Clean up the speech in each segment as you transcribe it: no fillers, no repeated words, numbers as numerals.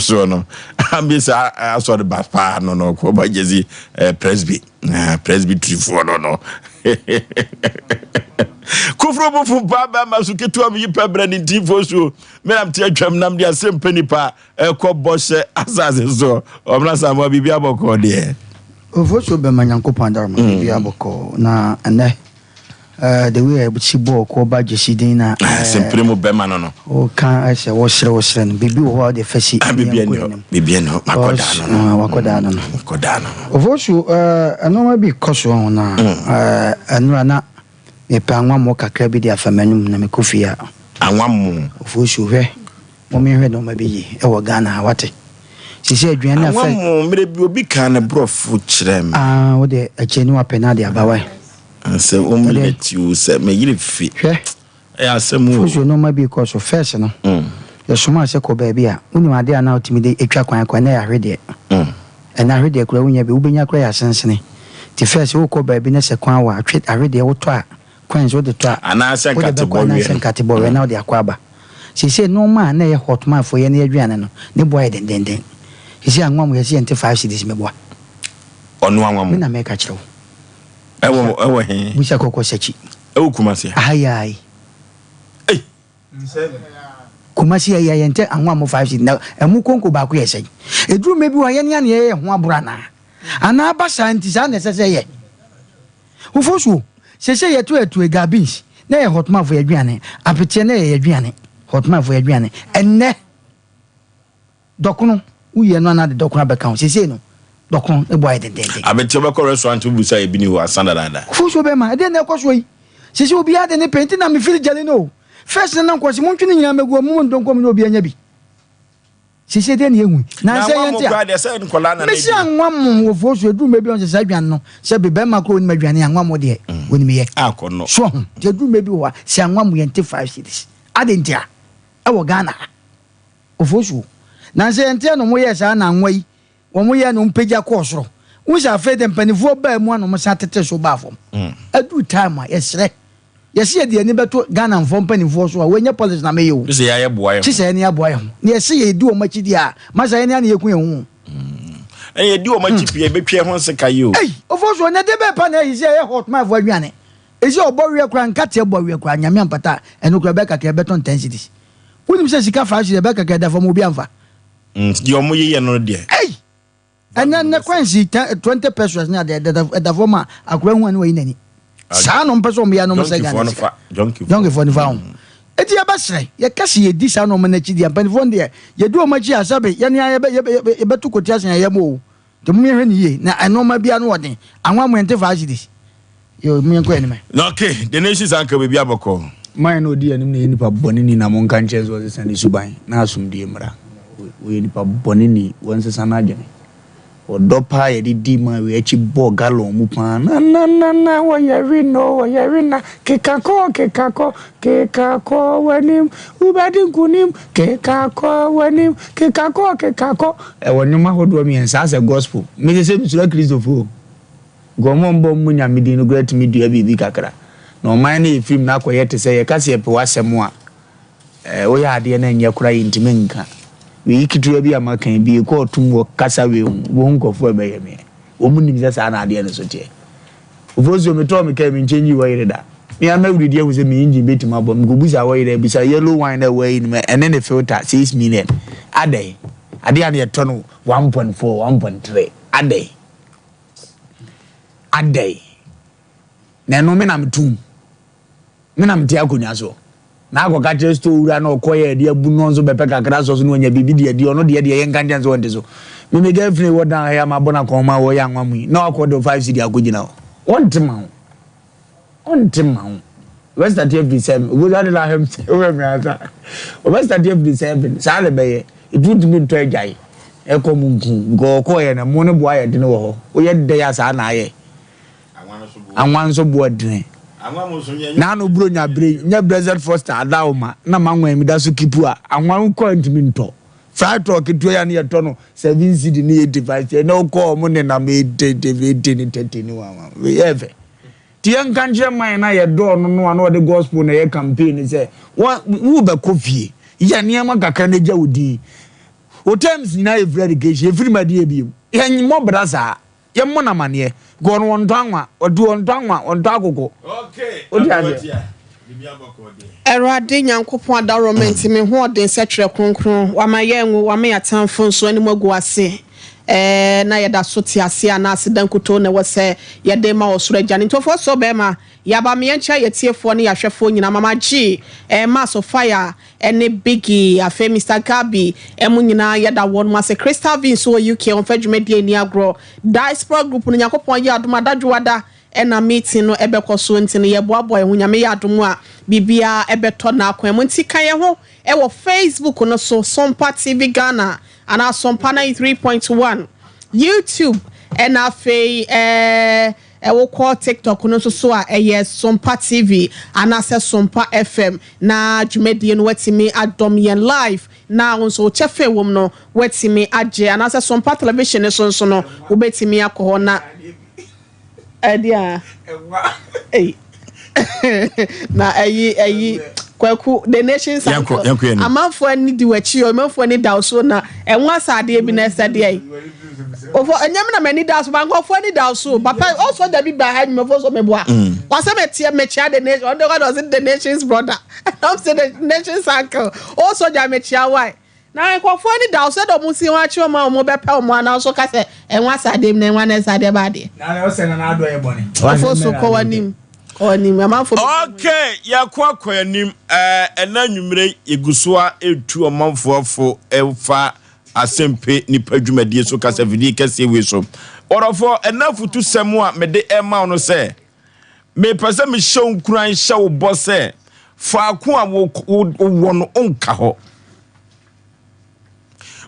soɔ no. Amisa asɔre ba paa no no Kroba Gyesi Presby Presbyteryfoɔ no no. Koforo bofo paa bɛma so ketewa mi yi pɛ brɛ ne ntifo so menam te atwam nam de asɛm pɛ nipa ɛkɔ bɔhyɛ asase so. Ɔmena Samoa, biribi abɔkɔɔ deɛ? Ofosuo bɛma, Nyankopɔn adaroma, biribi abɔkɔɔ. Na ɛnɛ the way a yɛsi bɔɔ kɔba Gyesi din na sɛmpere mu bɛma no no. Woka sɛ wɔserɛ no, biribi wɔ hɔ a wode fa si. Biribi ani hɔ, biribi ani hɔ, makɔdaa no no. Wakɔdaa no no. Makɔdaa no no. Ofosuo, ɛnɔɔma bi kɔ so ho na ɛnora na mepɛ anwammɔ kakra bi de afa m'anum na mekɔ fie a. Anwammo? Ofosuo, hwɛ, mɔmehwɛ nɔɔma bi yie ɛwɔ Ghana ha, wate? Sisi aduane afɛ. Anwammo, mmerɛ bi obi kaa ne borɔfo kyerɛ me. Ah, wode akyire ne wapɛ no ade aba wae. Sɛ omelette o, sɛ meyere fi. Hwɛ. Ɛyɛ asɛm o. Fosuo, nɔɔma bi kɔ so. First no, yɛsoma sɛ kɔ baabi a wonim adeɛ a na wotumi de atwa kwan kɔ, ɛnɛ yɛ ahwedeɛ. Ɛnɛ ahwedeɛ koraa wonya bi, wobɛnya koraa yɛ asensene. Nti first wokɔ baabi na sɛ kwan wɔ atwe ahwedeɛ wotɔ a, coins wode tɔ a, anaasɛ wode nkate bɛkɔ anaasɛ bɔweɛ. Nkate bɔweɛ na wode akɔ aba. Seesei nɔɔma a na ɛyɛ hot man yɛ ne aduane no ne boa yɛ dendenden. Seesei anwa mu yɛsɛ yɛnte 5 cedis, meboa. Ɔno anwammo? Me na mɛka kyerɛ wo. Ɛwɔ he? Busa kɔkɔ sɛkyi. Ɛwɔ Kumase? Aha yɛ. Ei. Kumasi yɛ yɛnte anwa mo 5 cedis, na ɛmu konko baako yɛ sɛn? Eduru mɛ bi wɔ yɛn ne yɛyɛ ho aboro anaa aba saa, nti saa na ɛsɛ sɛ yɛ wofo so. Sese yɛto ɛto ega beans na yɛ hotman fo yɛ aduane, apeteɛ na yɛ aduane, hotman fo yɛ aduane. Ɛnɛ dɔkono wuyɛ no anaa de dɔkono abɛka ho, sese no dɔkono ne bɔ ayɛ dendenden. Abɛnti wobɛkɔ restaurant, wobusa ebi ni hɔ asa dadaada. Wofo so bɛma ɛdeɛ na ɛkɔ so yi, sese obiara de ne pɛ, nti na mefiri gyale no o. First na nkɔsi montwe ne nyinaa mɛgu ɔmo mu ndɔnkɔ mu na obiara nya bi. Sese deɛ ne yɛhu na sɛ yɛn ti a deɛ sɛ nkɔlaa na mesi anwa mo wɔ fuo so. Eduru mɛ bi wɔn sɛ saa aduane no sɛ bi bɛrima koro onim aduane, anwa mo deɛ onim yɛ. Akɔ no. So ho nti eduru mɛ bi wɔ hɔ a sɛ anwa mo yɛn te 5 cedis ade nti a ɛwɔ Ghana ha ofuo so na sɛ yɛn ti ɛna wɔn yɛ saa na anwa yi wɔn yɛ no mpagya kɔɔ soro n sɛ afei de mpanimfoɔ baa mu a na wɔn san tete so baa fam. Aduru time a yɛsrɛ yɛsi yɛde ani bɛto Ghana nfɔ mpanimfoɔ so a wɔnyɛ policy na meyɛ o. Sɛ yɛayɛ boa yɛ. Kyi sɛ yɛne aboa yɛ ho na yɛsi yɛdi wɔn akyi deɛ a masa yɛne ana yɛku yɛn ho. Ɛna yɛdi wɔn akyi pii, yɛbɛtwa ho nseka yi o. Ei, ofo so ɔnyɛ de bɛɛ pa na ɛyi sɛ ɛyɛ hot man fo aduane esi ɔbɔ wiɛ kora, nkateɛ bɔ wiɛ kora, Nyame ampata ɛno kora bɛɛ kakra ɛbɛtɔn 10 cedis. Wonim sɛ sika 5 cedis ɛbɛɛ kakra ɛda fam, obi amfa. Deɛ ɔmo yeyɛ no deɛ. Ei, ɛnɛ nnɛ kwansi 20 pesos ne adeɛ ɛda fam a akora hu a ne wayi n'ani saa no mpɛ sɛ ɔmo yɛ no ɔmo sɛ Ghana sika jɔnkifoɔ no fa ho. Eti yɛbɛsrɛ, yɛka sɛ yɛdi saa nɔɔma no akyi deɛ, mpanimfoɔ no deɛ yɛdi wɔn akyi a, sɛbe yɛne a yɛbɛto kɔti asen yɛyɛ mo o. Nti mo yɛhwɛ ne yie na ɛnɔɔma bia no wɔden anwa mo yɛnte 5 cedis yɛ mo yɛnkɔ anim. Na okay, the nation sanka baabi abɔkɔ. Man na odi anim na yɛ nipa bɔne ni, na monka nkyɛn sɛ ɔsesa ne suban na asomdue mmra. Wɔyɛ nipa bɔne ni, wɔnsesa n'adwene. Ɔdɔ paa yɛde di ma wei akyi bɔ gallon mu paa na na na na wɔyɛ wi no, wɔyɛ wi na keka kɔ, keka kɔ, keka kɔ w'anim, wobɛdi nkonim, keka kɔ w'anim, keka kɔ, keka kɔ. Ɛwɔ nnwom ahodoɔ mmiɛnsa asɛ gospel. Mese sɛ mesura Kristofoɔ nkɔmmɔ mbɔ mu Nyame din no koraa tumi dua biribi kakra na ɔman no yɛ firim no akɔyɛ te sɛ yɛka sɛ yɛpɛ w'asɛm a woyɛ adeɛ no ɛnyɛ koraa, yɛntumi nka wei ketewa bi a maka yi bi kɔ ɔtom wɔ kasa wei ho. Wobɛhu nkurɔfoɔ a ɛbɛyɛ meɛ, wɔn mu nim sɛ saa na adeɛ no so teɛ. Ofosuo, metɔɔ me kaa mi nkyɛn yi wɔ yere da me ama awuridi ahu sɛ me engine bɛtumi abɔ. Mekɔbusa wɔ yere abusa yellow wine na ɛwɔ ayi no mu ɛne ne filter 6 million adɛn? Adeɛ a no yɛtɔ no 1.4, 1.3, adɛn, adɛn? Na ɛno me na metom, me na mete akonnwa so na akɔka kyerɛ store wura na ɔkɔyɛ ɛde abu no nso bɛpɛ kakra sɔ so na ɔnya biribi de adi. Ɔno deɛ yɛnka nkyɛn sɛ ɔnte so. Meme girlfriend wɔ dan ha yi ama abɔ no akɔnma a wɔyɛ anwa mu yi na wakɔ de 5 cedi akɔgyina hɔ. Ɔnte ma wo, ɔnte ma wo. Ɔbɛstart afiri 7 obi ade na ahwɛ sɛ wohwɛ me asa. Ɔbɛstart afiri 7 saa na ɛbɛyɛ ɛtu ntumi ntɔ agyae ɛkɔ mu nku because ɔkɔɔyɛ no mo ne boa yɛ dene wɔ hɔ. Woyɛ dɛ a saa na ayɛ anwa nso boa dene naano buro nya bere nyɛ Blessed Foster ada wo ma na ma nwan mi da so kipu a anwa kɔ ntumi ntɔ fry talk ketewa ya ne yɛtɔ no 7 cedi ne 85 cedi na wokɔ ɔmo nenam 80 80 ne 30 ne wa yɛ fɛ. Nti yɛnka nkyerɛ man na yɛdɔɔ no no a na ɔde gospel na ɛyɛ campaign sɛ wo bɛkɔ fie yɛ nneɛma kakra na gya wo din. Wo terms nyinaa yɛ free education, yɛfiri mu adeɛ bio. Yɛmmɔ bra saa. Yɛmmɔ no amaneɛ. Because ɔno ɔntɔ anwa, ɔde ɔntɔ anwa, ɔntɔ akokɔ. Wote aseɛ? Awurade Nyankopɔn adaworoma nti me ho ɔden sɛ Twerɛ Kronkron, wama yɛanwu, wama yɛn atamfo nso anim agu ase, ɛɛ, na yɛda so te ase a, na aseda nkutoo na ɛwɔ sɛ yɛde ma Ɔsoro Agya no. Nti ɔfoɔ bɛrima, yɛaba me yɛnkyerɛ yɛtiefoɔ ne yɛahwɛfoɔ nyinaa, Mama G, ɛɛ, Mass Fire, ɛne Biggie, afei Mister Gabi, ɛmo nyinaa yɛda wɔnom ase. Crystal V nso wɔ UK, ɔmfa dwumadie nni agorɔ. Diaspora Group no, Nyankopɔn yɛ adom a, Dadwowada ɛna meeting no ɛbɛkɔ so nti no yɛboaboa yɛn ho, Nyame yɛ adom a biribiara ɛbɛtɔ n'akwan mu. Nti ka yɛn ho ɛwɔ Facebook no so, Sompa TV Ghana anaa Sompa 93.1, YouTube, ɛna afei ɛɛ wokɔ TikTok no nso so a ɛyɛ Sompa TV anaasɛ Sompa FM na dwumadie no watumi adɔm yɛn live na wo nso wo kyɛfa ɛwɔ mu no watumi agye anaasɛ Sompa Television no so nso no wobɛtumi akɔ hɔ na ɛde a ei na ɛyi ɛyi kwaku the nations Yɛnkɔ, yɛnkɔ yɛn anim. amanfoɔ ani di w'akyi o amanfoɔ ani da wo so na ɛho asadeɛ bi na ɛsɛ deɛ yi ofo ɛnyɛ mi na m'ani da so ba nkurɔfoɔ ani da wo so papa ɔsɔ dabi ba ha nnwumafo so meboa wasɛ mɛteɛ mɛkyia the nation ɔde ɔde ɔse the nations brother ɛnam sɛ the nations uncle ɔsɔ gya mɛkyia wae na nkurɔfoɔ ani da wo so ɛdɛ ɔmo si wɔn akyi ɔmo a ɔmo bɛpɛ ɔmo anaa nso ka sɛ ɛho asadeɛ bi na ɛho anaa ɛsadeɛ ba adeɛ Na ɔsɛ na n'adɔ yɛ bɔne. ofo so kɔ w'anim kɔ w'anim amanfoɔ bɛ Okay, yɛkɔ akɔ anim. Ɛɛ ɛna anwummere yɛgu so a ɛretu ɔmanfoɔ fo ɛfa asɛmpe nipa dwumadie so kasafidie kɛseɛ wei so. Ɔdɔfoɔ, ɛna afutusɛm a mede ɛma wo no sɛ mepɛ sɛ mehyɛ wo nkuran hyɛ wo bɔ sɛ faako a wowɔ no nka hɔ.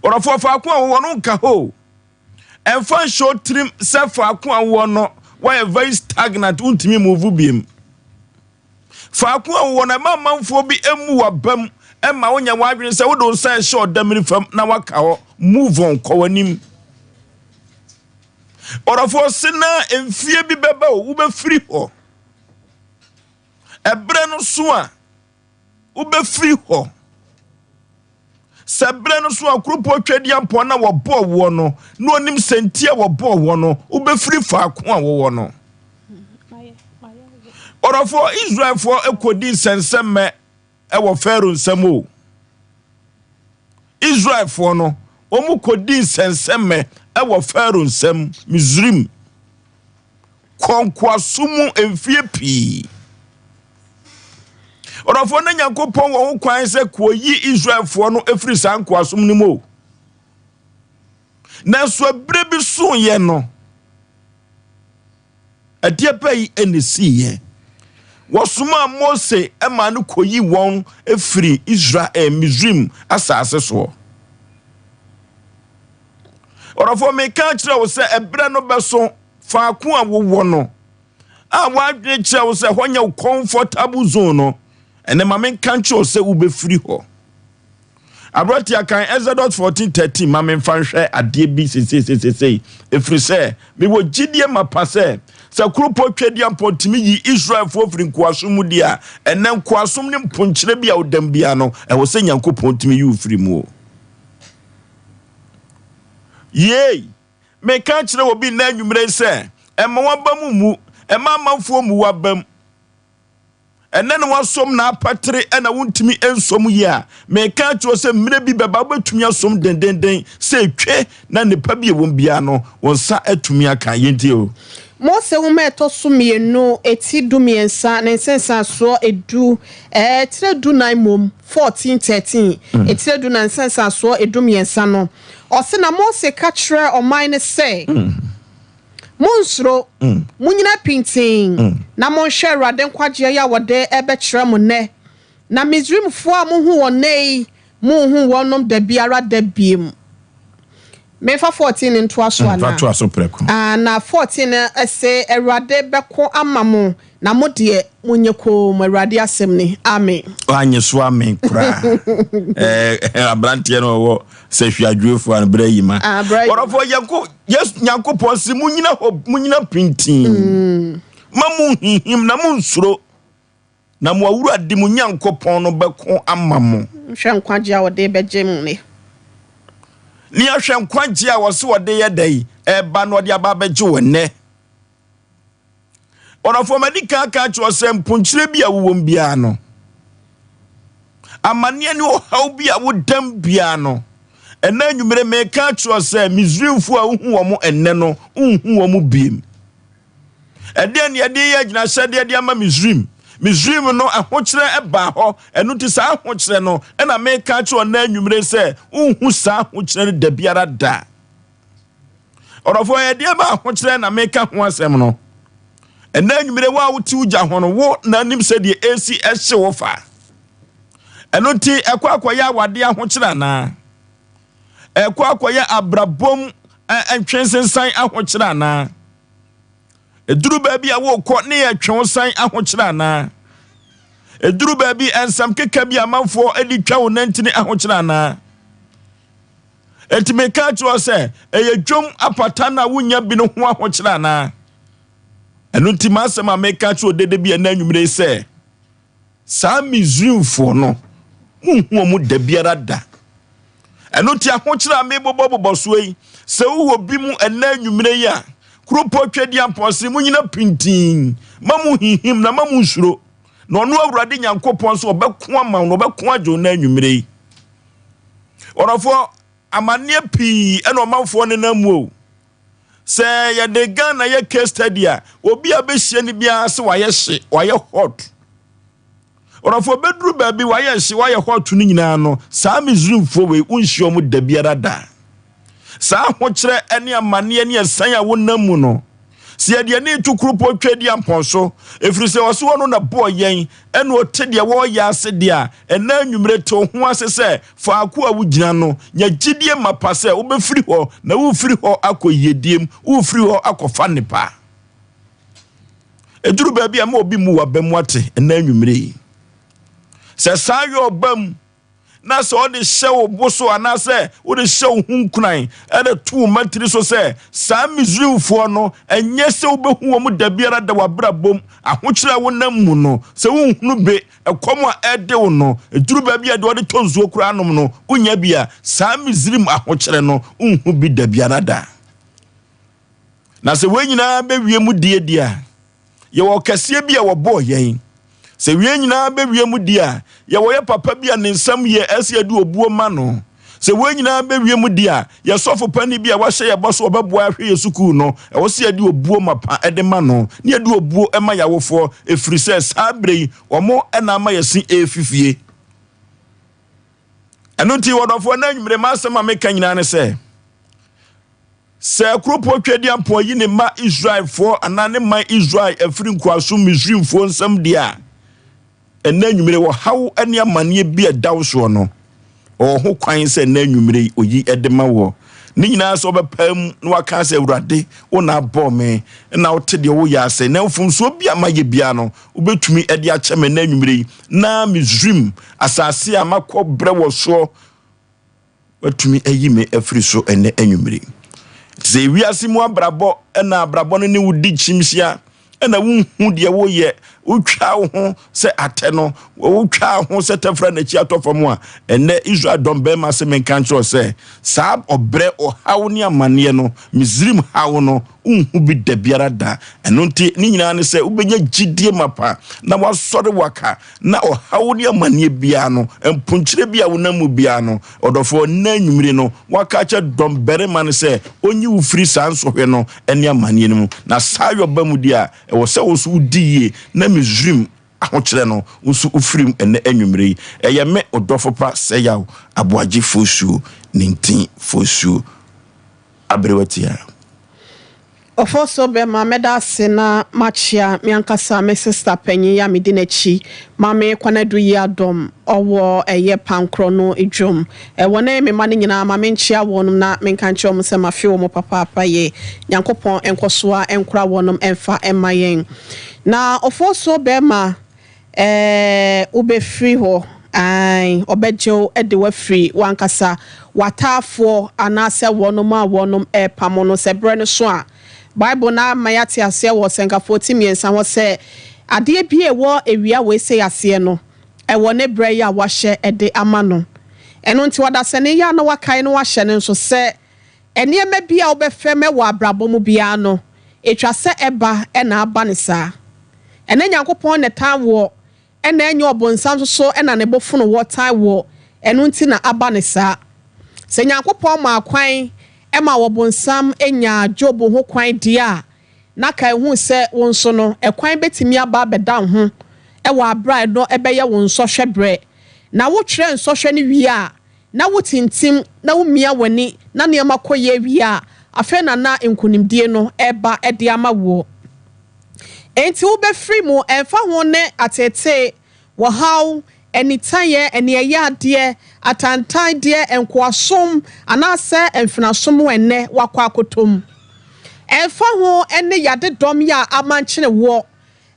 Ɔdɔfoɔ, faako a wowɔ no nka hɔ o. Ɛmfa nhyɛ wo tirim sɛ faako a wowɔ no woayɛ very stagnant, wontumi move biem. Faako a wowɔ no ɛma amanfoɔ bi mmu w'abam ɛma wonya w'adwene sɛ wode wo nsa ɛhyɛ ɔdamini fam na waka hɔ. Move on, kɔ w'anim. Ɔdɔfoɔ, se na mfie bi bɛba o, wobɛfiri hɔ. Ɛberɛ no so a wobɛfiri hɔ. Sɛ berɛ no so a kuropɔn Tweaduampɔn na wɔbɔɔ woɔ no, na ɔnim sɛ nti a wɔbɔɔ woɔ no, wobɛfiri faako a wowɔ no. Ɔdɔfoɔ, Israelfoɔ kɔdi nsɛnsɛmmɛ wɔ Farao nsam o. Israelfoɔ no, wɔn kɔdi nsɛnsɛmmɛ wɔ Farao nsam, Misraim, kɔ nkoasom mu mfeɛ pii. Ɔdɔfoɔ, na Nyankopɔn wɔ ho kwan sɛ kɔyi Israelfoɔ no firi saa nkoasom no mu o. Nanso ɛberɛ bi soeɛ no, ɛdeɛ bɛyi na ɛsiiɛ? Wɔsomaa Mose maa no kɔyi wɔn firi Israel, Misraim asase soɔ. Ɔdɔfoɔ, meka kyerɛ wo sɛ ɛberɛ no bɛso faako a wowɔ no a w'adwene kyerɛ wo sɛ hɔ nyɛ wo comfortable zone no, ɛnɛ ma menka nkyerɛ wo sɛ wobɛfiri hɔ. Aberanteɛ kan Exodus 14:13 ma memfa nhwɛ adeɛ bi seseesesei, ɛfiri sɛ mewɔ gyidie mapa sɛ sɛ kuropɔn Tweaduampɔn tumi yi Israelfoɔ firi nkoasom mu deɛ a, ɛnɛ nkoasom ne mponkyerɛ bi a wodam biara no, ɛwɔ sɛ Nyankopɔn tumi yi wo firi mu o. Yei! Meka kyerɛ obi nnɛ anwummere yi sɛ, mma w'aba mu mmu, mma amanfoɔ mmu w'aba mu. Ɛnnɛ na woasom na apatere na wontumi nsom yie a, meka akyerɛ wo sɛ mmerɛ bi bɛba wobɛtumi asom dendenden sɛ etwe na nnepa bi a ɛwom biara no wo nsa atumi aka. Yɛntie o. Mose nwoma a ɛtɔ so mmienu, eti 13, ne nsensansoɔ edu, ɛɛ, tire 14 mmom, 14, 13, etire 14 nsensansoɔ 13 no, ɔse, Na Mose ka kyerɛɛ ɔman no sɛ, Monnsuro, monnyina pintinn, na monhwɛ Awurade nkwagyeɛ yi a wɔde rebɛkyerɛ mo nnɛ. Na Misraimfoɔ a mohu wɔn nnɛ yi, morenhu wɔnom da biara da bio. Memfa 14 no ntoa so anaa? Fa toa so prɛko. Ah, na 14 no se, Awurade bɛko ama mo, na mo deɛ, monyɛ komm. Awurade asɛm ni. Amen. Wanyɛ so amen koraa. Ɛɛ aberanteɛ no ɔwɔ sɛ hwiadwoefoɔ ano berɛ yi ma. Ah, berɛ yi ma. Ɔdɔfoɔ yɛnko Yesu Nyankopɔn se monyina hɔ, monyina pintinn. Ma monhinhim na monsuro. Na mo Awurade mo Nyankopɔn no bɛko ama mo. Hwɛ nkwagye a ɔde rebɛgye mo nnɛ. Ne yɛahwɛ nkwagye a wɔse wɔde yɛ dɛn ɛreba na ɔde aba abɛgye wo nnɛ. Ɔdɔfoɔ, madi kan aka akyerɛ wo sɛ mponkyerɛ bi a wowɔ mu biara no, amanneɛ ne ɔhaw bi a wodam biara no, ɛnɛ anwummere meka akyerɛ wo sɛ Misraimfoɔ a wohu wɔn ɛnnɛ no, wonhu wɔn biem. Ɛdeɛn na yɛde yɛ agyinahyɛdeɛ de ama Misraim? Misraim no, ahokyerɛ baa hɔ. Ɛno nti saa ahokyerɛ no, ɛna meka akyerɛ wo nnɛ anwummere sɛ wonhu saa ahokyerɛ no da biara da. Ɔdɔfoɔ, ɛdeɛ ba ahokyerɛ na meka ho asɛm no. Ɛnɛ anwummere wo a wote wo gya ho no, wo na anim sɛdeɛ ɛsi ɛhye wo fa. Ɛno nti ɛkɔ akɔyɛ awadeɛ ahokyerɛ anaa? Ɛkɔ akɔyɛ abrabom ntwensensan ahokyerɛ anaa? Ɛduru baabi a worekɔ ne yɛtwe wo san ahokyerɛ anaa? Ɛduru baabi nsɛm keka bi amanfoɔ de twa wo nantini ahokyerɛ anaa? Enti meka kyerɛ wo sɛ ɛyɛ dwom apata no a wonya bi no ho ahokyerɛ anaa? Ɛno nti m'asɛm a meka kyerɛ odede bi ɛnɛ anwummere sɛ Saa Misraimfoɔ no, monhu wɔn da biara da. Ɛno nti ahokyerɛ a mebobɔbobɔ soɔ yi, sɛ wowɔ bi mu ɛnnɛ anwummerɛ yi a, kuropɔn Tweaduampɔn se, monyina pintinn, mma monhinhim na mma monnsuro. Na ɔno Awurade Nyankopɔn nso ɔbɛko ama wo na ɔbɛko agye wo nnɛ anwummerɛ yi. Ɔdɔfoɔ, amanneɛ pii ɛna ɔmanfoɔ nenam mu o. Sɛ yɛde Ghana yɛ case study a, obi a bɛhyia no biara sɛ wayɛ hye, wayɛ hot. Ɔdɔfoɔ bɛduru baabi wayɛ hye, wayɛ hot no nyinaa no, saa Misraimfoɔ wei wonhyia wɔn da biara da. Saa ahokyerɛ ne amanneɛ ne ɛsan a wonam mu no, sɛ yɛde ani to kuropɔn Tweaduampɔn so, ɛfiri sɛ ɔse ɔno na bɔɔ yɛn ɛna ɔte deɛ wɔreyɛ ase deɛ a, ɛnɛ anwummere te wo ho ase sɛ Faako a wugyina no, nya gyidie mapa sɛ wobɛfiri hɔ, na worefiri hɔ akɔ yiedie mu, worefiri hɔ akɔfa nnepa. Ɛduru baabi a ma obi mmu w'aba mu ate ɛnnɛ anwummere yi. Sɛ saa yɛ ɔba mu na sɛ ɔde hyɛ wo bo so anaasɛ wode hyɛ wo ho nkuran ɛde to wo mmatiri so sɛ saa Misraimfoɔ no ɛnyɛ sɛ wobɛhu wɔn da biara da w'abrabɔ mu ahokyerɛ a wonam mu no sɛ wonhunu be Ɛkɔm a ɛde wo no, ɛduru baabi a deɛ ɔde tɔ nsuo koraa nom no, wonnya bi a, saa Misraim ahokyerɛ no, wonhu bi da biara da. Na sɛ wei nyinaa bɛwie mu die deɛ a, yɛwɔ kɛseɛ bi a wɔbɔɔ yɛn. Sɛ wei nyinaa bɛwie mu die a, yɛwɔ yɛ papa bi a ne nsɛm yɛ ɛsɛ yɛde obuo ma no. Sɛ wei nyinaa bɛwie mu di a, yɛ sɔfo panin bi a wahyɛ yɛn bɔ sɛ ɔbɛboa ahwɛ yɛn sukuu no, ɛwɔ sɛ yɛde obuo mapa de ma no, na yɛde obuo ma yɛn awofoɔ, ɛfiri sɛ saa berɛ yi, wɔn na ama yɛse ɛrefi fie. Ɛno nti, ɔdɔfoɔ, na anwummere m'asɛm a meka nyinaa ne sɛ, sɛ kuropɔn Tweaduampɔn ayi ne mma Israelfoɔ anaa ne man Israel afiri nkoasom Misraimfoɔ nsam deɛ a, Ɛnnɛ anwummere, ɔhaw ne amanneɛ bi a ɛda wo soɔ no, ɔwɔ ho kwan sɛ ɛnnɛ anwummere yi oyi de ma woɔ. Ne nyinaa sɛ ɔbɛpae mu na waka sɛ, Awurade, wo na abɔɔ me, na wote deɛ woyɛ ase, na mfomsoɔ bi a mayɛ biara no, wobɛtumi de akyɛ me ɛnnɛ anwummere yi, na Misraim asase a makɔ brɛ wɔ soɔ, Watumi ayi me afiri so ɛnnɛ anwummere yi. Te sɛ wiase mu abrabɔ na abrabɔ no ne wo di kyimhyia na wonhu deɛ woyɛ, wotwa wo ho sɛ atɛ no, wotwa wo ho sɛ tɛfra n'akyi atɔ fam a, ɛnnɛ Israel dɔm bɛrima sɛ menka nkyerɛ sɛ saa ɔbrɛ, ɔhaw ne amanneɛ no, Misraim haw no, wonhu bi da biara da. Ɛno nti, ne nyinaa ne sɛ wobɛnya gyidie mapa na wasɔre waka na ɔhaw ne amanneɛ biara no, mponkyerɛ bi a wonam mu biara no, ɔdɔfoɔ, nnɛ anwummere no, woaka akyerɛ dɔm barima no sɛ ɔnyi wo firi saa nsɔhwɛ no ne amanneɛ no mu. Na saa yɔ ba mu deɛ a, ɛwɔ sɛ wo nso wodi yie na Misraim ahokyerɛ no, wo nso wofiri mu ɛnnɛ anwummere yi. Ɛyɛ me, ɔdɔfo pa, Sɛyaw Aboagye Fosuo, Nintin Fosuo, Aberewa Tiaa. Ɔfɔsɔ bɛma mɛda ase na makyea me ankasa me sista panyin yi a medi n'akyi, Maame Kwanadu Yiadom, ɔwɔ ɛyɛ Pankorɔ no dwom. Wɔne me mma no nyinaa ma menkyea wɔnom na menka nkyerɛ wɔn sɛ mafe wɔn papaapa yie. Nyankopɔn nkɔsoa nkora wɔnom mfa mma yɛn. Na ɔfɔsɔ bɛma Ɛɛ, wobɛfiri hɔ. Aane, ɔbɛgye wo de wo afiri w'ankasa w'ataafoɔ anaasɛ wɔnom a wɔnom repamo no. Sɛ berɛ no so a, Bible no ama yɛate aseɛ wɔ Ɔsɛnkafoɔ ti mmiɛnsa hɔ sɛ, adeɛ bi a ɛwɔ awia wei sei aseɛ no, ɛwɔ ne berɛ yi a wɔahyɛ de ama no. Ɛno nti ɔdasani yɛ a na wakae na wahyɛ no nso sɛ nneɛma bi a wobɛfɛm wɔ abrabɔ mu biara no, ɛtwa sɛ ɛba na aba no saa. Ɛnnɛ Nyankopɔn na ɛtaa woɔ, ɛna ɛnyɛ ɔbonsam nso so na ne bo fono woɔ taa woɔ, ɛno nti na aba no saa. Sɛ Nyankopɔn maa kwan ma ɔbonsam nyaa Job ho kwan deɛ a, na kae hu sɛ wo nso no, ɛkwan bɛtumi aba abɛda wo ho wɔ aberɛ a ɛno ɛbɛyɛ wo nsɔhwɛ berɛ. Na wotwerɛ nsɔhwɛ no wie a, na wotintim na womia w'ani na nneɛma kɔ yie wie a, afei na na nkonimdie no reba de ama woɔ. Enti wobɛfiri mu, ɛmfa ho ne ateetee, Wɔhaw, anitayɛ, aniɛyaadeɛ, atantandeɛ, nkoasom anaasɛ mfenasom ɛnnɛ woakɔ akɔtɔ mu. Ɛmfa ho ne yadedɔm yi a amankyene woɔ,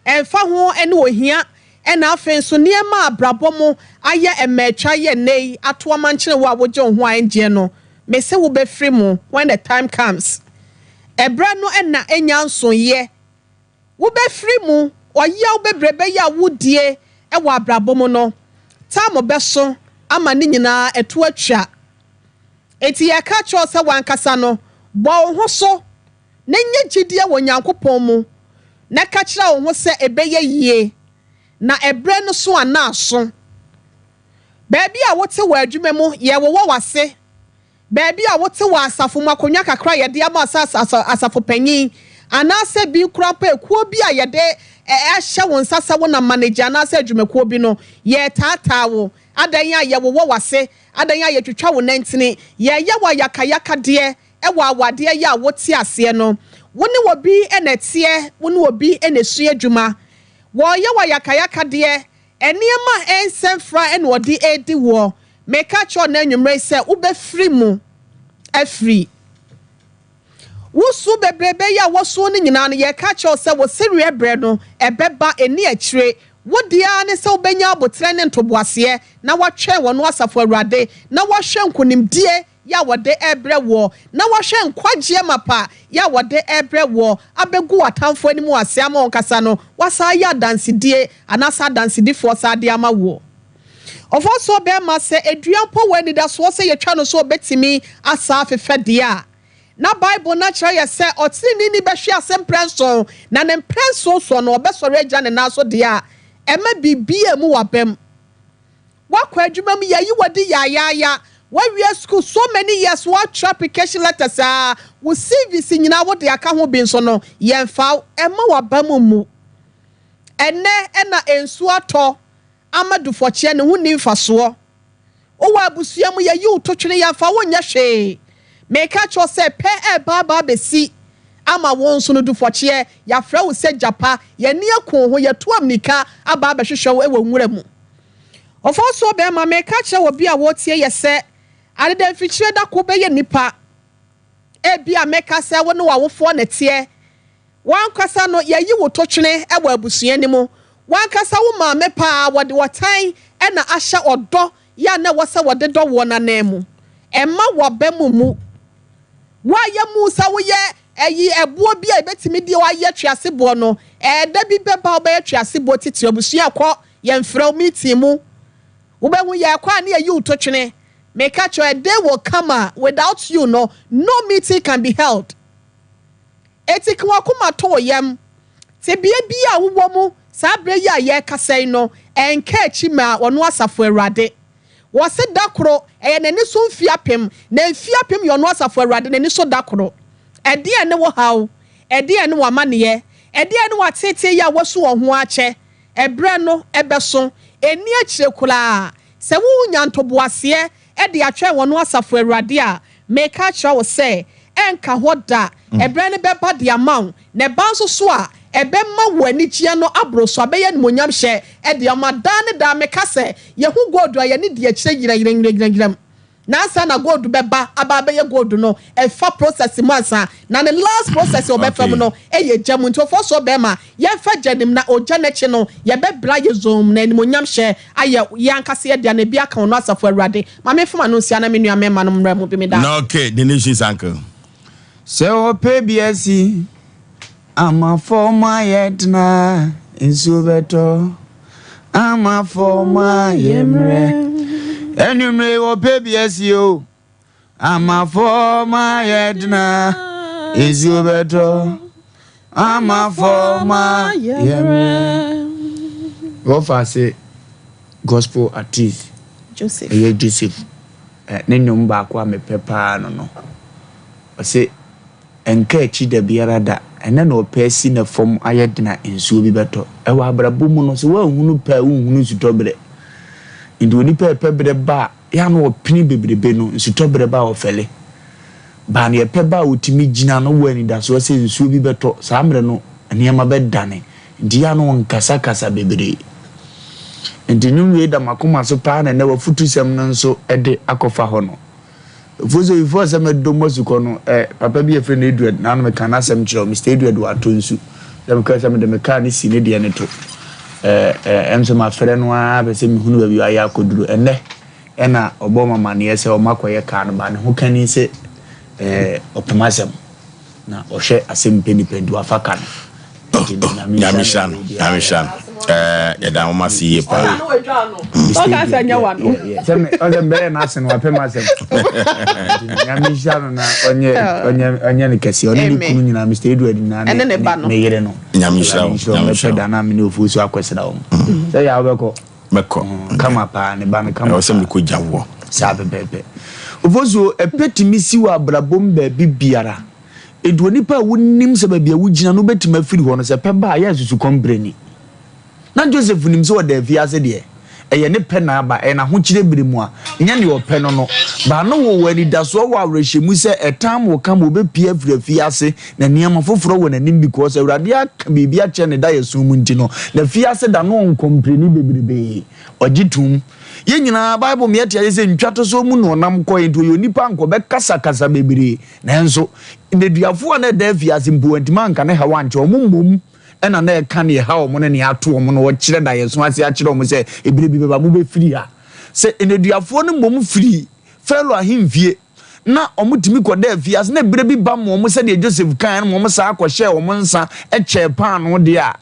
ɛmfa ho ne ohia ɛna afei nso nneɛma a abrabɔ mu ayɛ mmaatwa yi ɛnnɛ yi ato amankyene woɔ a wogye wo ho a ɛngyeɛ no, mese wobɛfiri mu when the time comes. Ɛberɛ no na ɛnnya nsoeɛ. Wobɛfiri mu, ɔyaw bebrebe yi a wodie wɔ abrabɔ mu no, tam bɛso ama ne nyinaa ɛto atwa. Enti yɛka kyerɛ wo sɛ w'ankasa no, bɔ wo ho so na nya gyidie wɔ Onyankopɔn mu na ka kyerɛ wo ho sɛ ɛbɛyɛ yie, na ɛberɛ no so a na aso. Baabi a wote wɔ adwuma mu, yɛwowɔ w'ase. Baabi a wote wɔ asafo mu, akonnwa kakra a yɛde ama sɛ asafo panyin, anaasɛ bi koraa mpo ekuo bi a yɛde ahyɛ wo nsa sɛ wo na manage anaasɛ adwumakuo bi no, yɛretaataa wo. Adɛn a yɛwowɔ w'ase? Adɛn a yɛtwitwa wo nantini? Yɛreyɛ wo ayakayakadeɛ wɔ awadeɛ yi a wote aseɛ no. Wo ne obi na ɛteɛ, wo ne obi na ɛsua adwuma. Wɔreyɛ wo ayakayakadeɛ Nneɛma a ɛnsɛ mfra na ɔde redi woɔ. Meka kyerɛ wo nnɛ anwummerɛ yi sɛ wobɛfiri mu afiri. Wo su bebrebe yi a wosuo no nyinaa no, yɛka kyerɛ wo sɛ wo sereɛ berɛ no, ɛbɛba, ɛnni akyire. Wo deɛ ara ne sɛ wobɛnya aboterɛ ne ntoboaseɛ na woatwɛn ɔno Asafo Awurade na woahwɛ nkonimdie yɛ a wɔde rebrɛ woɔ, na woahwɛ nkwagyeɛ mapa yɛ a wɔde rebrɛ woɔ abɛgu w'atamfoɔ anim ase ama wo ankasa no, woasan ayɛ adansedie anaasɛ adansedifoɔ san de ama woɔ. Ɔfɔsoɔ bɛrima, sɛ dua mpo wɔ anidasoɔ sɛ yɛtwa no so ɔbɛtumi asan afefɛ deɛ a, na Bible no akyerɛ yɛ sɛ ɔteneneeni bɛhwe ase mprɛnson, na ne mprɛnson soɔ no ɔbɛsɔre agyina ne nan so deɛ a, ɛmma biribiara mmu w'abam. Woakɔ adwuma mu, yɛayi wo adi yaayaaya, woawie sukuu so many years, woatwerɛ application letters aa, wo CVs nyinaa wode aka ho bi nso no, yɛmfa wo. Ɛmma w'aba mu mmu. Ɛnnɛ na nsuo atɔ ama dufɔkyeɛ, ne ho nni mfasoɔ. Wowɔ abusua mu, yɛyi wo to twene, yɛmfa wo nyɛ hwee. Meka kyerɛ wo sɛ pɛ ɛreba aba abɛsi ama wo nso no dufɔkyeɛ, yɛafrɛ wo sɛ gyapa, yɛn ani aku wo ho, yɛatu ammirika aba abɛhwehwɛ wo wɔ nwura mu. Ɔfɔnsoɔ bɛɛma, meka kyerɛ obi a ɔretie yɛ sɛ, adeda mfikyire da ko bɛyɛ nnipa. Ebia mɛka sɛ wo ne w'awofoɔ na ɛteɛ. W'ankasa no, yɛayi wo totwene wɔ abusua no mu. W'ankasa wo maame paa, wɔde ɔtan na ahyɛ ɔdɔ yɛ a na ɛwɔ sɛ wɔde dɔ woɔ no ananmu. Mma w'aba mu mmu. Woayɛ mu sɛ woyɛ ɛyi ɛboɔ bi a yɛbɛtumi de ayɛ tweaseboɔ no, ɛda bi bɛba a wobɛyɛ tweaseboɔ titire. Abusua kɔ Yɛmfrɛ wo meeting mu. Wobɛhu yɛkɔ a ne yɛyi wo to twene. Meka kyerɛ wo a day will come a without you no, no meeting can be held. Enti ka w'akoma to wo yam. Tebea biara a wowɔ mu saa berɛ yi a yɛrekasa yi no, ɛnka akyi mma ɔno Asafo Awurade. Wɔse da koro, ɛyɛ n'ani so mfeɛ apem, na mfeɛ apem yɛ ɔno Asafo Awurade n'ani so da koro. Ɛdeɛn ne wo haw? Ɛdeɛn ne w'amaneɛ? Ɛdeɛn ne w'ateetee yi a woasu wɔ ho akyɛ? Ɛberɛ no bɛso, ɛnni akyire koraa. Sɛ worenya ntoboaseɛ de atwɛn wɔn Asafo Awurade a, mereka akyerɛ wo sɛ, ɛrenka hɔ da. Ɛberɛ no bɛba de ama wo, na ɛba nso so a, ɛbɛma wo anigyeɛ no aboro so, abɛyɛ animuonyamhyɛ de ama. Daa ne daa meka sɛ, yɛhu gold a, yɛn ani di akyire yerɛyerɛyerɛyerɛm. Na ansa na gold bɛba aba abɛyɛ gold no, ɛfa process mu ansa. Na ne last process a ɔbɛfa mu no yɛ gya mu. Nti ɔfɔsoɔ bɛɛma, yɛmfa gya nim, na ogya no akyi no, yɛbɛbra yɛ zoom, na animuonyam hyɛ ayɛ yɛn ankasa yɛ dea, na ebi aka ɔno Asafo Awurade. Ma memfa m'ano nsia na me nua mɛɛma no mmra mu bi. Meda ase. Okay, the nation's uncle. Sɛ wɔpɛ bi asi ama fam ayɛ dena nsuo bɛtɔ ama fam ayɛ mmerɛ. Anwummere wɔpɛ bi asi o. Ama fam ayɛ dena, nsuo bɛtɔ. Ama fam ayɛ mmerɛ. Wɔfa ase gospel artist. Joseph. Ɛyɛ Joseph. Ne nnwom baako a mepɛ paa no no. Ɔse ɛnka akyi da biara da. Ɛnɛ na ɔpɛ asi na fam ayɛ dena nsuo bi bɛtɔ. Ɛwɔ abrabɔ mu no, sɛ woanhunu pɛ a wonhunu nsutɔ berɛ. Nti onipa a ɛpɛ berɛ ba a, yɛ a na ɔpene bebrebe no, nsutɔ berɛ ba a ɔfɛle. Ba no yɛpɛ ba a ɔtumi gyina no wɔ anidasoɔ sɛ nsuo bi bɛtɔ, saa mmerɛ no nneɛma bɛdane. Nti yɛ a na ɔnkasakasa bebree. Nti nnwom wei da m'akoma so paa na ɛnɛ w'afutusɛm no nso de akɔfa hɔ no. Ɛfiri sɛ before sɛ mɛdɔ mu asukɔ no, eh, papa bi a yɛfrɛ no Edward, na ano meka n'asɛm kyerɛ wo, Mister Edward wɔ atɔ nsu. Sɛ meka sɛ mede me kaa no si ne deɛ no to. Eh, eh, ɛm sɛ mafrɛ no ara pɛ sɛ mehunu baabi a wayɛ akɔduru. Ɛnnɛ ɛna ɔbɔɔ me amaneɛ sɛ ɔmakɔyɛ kaa no ba ne ho kani sɛ eh, ɔpem asɛm. Na ɔhwɛ asɛm pɛ nipa nti wafa ka no. Nti no Nyame Nyame hyira no, Nyame hyira no. Ɛɛ yɛda wɔn ase yie paa. Ɔka sɛ nyɛ wa no. Sɛ me ɔsɛ mbɛyɛ n'ase no wapɛ m'asɛm. Nyame hyira no na ɔnyɛ ɔnyɛ ɔnyɛ no kɛse. Ɔne ne kunu nyinaa Mr Edward nyinaa ne ne ba no. Ne yere no. Nyame hyira wo. Nyame hyira wo. Da na me ne ofuo so akɔsra wɔn. Sɛ yɛ a wobɛkɔ. Mɛkɔ. Kama paa ne ba no kama. Ɛwɔ sɛ mekɔ gya woɔ. Saa pɛpɛɛpɛ. Ofosuo, ɛpɛ tumi si wɔ abrabɔ mu baabi biara. Enti onipa a wonim sɛ baabi a wogyina no wobɛtumi afiri hɔ no, sɛ pɛ ba a, yɛ asusukɔm brɛ ni. Na Joseph nim sɛ ɔda afiase deɛ, ɛyɛ ne pɛ na aba, ɛyɛ n'ahokyerɛ berɛ mu a, nyɛ deɛ ɔpɛ no no. Baa no wɔ anidasoɔ wɔ awerɛhyɛmu sɛ ɛtam will come, ɔbɛpue afiri afiase na nneɛma foforɔ wɔ n'anim because Awurade aka biribi akyerɛ ne daeɛso mu nti no, n'afiase da no ɔnkɔmpleni bebrebee. Ɔgye tom. Yɛn nyinaa, Bible ma yɛte aseɛ sɛ ntwatosoɔ mu na ɔnam kɔeɛ nti ɔyɛ onipa anka ɔbɛkasakasa bebree. Nanso, nneduafoɔ a na ɛda afiase mpo wɔantumi anka ne haw ankyerɛ wɔn, mmom na na ɛka nea ɛha wɔn ne nea ato wɔn no, wɔkyerɛ daeɛso ase akyerɛ wɔn sɛ, Ebere bi bɛba, mobɛfiri ha. Sɛ nneduafoɔ no mmom firi Farao ahemfie na wɔtumi kɔda afiase na ebere bi ba ma wɔn sɛdeɛ Joseph kaeɛ no ma wɔn saa kɔhyɛɛ wɔn nsa kyɛɛ paanoo deɛ a,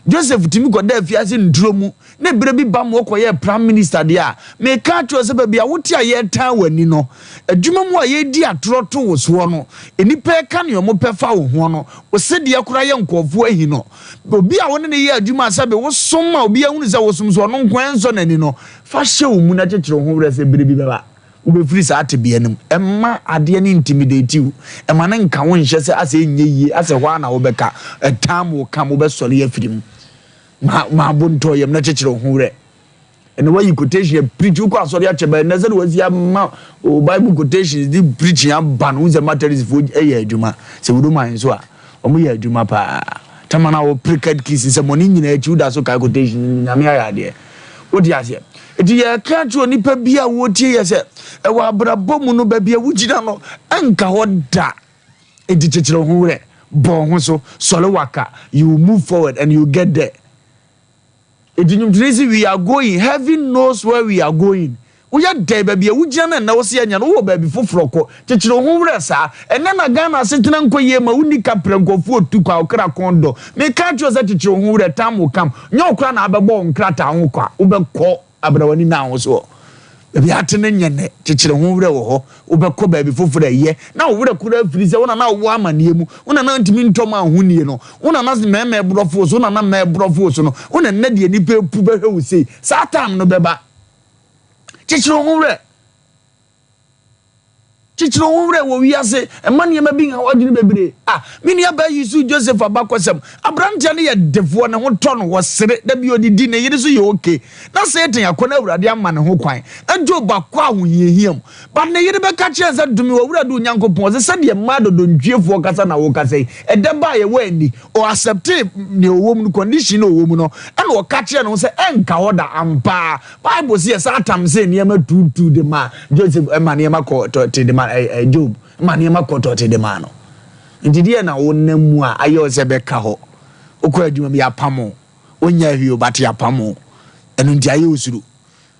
Joseph tumi kɔda afiase nturo mu na ebere bi ba ma ɔkɔyɛɛ prime minister deɛ a, meka akyerɛ wo sɛ baabi a wote a yɛretan w'ani no, adwuma mu a yɛredi atorɔ to wo soɔ no, nnipa reka nea wɔpɛ fa wo ho no, wo sedeɛ koraa yɛ nkurɔfoɔ ahi no. Obi a wo ne no yɛ adwuma a sɛbe wosom ma obi ahunu sɛ wosom so ɔno nko ara nsɔ n'ani no, fa hyɛ wo mu na kyekyere wo ho werɛ sɛ bere bi bɛba wobɛfiri saa tebea no mu. Mma adeɛ no intimidate wo. Mma no nka wo nhyɛ sɛ asɛ ɛnyɛ yie, asɛ hɔ ara na wobɛka. A time will come, wobɛsɔre afiri mu. Ma ma abo ntɔ yam na kyekyere wo ho werɛ. Ɛnna wayi quotation yɛ preach wokɔ asɔre akyɛ bɛn ɛnɛ sɛde wasi ama o Bible quotations de preaching aba no sɛ Methodist fo yɛ adwuma sɛ wudo man nso a wɔn yɛ adwuma paa tama na wɔ precard kiss sɛ mɔne nyinaa akyi woda so kae quotation nyame ayɛ adeɛ wote aseɛ eti yɛ ka kyerɛ onipa bi a wɔtie yɛ sɛ ɛwɔ abrabɔ mu no baabi a wogyina no ɛnka hɔ da. Enti kyekyere wo ho werɛ, bɔ wo ho so, sɔre waka, you will move forward and you will get there. Enti nnwomtoni se we are going, heaven knows where we are going. Woyɛ dɛn baabi a wogyina no ɛnnɛ wo se anya no wowɔ baabi foforɔ kɔ. Kyekyere wo ho werɛ saa. Ɛnnɛ na Ghana asetena nkɔ yie ma wonni kaprɛ nkurɔfoɔ tu kwa wo kra kɔn dɔ. Meka akyerɛ wo sɛ kyekyere wo ho werɛ time will come. Nyɛ wo koraa na abɛbɔ wo nkrataa ho kwa, wobɛkɔ. Abra w'ani na ho soɔ. Baabi a ate no nyɛ nnɛ. Kyekyere ho werɛ wɔ hɔ. Wobɛkɔ baabi foforɔ a ɛyɛ. Na wo werɛ koraa afiri sɛ wo na na wowɔ amanneɛ mu. Wo na na ntumi ntɔ ma wo ho nnie no. Wo na na mmarima reborɔfo wo so. Wo na na mmaa reborɔfo wo so no. Wo na nnɛ deɛ nnipa repu bɛhwɛ wo sei. Saa time no bɛba. Kyekyere wo ho werɛ. Kyekyere wo ho werɛ wɔ wiase. Mma nneɛma bi nha w'adwene bebree. Ah, me nuabaa yi so Joseph abakɔsɛm. Aberanteɛ no yɛ defoɔ, ne ho tɔ no, ɔsere, da bi ɔdidi, ne yere nso yɛ okay. Na Satan akɔ na Awurade ama ne ho kwan. Na Job akɔ ahohiahia mu. But ne yere bɛka kyerɛɛ no sɛ, Dome w'Awurade wo Nyankopɔn. Ɔse, sɛdeɛ mmaa dodontwiefoɔ kasa na wokasa yi. Ɛdɛ baa yɛwɔ anni. Ɔ acceptee nea ɔwɔ mu no, condition a ɔwɔ mu no, ɛna ɔka kyerɛɛ ne ho sɛ, ɛnka hɔ da, ampa ara. Bible se yɛsan tam se nneɛma tuutuu de maa Joseph ɛma nneɛma kɔ tɔte de ma ɛ ɛ Job ma nneɛma kɔ tɔte de maa no. Nti deɛ na wonam mu a ayɛ wo sɛ bɛka hɔ. Wokɔ adwuma mu yɛapam wo. Wonyɛ hwee o but yɛapam wo. Ɛno nti ayɛ wo suro.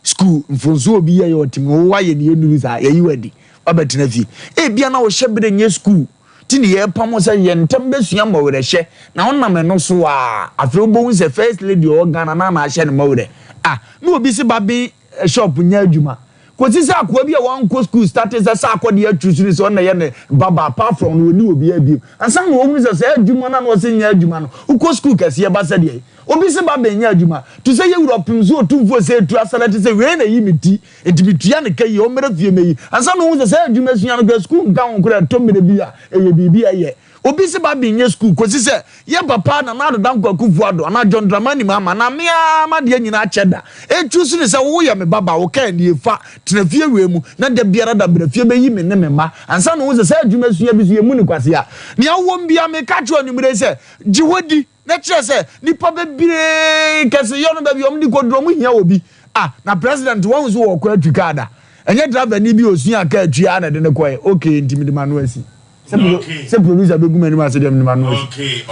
School mfonsoɔ obi yɛ yɛ ɔte mu wo ayɛ ne yɛnnuru saa yɛyi wo adi wabɛtena fie. Ebia na wo hyɛ berɛ nyɛ school. Nti ne yɛrepam wo sɛ yɛ ntɛm bɛsua mmɔwerɛhyɛ na wonam ɛno so a afei wobɛhu sɛ first lady ɔwɔ Ghana na na ahyɛ no mmɔwerɛ. Ah, na obi se baben shop nyɛ adwuma. Kɔsi sɛ akoa bi a wankɔ school startee sɛ sɛ akɔdeɛ aturu so ne sɛ ɔno na ɛyɛ ne baba apart from no ɔnni obiara biom. Ansa na wahunu sɛ saa adwuma no a na ɔse nyɛ adwuma no, wokɔ school kɛseɛ ba sɛdeɛ obi se ba bɛnyɛ adwuma te sɛ yɛwura ɔpem so otumfoɔ sɛ ɛtu asɛlɛte sɛ wei na ɛyi me ti nti metua ne ka yie ɔmmra fie mɛyi ansa na ɔhu sɛ saa adwuma sua no koraa school nka ho koraa ɛtɔ mmerɛ bi a ɛyɛ biribi a ɛyɛ Obi se Barbie nyɛ sukuu kosi sɛ yɛ papa Nana Addo Dankwa Akufo Addo anaa John Dramani Mahama anaa me ara m'adeɛ nyinaa kyɛ da. Etu so ne sɛ wo yɛ me ba ba wo kaa nie fa tena fie wei mu na da biara da bra fie bɛyi me ne me mma ansa na ohu sɛ saa adwuma sua bi so yɛ mu ne kwasea. Nea wowɔ mu biara meka kyerɛ wo anwumerɛ yi sɛ gye hɔ di na kyerɛ sɛ nnipa bebree kɛseyɛ no baabi a wɔde kɔduru wɔn hia obi. Ah na president wahu sɛ wɔkɔ atwi kaa da ɛnyɛ driver ni bi a osua kaa twi ara na ɛde no kɔɛ okay nti mede m'ano asi. Sɛ producer bɛgu m'anim ase deɛ menim ano asi.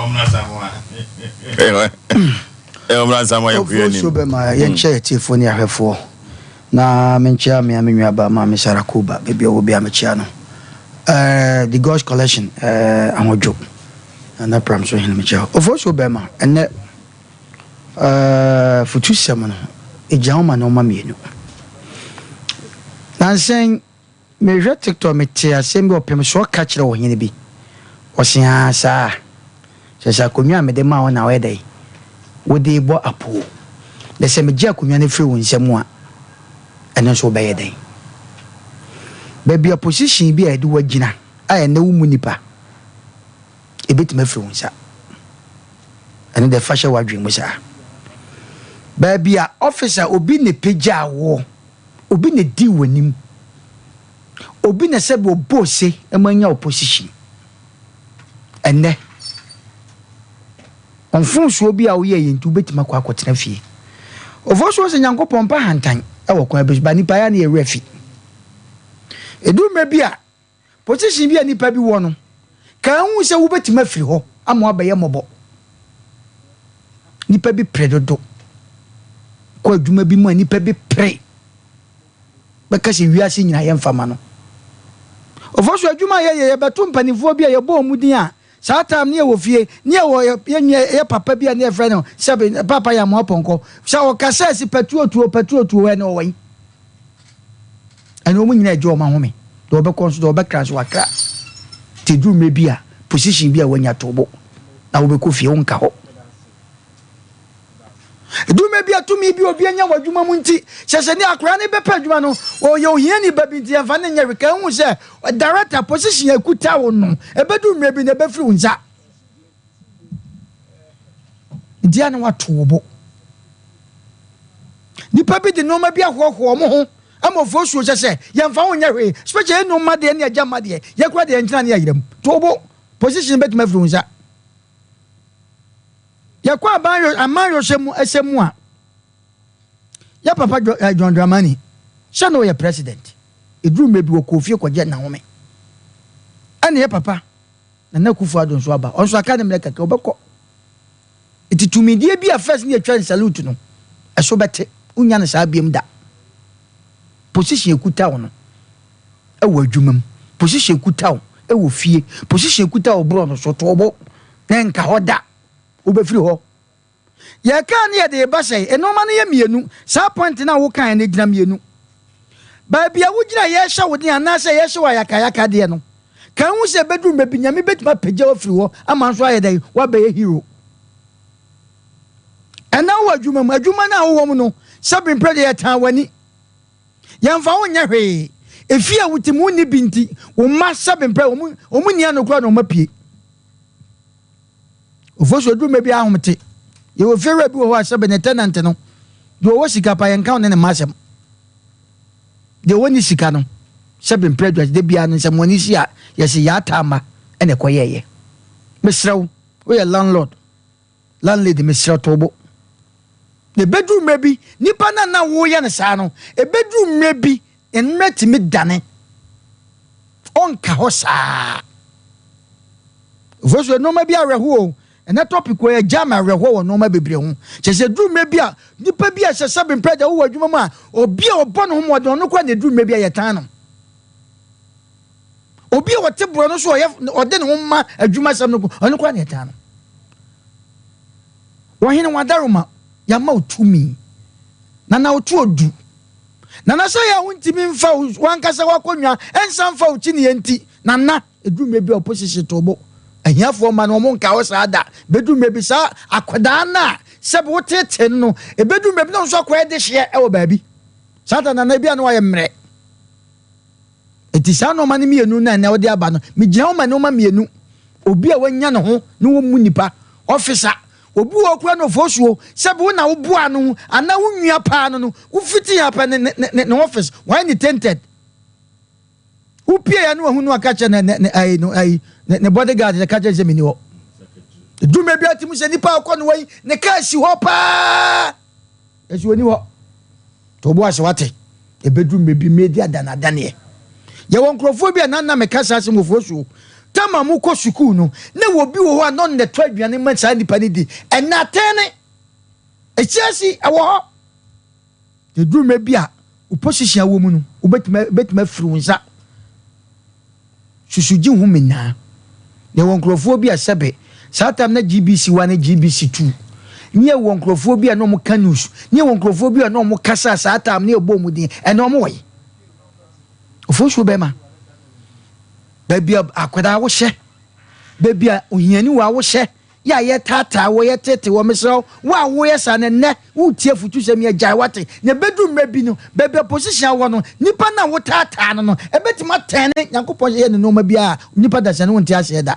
Ofuo nsuo bɛma yɛnkyɛ yɛ tiefoɔ ne ahwɛfoɔ na menkyea mea me nuaba maame Sarah Kuba baabi a ɔwɔ biara mekyea no eh, The God's Collection eh, Ahodwo Nana Pram so hene mekyea wo. Ofuo nsuo bɛma ɛnɛ eh, futusɛm no ɛgyina hɔ ma nneɛma mmienu. Nansɛn Mehwɛ tiktok metee asɛm bi ɔpem so ɔka kyerɛ ɔhene bi ɔse aa saa kyerɛ sɛ akonnwa a mede maa wo na woyɛ dɛn wode bɔ apoo na sɛ megye akonnwa no firi wo nsa mu a ɛno nso wobɛyɛ dɛn baabi a position bi a yɛde wo agyina a ɛnɛ wo mu nipa ɛbɛtumi afiri wo nsa ɛno deɛ fa hyɛ w'adwene mu saa baabi a office a obi ne pagyaa woɔ Obi na edii w'anim. Obi na sɛbi ɔbɔɔ ose ma anya wo position. Ɛnnɛ, mfomsoɔ bi a woyɛeɛ nti wobɛtumi akɔ akɔtena fie. Ofosuo sɛ Nyankopɔn mpa hantan wɔ kwan bi so, but nipa yɛ a na yɛ werɛ fi. Ɛduru mmerɛ bi a, Position bi a nipa bi wɔ no, ka hu sɛ wobɛtumi afiri hɔ ama wabɛyɛ mmɔbɔ. Nipa bi pere dodo. Kɔ adwuma bi mu a nipa bi pere. Bɛka sɛ wiase nyinaa yɛmfa ma no. Ɔfɔ so adwuma a yɛyɛ yɛbɛto mpanimfoɔ bi a yɛbɔ wɔn din a saa time ne yɛwɔ fie ne yɛwɔ yɛnua yɛ papa bi a ne yɛfrɛ no sɛbe papa yɛ amoa pɔnkɔ sɛ ɔkasa si patuotuo patuotuo ɛne ɔwɔ yi. Ɛne wɔn nyinaa agye wɔn ahome. Deɛ ɔbɛkɔ nso, deɛ ɔbɛkra nso, wakra. Nti ɛduru mmerɛ bi a, position bi a wanya to bo na wobɛkɔ fie, wonka hɔ. Ɛduru mmerɛ bi a, tumi bi a obi anya wɔ adwuma mu nti, kyerɛ sɛ ne akwadaa no bɛpɛ adwuma no, ɔyɛ ohiani ba bi nti yɛmfa no nyɛ hwee. Ka hu sɛ director position a ɛkuta wo no, ɛbɛduru mmerɛ bi no ɛbɛfiri wo nsa. Nti a na wato wo bo. Nnipa bi de nneɛma bi ahoahoa wɔn ho ama ofuo suo kyɛ sɛ yɛmfa ho nyɛ hwee. Especially yɛn nneɛma deɛ ne agya mma deɛ yɛkura deɛ yɛnkyena ne yɛayera mu. To wo bo. Position bɛtumi afiri wo nsa. Yɛkɔ aban aman yɔhyɛ mu ɛsɛ mu a yɛ papa eh, John Dramani sɛ na ɔyɛ president. Ɛduru mmerɛ bi wɔkɔɔ fie kɔgye n'ahome. Ɛne yɛ papa Nana Akufo Addo nso aba. Ɔno nso aka ne mmerɛ kakra ɔbɛkɔ. Nti tumidie bi a first ne yɛtwa no salute no, ɛso bɛte. Wonnya no saa biom da. Position ɛkuta wo no wɔ adwuma mu, position ɛkuta wo wɔ fie, position ɛkuta wo borɔ no so, to wo bo na ɛnka hɔ da. Wobɛfiri hɔ. Yɛkaa ne yɛde reba sɛe. Nnoɔma no yɛ mmienu. Saa point no a wokaeɛ no ɛgyina mmienu. Baabi a wogyina yɛrehyɛ wo den anaasɛ yɛrehyɛ wo ayakayaka deɛ no, ka ho sɛ ɛbɛduru mmerɛ bi Nyame bɛtumi apagya wo afiri hɔ ama nso ayɛ dɛn? Woabɛyɛ hero. Ɛnɛ wowɔ adwuma mu, adwuma no a wowɔ mu no, sɛbe mprɛ deɛ yɛtaa w'ani. Yɛmfa wo nyɛ hwee. Efie a wote mu wonni bi nti, wo mma sɛbe mprɛ wɔn nni ano koraa na wɔn apue. Ofosu eduru mɛ bi ahom te. Yɛwɔ fiewura bi wɔ hɔ a sɛbe ne tenant no, deɛ ɔwɔ sika pa yɛnka ɔne ne mma asɛm. Deɛ ɔwɔ ne sika no, sɛbe mprɛ aduase da biara no nsɛmmɔne si a yɛse yɛataa mma ɛna ɛkɔyɛɛyɛ. Mesrɛ wo, woyɛ landlord, landlady mesrɛ wo to wo bo. Na ɛbɛduru mmerɛ bi, nipa no a na woyɛ no saa no, ɛbɛduru mmerɛ bi Mmerɛ tumi dane, ɔnka hɔ saa. Ofosuo, nnoɔma bi awerɛhoɔ o. Ɛnɛ topic wɔ yɛ gya me awerɛhoɔ wɔ nnoɔma bebree ho. Kyerɛ sɛ ɛduru mmerɛ bi a, nipa bi a sɛ sɛbe mprɛ deɛ wowɔ adwuma mu a, obi a ɔbɔ ne ho mmɔden, ɔno koraa na ɛduru mmerɛ bi a yɛtan no. Obi a ɔte borɔ no so ɔyɛ ɔde ne ho ma adwuma sɛm no, ɔno koraa na yɛtan no. Wɔhene wadaroma, yɛama wo tumi. Na na wotu odu. Nana sɛ yɛ a wontumi mfa w'ankasa w'akonnwa nsan mfa wo kyiniiɛ nti, Nana, ɛduru mmerɛ bi a opposition to bo. Ahiafoɔ mma no wɔn nka wo saa da. Bɛduru mmerɛ bi saa akwadaa no a sɛbe woteetee no no, ɛbɛduru mmerɛ bi na ɔno nso akɔyɛ dehyeɛ wɔ baabi. Saa ta Nana ebi a na wayɛ mmerɛ. Enti saa nnoɔma no mmienu no a ɛnnɛ wode aba no, megyina hɔ ma nnoɔma mmienu. Obi a wanya ne ho na wɔmmu nnipa, ɔfisa. Obi wɔ hɔ koraa na ɔfoosuo, sɛbe wo na woboaa no ho anaa wo nua paa no no, wofiti ha pɛ ne ne ne ne office, wayɛ ne tainted. Wopie ya ne wahu no aka kyerɛ ne ne ne ayi no ayi ne ne bodyguard sɛ ka kyerɛ sɛ menni hɔ. Dwuma bi ate mu sɛ nipa a ɔkɔ no wɔ yi ne kaa si hɔ paa. Ɛso ɔni hɔ. To bo ase wate. Ɛbɛduru mmerɛ bi mɛdi adanadaneɛ. Yɛwɔ nkurɔfoɔ bi a na na meka saa asɛm wɔ Fosuo. Tam a mokɔ sukuu no, na wɔ bi wɔ hɔ a na ɔno na ɛtɔ aduane ma saa nipa no di. Ɛnnɛ atɛn ne. Ɛsiasi ɛwɔ hɔ. Ɛduru mmerɛ bi a, wo position a wɔ mu no, wobɛtumi ɛbɛtumi afiri wo nsa. Susu gye ho menaa. Yɛwɔ nkurɔfoɔ bi a sɛbe saa time na GBC 1 ne GBC 2 ne yɛwɔ nkurɔfoɔ bi a na wɔn ka news ne yɛwɔ nkurɔfoɔ bi a na wɔn kasa saa time ne yɛbɔ wɔn din ɛnɛ wɔn wɔ yi. Ofosuo bɛrima baabi a akwadaa wohyɛ baabi a ohiani wɔ a wohyɛ Yɛ a yɛtaataa wo, yɛteetee wo, mesrɛ wo, wo a woyɛ saa no, ɛnnɛ, woretie afutusɛm yi a, gyae, woate? Na ɛbɛduru mmerɛ bi no, baabi a position a wowɔ no, nipa no a wotaataa no no, ɛbɛtumi atɛne, Nyankopɔn yɛ ne nnoɔma biara a, nipa dasani wonte aseɛ da.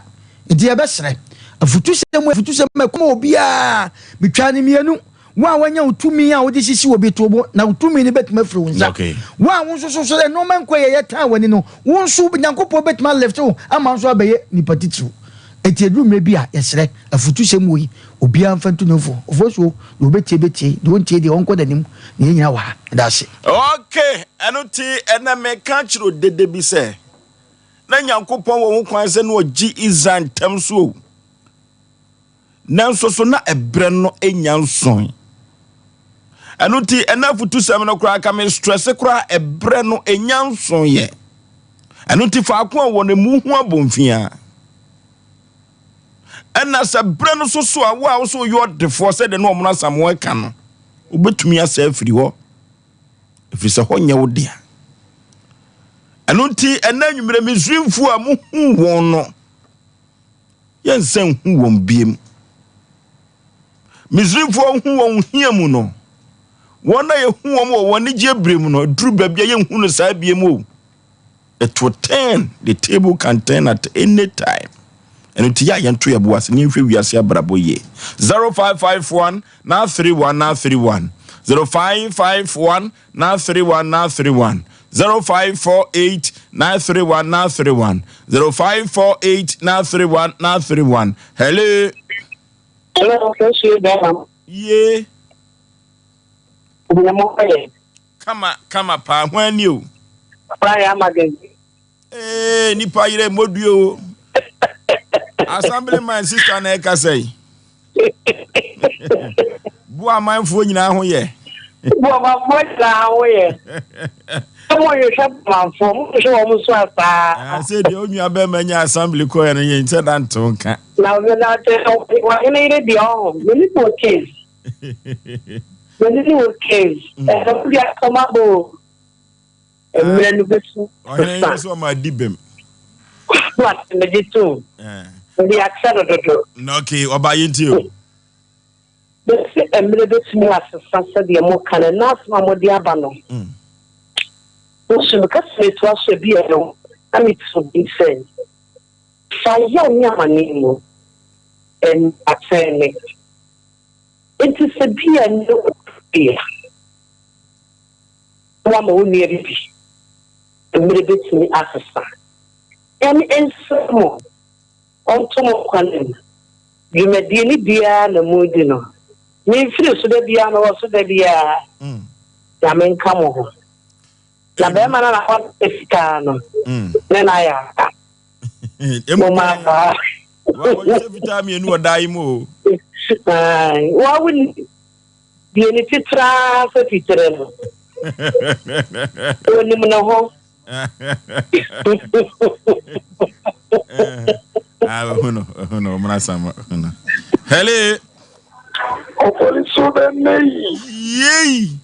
Enti yɛbɛsrɛ, afutusɛm yi, afutusɛm a ɛkɔma obiara, metwaa no mmienu, Wo a woanya wo tumi a wode sisi obi to bo, na wo tumi no bɛtumi afiri wo nsa. Wo a wo nso so sɛ nneɛma nkɔ yie yɛtan w'ani no, wo nso Nyankopɔn bɛtumi alifte wo ama wo nso abɛyɛ nipa titiriw. Enti ɛduru mmerɛ bi a, yɛsrɛ, afutusɛm wei, obiara mfa ntu ne ho fo. Ofosuo, deɛ ɔbɛtie bɛtie, deɛ ɔntie deɛ ɔnkɔ n'anim, na yɛn nyinaa wɔ ha. Meda ase. Ok, ɛno nti ɛnɛ meka kyerɛ odede bi sɛ, na Nyankopɔn wɔ ho kwan sɛ na ɔgye Israel ntɛm so o. Nanso so na ɛberɛ no nnya nsoe? Ɛno nti ɛna afutusɛm no koraa ka me stress koraa ɛberɛ no nnya nsoeɛ. Ɛno nti faako a wɔn emu ho abomfia. Ɛna sɛ berɛ no so so a wo a wo so woyɛ ɔdefoɔ sɛdeɛ ne ɔmono Asamoah ka no, wobɛtumi asɛ afiri hɔ ɛfiri sɛ hɔ nyɛ wo dea. Ɛno nti ɛna anwummerɛ Misraimfoɔ a mohu wɔn no yɛnsan nhu wɔn biem. Misraimfoɔ hu wɔn hia mu no, wɔn a yɛhu wɔn wɔ wɔn anigyeɛ berɛ mu no, ɛduru baabi a yɛnhu no saa biem o. It will turn, the table can turn at any time. Ɛno nti yɛ a yɛnto yɛn bo ase na yɛnhwɛ wiase abrabɔ yie. 0551 931 931 0551 931 931 0548 931 931 0548 931 931 Hello. Hello, Kɛhyie bɛrima. Yie. Nyɛ mo yɛ. Kama kama paa ho ani o. Paa yɛ ama gɛn. Ee nipa yerɛ mmɔdue o. Assembly man sister na ɛkasa yi. Bu amanfoɔ nyinaa ho yɛ. Bu amanfoɔ nyinaa ho yɛ. Mo hwehwɛ amanfoɔ, mo hwehwɛ wɔn so asaa. Ah, sɛ deɛ onua bɛrima nya assembly kɔɛ no yɛn sɛ da ntew nka. Na na kyɛ ɔhene yere deɛ ɔho, mene wɔ case. Mene wɔ case. Ɛsɛ bi asɛm abɔ o. Mmerɛ no bɛsu. Ɔhene yɛ sɛ ɔma adi bem. Wate megye tom. Mede akyɛ no dodo. Na okay, ɔba yɛ ntie o. Mese mmerɛ bɛtumi asesa sɛdeɛ moka no, ɛna asɛm a mode aba no. Nso meka sɛ metoa so bi a ɛwɔ na metu bi sɛ fa yaw ne amane mu ɛn atɛn me. Nti sɛ bi a ne obi a woama wo nua bi bi, mmere betumi asesa. Nyame nhyira mo, ɔnto mo nkwa nna mu. Dwumadie no biara na moredi no, memfiri so da biara, mewɔ so da biara. Nyame nka mo ho. Na bɛrima no na ɔde fitaa no, ne na ayɛ aka. Mo ma saa. Wɔhyɛ fitaa mmienu wɔ daa yi mu o. Wawo ni. Deɛ ne ti traa sɛ titire no, ɔnim ne ho. Ah, ɔhu no, ɔhu no, ɔmena sam, ɔhu no. Hello. Ɔfɔli so bɛ mɛ yi. Yei.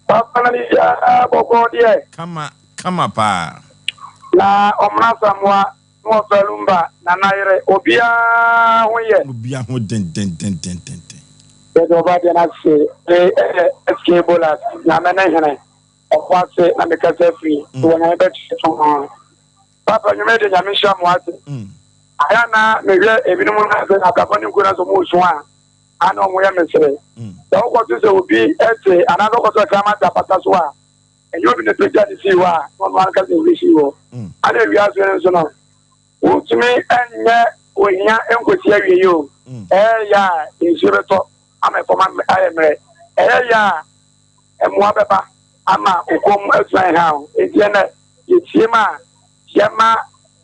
Papa na biribiara bɔkɔɔ deɛ. Kama kama paa. Na Ɔmena Asamoah ne Ɔfa Lumba Nana yere obiara ho yɛ. Obiara ho dendendendenden. Yɛda ɔba deɛ no ase. Wei ɛyɛ SK Bolas Nyame ne hene ɔbo ase na me kasa firi wɔ Nyame bɛkyerɛ to ho. Papa nwuma de Nyame nhyira mo ase. Ayɛ a na mehwɛ ebinom na sɛ abrabɔ ne nko na sɛ ɔmo resu a a na ɔmo yɛ me sere. Sɛ wokɔto sɛ obi te anaasɛ wokɔto ɔkraman te apata so a ɛnyɛ obi na pagya ne sii hɔ a na ɔno ankasa huri sii hɔ. Ana wiase no nso no wontumi nyɛ ohia nkosi awiei o. Ɛyɛ ya a nsuo bɛtɔ ama ɛfam ayɛ mmerɛ. Ɛyɛ ya a mmoa bɛba ama okɔm atu aheha wo. Enti ɛnɛ yɛtie ma yɛma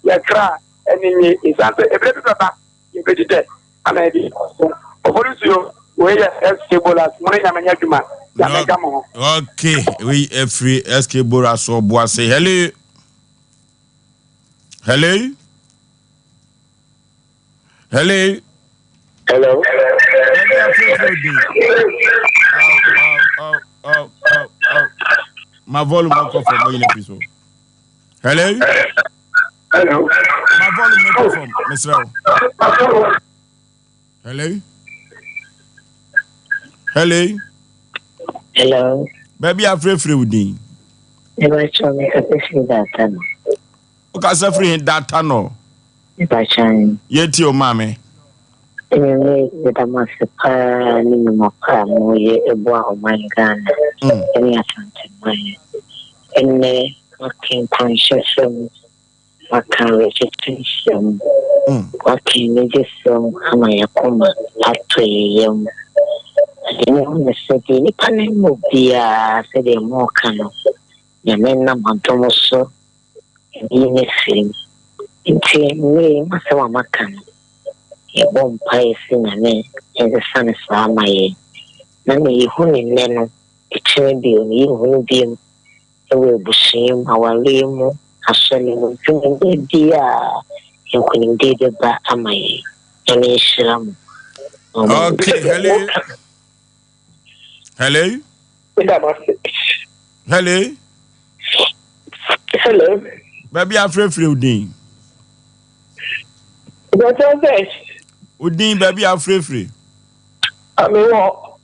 yɛ kra ani nye. Esiane sɛ ebere bi bɛba yɛbɛdi dɛ ama yɛde akɔ so. Oforisuo, wei yɛ SK Bolas, mo ne Nyame nyɛ adwuma. Nyame nka mo ho. Okay, wei ɛfiri SK Bolas Ɔboase. Hello. Hello. Hello. Hello. Baabi a afeefee din. Oh, oh, oh, oh, oh. Ma volume no kɔ fam, ɔyi na fi so. Hello. Hello. Ma volume no kɔ fam, mesrɛ wo. Hello. Hello. Hello. Baabi a afeefee wo din. Mebakyɛw mekasa firi data no. Wokasa firi he data no? Mebakyɛw. Yɛtie o maame. Anwummerɛ yi meda mo ase paa ne nnwuma pa a moyɛ boa ɔman Ghana ne Asanteman. Ɛnnɛ moaka nkuranhyɛsɛm, moaka awerɛkyekyesɛm, moaka anigyesɛm ama yɛn akoma atɔ yɛn yam. Na deɛ mehu ne sɛ deɛ nnipa no mmɔ biara sɛdeɛ moka no, Nyame nam adom so Eyi ne firi mu. Nti mmerɛ yi m'asɛm a maka no, yɛbɔ mpaeɛ sɛ Nyame nsesa no saa ma yɛn, na nea yɛhu no nnɛ no, akyire bio no yɛnhu no biom wɔ abusua mu, awareɛ mu, asɔre mu, adwuma mu, baabiara nkunimdie bɛba ama yɛn. Nyame nhyira mo. Okay, hello. Hello. Hello. Hello. Baabi afrɛfrɛ wo din. Bàtà sɛ. Wo din baabi afrɛfrɛ. Ame wɔ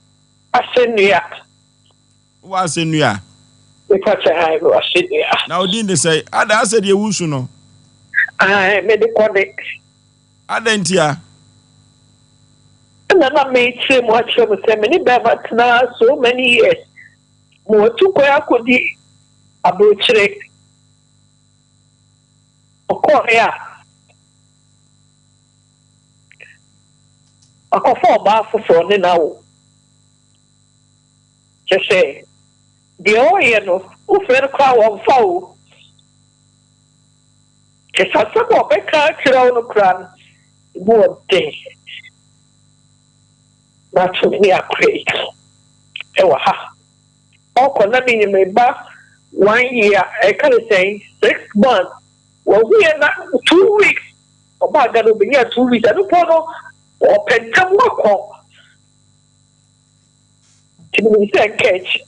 asɛnnua. Wɔ asɛnnua. Mepa kyɛ ha wɔ asɛnnua. Na wo din de sɛ ada asɛ deɛ wusu no. Ayi mede kɔ de. Adɛn ntia? Ɛna na mekyerɛ mu akyerɛ mu sɛ me ne bɛrima tena so many years. Ma watu kwan akɔdi aburokyire. Ɔkɔeɛ a, wakɔfa ɔbaa foforɔ ne no awo. Kyerɛ sɛ, deɛ ɔreyɛ no, wofrɛ no koraa a, ɔmfa o. Kyerɛ sɛ, asɛm a ɔbɛka akyerɛ wo no koraa no, emu yɛ den. Mato me ne akora yi wɔ ha. Ɔkɔ na menyim me ba one year ɛka ne sɛn six months wahu yɛ na 2 weeks ɔbaa Ghana obenya 2 weeks ɛno po no ɔpɛ ntɛm akɔ nti menim sɛ nka akyi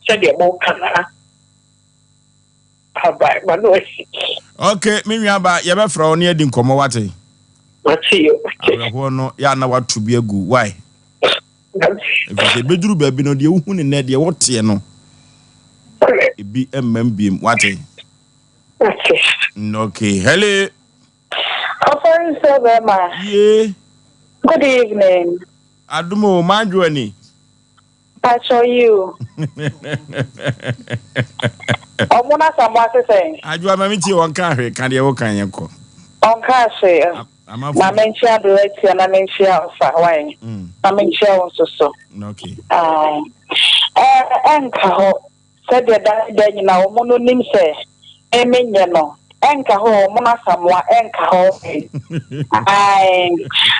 sɛdeɛ moka no a aba ma no asi. Ok me nua ba yɛbɛfrɛ wo ne adi nkɔmmɔ wate. Mate yo mate. Awerɛhoɔ no yɛ a na wato bi agu why? Ɛfiri sɛ ɛbɛduru baabi no deɛ wohu ne nnɛ deɛ woteɛ no ebi mmam biem wate. Mate. Ok hello. Ɔfɔri sɛ bɛrima. Yee. Good evening. Adom o madwo ani. Pacho yi o. Ɔmo na Asamoah se sɛn? Adwoa ma me tie ɔnka hwee ka deɛ woka yɛn kɔ. Ɔnka hwee. Ma me nkyia Beretia na me nkyia Ɔfa wai. Na me nkyia wo nso so. Okay. Ae. Ɛɛ ɛnka hɔ sɛdeɛ da ne da nyina ɔmo no nim sɛ me me nyɛ no ɛnka hɔ ɔmo no Asamoah ɛnka hɔ wai. Ae.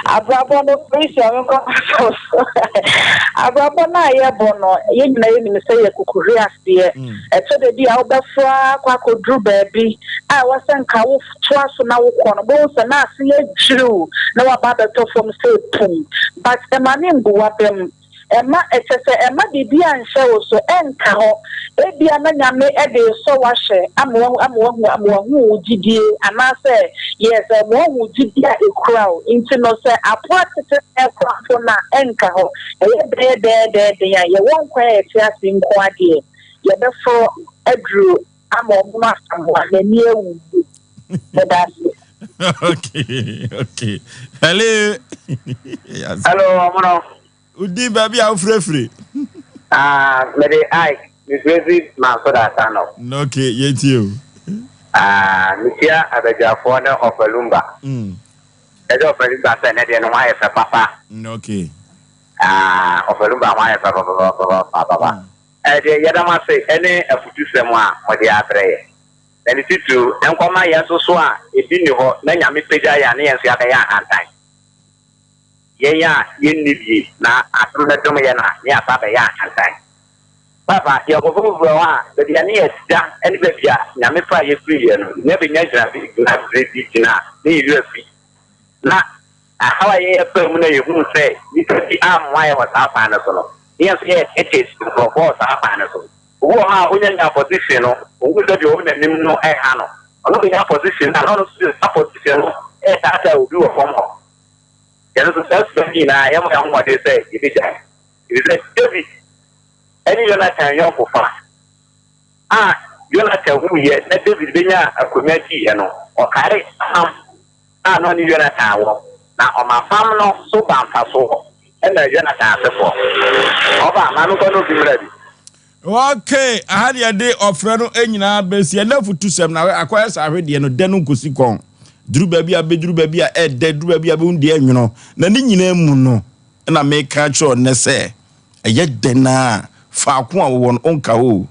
Abrabɔ no Felicia me nkɔ asɛm so. Abrabɔ no a yɛbɔ no yɛn nyina yɛnim sɛ yɛ kukuhwe aseɛ. Ɛtɔ da bi a wobɛforo ara akɔ akɔduru baabi a ɛwɔ sɛ nka wotoa so na wokɔ no, wobɛhu sɛ na ase adwiriw na woaba abɛtɔ fam sɛ pum. But ɛma no mbu w'abam. Ɛmma, kyerɛ sɛ, ɛmma biribiara nhyɛ wo so, ɛnka hɔ. Ebia na Nyame de resɔ wo ahwɛ ama wahu, ama wahu, ama wahu wo gyidie, anaasɛ, yes, ama wahu wo gyidie a ɛkura wo. Nti no, sɛ apoa tete sɛn koraa mpo no a, ɛnka hɔ. Ɛyɛ dɛn dɛn dɛn den a, yɛwɔ nkwa a yɛte ase nko ara deɛ, yɛbɛforo aduru ama wɔn asamoa, n'ani awu. Meda ase. Okay, okay. Hello. Hello, Amono. Udi baabi a wofirefiri. Ah, mede Ike, mefirefiri Manso da Asano. Okay, yɛtie o. Ah, mekyia abadwafoɔ ne Ɔfalumba. Ɛsɛ Ɔfalumba sɛ ne deɛ ne ho ayɛ fɛ papa. Okay. Ah, Ɔfalumba ho ayɛ fɛ papapapapapa. Ɛdeɛ yɛda mo ase ɛne afutusɛm a mode abrɛ yɛ. Na ne titiriw, ɛnkɔma yɛn nso so a ebi nni hɔ na Nyame pagya yɛn a ne yɛn nso yɛabɛyɛ ahantan. Yɛn a yɛnni bi na adom no dom yɛn a ne yɛasan abɛyɛ ahantan. Paapa, yɛwɔ nkurɔfo bebree wɔ hɔ a, baabi a ne yɛda ne baabi a Nyame faa yɛn firiiɛ no, yɛnya bɛnya gyinaberɛ bi gyina a, ne yɛn werɛ afi. Na ahaw a yɛfaa mu na yɛhuu sɛ nnipa bi ammoa yɛn wɔ saa kwan no so no, ne yɛn nso yɛretetee nkurɔfoɔ wɔ saa kwan no so. Obi wɔ hɔ a onya nya position no, ohu sɛ deɛ ɔwɔ n'anim no reha no. Ɔno bɛnya position no a, na ɔno nso de saa position no retaataa obi wɔ fam hɔ. Yɛn nso saa suban yi nyinaa, yɛmmɔ yɛn ho mmɔden sɛ yɛbɛgyae. Ɛfiri sɛ David ne Yonatan yɔnkofa a Yonatan huiɛ na David bɛnyaa akonnwa diiɛ no, ɔkaee apam a na ɔne Yonatan wɔ, na ɔma apam no so baa mfasoɔ ma Yonatan asefoɔ. Ɔba, ma menkɔ na obi mmra bi. Ok, aha deɛ yɛde ɔfrɛ no nyinaa bɛsi. Ɛnɛ afutusɛm na akɔyɛ sɛ ahwedeɛ no, dɛ no nkɔsi kɔn. Duru baabi a bɛduru baabi a ɛdɛ, duru baabi a bɛhu deɛ ɛnwono. Na ne nyinaa mu no, na meka akyerɛ wo nnɛ sɛ, Ɛyɛ dɛn ara a, faako a wowɔ no, wonka hɔ o.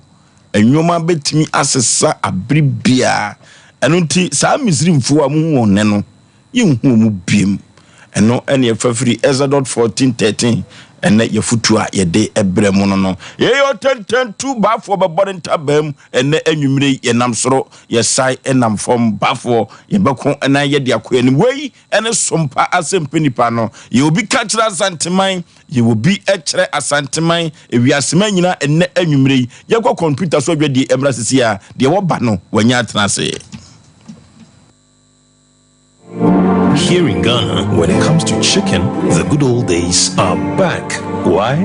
Nneɛma betumi asesa bere biara. Ɛno nti, saa Misraimfo a muhu wɔn nnɛ no, yenhu wɔn bio. Ɛno ne ɛfa firi Exodus 14:13 ɛnnɛ yɛfotu a yɛde brɛ mo no no. Yɛyɛ ɔtɛntɛntu baafoɔ bɛbɔ ne ntabaa mu ɛnnɛ anwummere yi. Yɛnam soro, yɛsan nam fam. Baafoɔ, yɛbɛko na yɛde akɔ anim. Wei ne sompa asɛmpɛ nipa no. Yɛ obi ka kyerɛ Asanteman Yɛwɔ bi kyerɛ Asanteman, ewiaseman nyinaa ɛnnɛ anwummere yi. Yɛnkɔ kɔmputa so adwadie mmra sisi a, deɛ wɔba no, wanya atena ase. Here in Ghana, when it comes to chicken, the good old days are back. Why?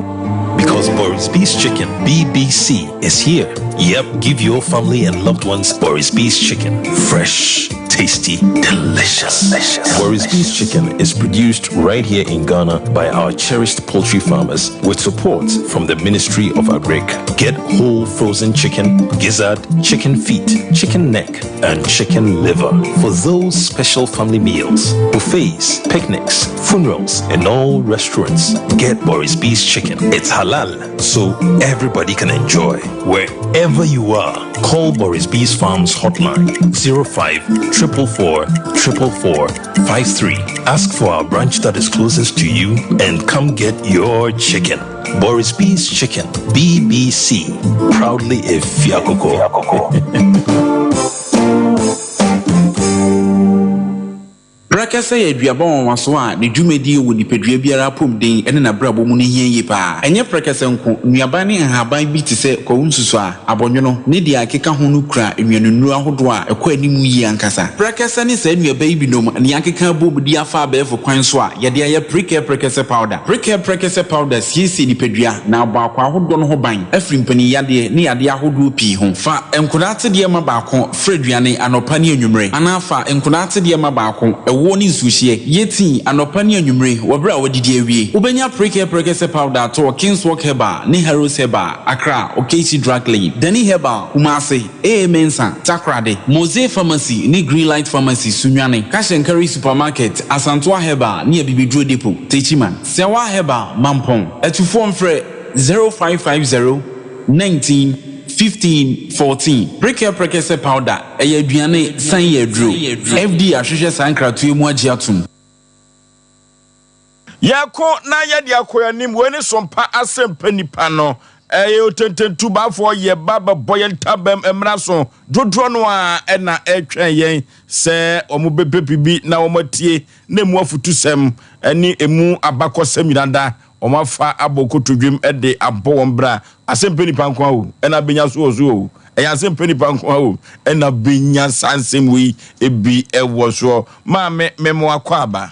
Because Boris B's Chicken, BBC, is here. Yep, give your family and loved ones Boris B's Chicken. Fresh, tasty, delicious. delicious. Boris B's Chicken is produced right here in Ghana by our cherished poultry farmers with support from the Ministry of Agric. Get whole frozen chicken, gizzard, chicken feet, chicken neck, and chicken liver for those special family meals, buffets, picnics, funerals, and all restaurants. Get Boris B's Chicken. It's halal, so everybody can enjoy. Wherever you are, call Boris B's Farms hotline 05 444 444 53. Ask for our branch that is closest to you and come get your chicken. Boris B's Chicken, BBC, proudly a Fiakoko. Prɛkɛsɛ yɛ aduaba nwanwaso a ne dwumadie wɔ nipadua biara apɔmuden ne n'abrabɔ mu no hia yie pa ara. Ɛnyɛ prɛkɛsɛ nko, nnuaba ne nhaban bi te sɛ kwawu nsusuaa, abɔnwono, ne deɛ ɛkeka ho no kura nnuanennuro ahodoɔ a ɛkɔ anim yie ankasa. Prɛkɛsɛ ne saa nnuaba yi binom na yɛakeka abom de afa abɛɛfo kwan so a yɛde ayɛ Prekɛ Prɛkɛsɛ Powder. Prekɛ Prɛkɛsɛ Powder siesie nipadua na abɔ akwaa ahodoɔ no ho ban afiri mpaninyadeɛ ne yadeɛ ahodoɔ pii ho. Fa nkwadaa atedeɛ ma baako Fra aduane anɔpa ne anwummere, anaa fa nkonaa atedeɛ ma baako, ɛwoɔ ne nsuohyeɛ. Yɛ tii anɔpa ne anwummere wɔ berɛ a woadidi awie. Wobɛnya Prekɛ Prɛkɛsɛ Powder atɔ wɔ Kingswalk Herbal ne Harrows Herbal, Accra, Okaishie Drug Lane, Dani Herbal, Kumasi, AA Mensah, Takoradi, Mose Pharmacy ne Greenlight Pharmacy, Sunyani, Cash and Carry Supermarket, Asantoa Herbal ne Abibiduro Depot, Techiman, Sɛwa Herbal, Mampong. Atufoɔ mfrɛ 0550 19 15 14 Prekɛ Prɛkɛsɛ Powder, ɛyɛ aduane, san yɛ aduro. FDA ahwehwɛ saa nkratoɔ yi mu agye atom. Yɛko na yɛde akɔ yɛn anim. Wei ne sompa asɛmpa nipa no. Ɛyɛ otententubafoɔ yɛ ba bɛbɔ yɛn ntabam mmara so. Dodoɔ no ara na ɛretwɛn yɛn sɛ wɔbɛpɛ biribi na wɔatie na emu afutusɛm ne emu abakɔsɛm nyinaa da. wɔafa abɔ kotodwem de abɔ wɔn bra. Asɛm pɛ nipa nko ara o, ɛna bɛnya so wɔ so o. Ɛyɛ asɛm pɛ nipa nko ara o, ɛna bɛnya saa nsɛm wei bi wɔ soɔ. Maame, mema wo akwaaba.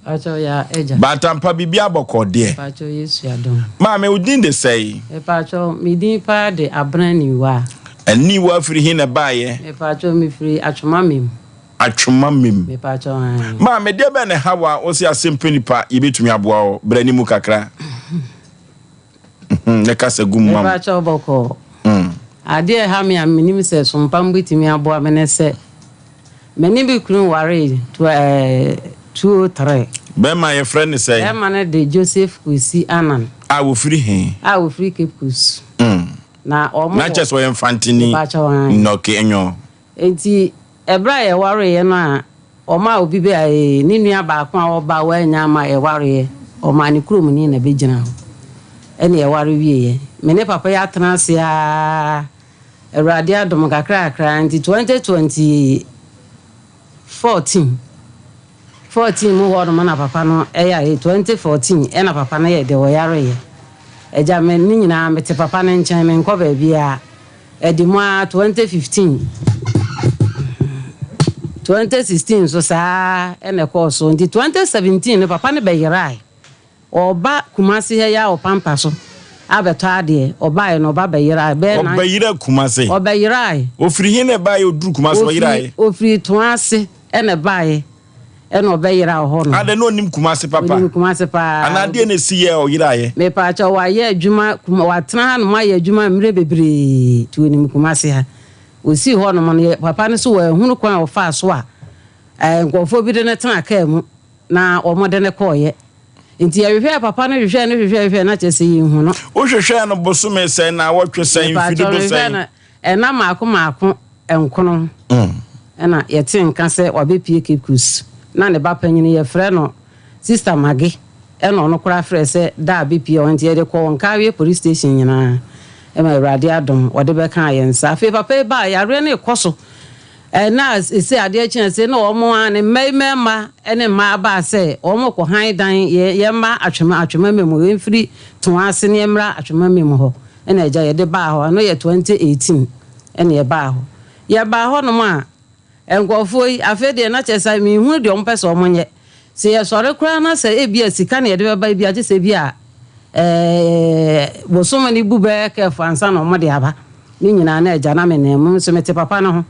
Mpakyɛw ya agya. Batampa biribi abɔkɔ deɛ. Mpakyɛw Yesu adom. Maame wo din de sɛe? Mepakyɛw me din paa de Abena Aniwa. Aniwa firi he na ɛbaeɛ? Mepakyɛw me firi Atwoma Mem. Atwoma Mem. Mepakyɛw ae. Maame deɛ bɛn na ɛha wo a wo se asɛm pɛ nipa yɛbɛtumi aboa wo? Bra animu kakra. Ne kasa gu mu ma me. Mepakyɛw bɔkɔɔ. Adeɛ a ɛha me a menim sɛ sompam bɛtumi aboa me ne sɛ. Me ne me kunu waree 2003. Bɛrima a yɛfrɛ no sɛn? Bɛrima no de Joseph Kwesi Annan. A wɔfiri he? A wɔfiri Cape Coast. Na wɔn Na kyerɛ sɛ ɔyɛ Mfanteni? Mepakyɛw, ae. Nnɔke, nyɔ. Enti ɛberɛ a yɛwareeɛ no a, wɔmaa obi bɛ ee, ne nua baako a ɔba a wannya amma yɛwareeɛ, ɔmaa ne kuromni na bɛgyinaa hɔ. Ɛnna yɛware wieeɛ. Me ne papa yi atena ase ara. Awurade adom kakrakra nti 2020 14 14 mu hɔ nom na papa no yare 2014 ɛna papa no yɛ deɛ ɔyareeɛ agya me ne nyinaa mete papa no nkyɛn menkɔ baabiara ɛdi mu ara 2015 2016 nso saa ɛna ɛkɔɔ so nti 2017 no papa no bɛyerae. Ɔɔba Kumasi ha yi ara wɔ pampa so abɛtɔ adeɛ. Ɔbaeɛ no, ɔba bɛyerae bɛyɛ nine. Ɔbɛyeraa Kumasi? Ɔbɛyerae. Ɔfiri he na ɛbaeɛ ɔduru Kumasi ɔyeraeɛ? Ɔfiri Toase na ɛbaeɛ ɛna ɔbɛyeraa wɔ hɔ nom. Adɛn na ɔnim Kumasi papa? Ɔnim Kumasi paa. Anaa deɛ na ɛsiiɛ a ɔyeraeɛ? Mepaakyɛw, wayɛ adwuma Kuma, watena ha nom ayɛ adwuma mmerɛ bebree nti ɔnim Kumasi ha. Ɔsii hɔ nom no, yɛ, papa no nso wanhunu kwan a ɔfaa so a ɛɛ nkorɔfoɔ bi de no tenaa kaa mu. Na wɔde no kɔeɛ. Nti yɛhwehwɛɛ papa no hwehwɛɛ no hwehwɛɛ hwehwɛɛ na kyerɛ sɛ yɛnhu no. Wohwehwɛɛ no bosome sɛn, naawɔtwe sɛn, mfe Mepaakyɛw, dodo mehwehwɛɛ sɛn? no ɛna mmaako mmaako nkono ɛna yɛtee nka sɛ wabɛpue Cape Coast. Na ne ba panyini yɛfrɛ no Sister Maggie ɛna ɔno koraa frɛɛ sɛ da a bɛpue hɔ nti yɛde kɔɔ Nkawie Police Station nyinaa ɛma Awurade adom wɔde bɛkaa yɛn nsa. Afei papa yi baa yareɛ no rekɔ so. Ɛna ese adeɛ kye a se na wɔn ara ne mma yi mmarima ne mmaa baa sɛ wɔn rekɔ han dan yɛ yɛn mma atwema atwema mɛ mu yɛn firi toa ase ne yɛn mmra atwema mɛ mu hɔ ɛna agya yɛde baa hɔ ɛno yɛ 2018 ɛna yɛbaa hɔ yɛbaa hɔ nom a nkurɔfoɔ yi afei deɛ na kyerɛ sɛ menhunu deɛ wɔn pɛ sɛ wɔn nyɛ Sɛ yɛsɔre koraa na sɛ ebia sika na yɛde bɛba ebia gye sɛ ebia ɛɛ bosome no bu bɛyɛ kɛfo ansa na wɔde aba. Ne nyinaa na agya na me nan mu nso mete papa no ho.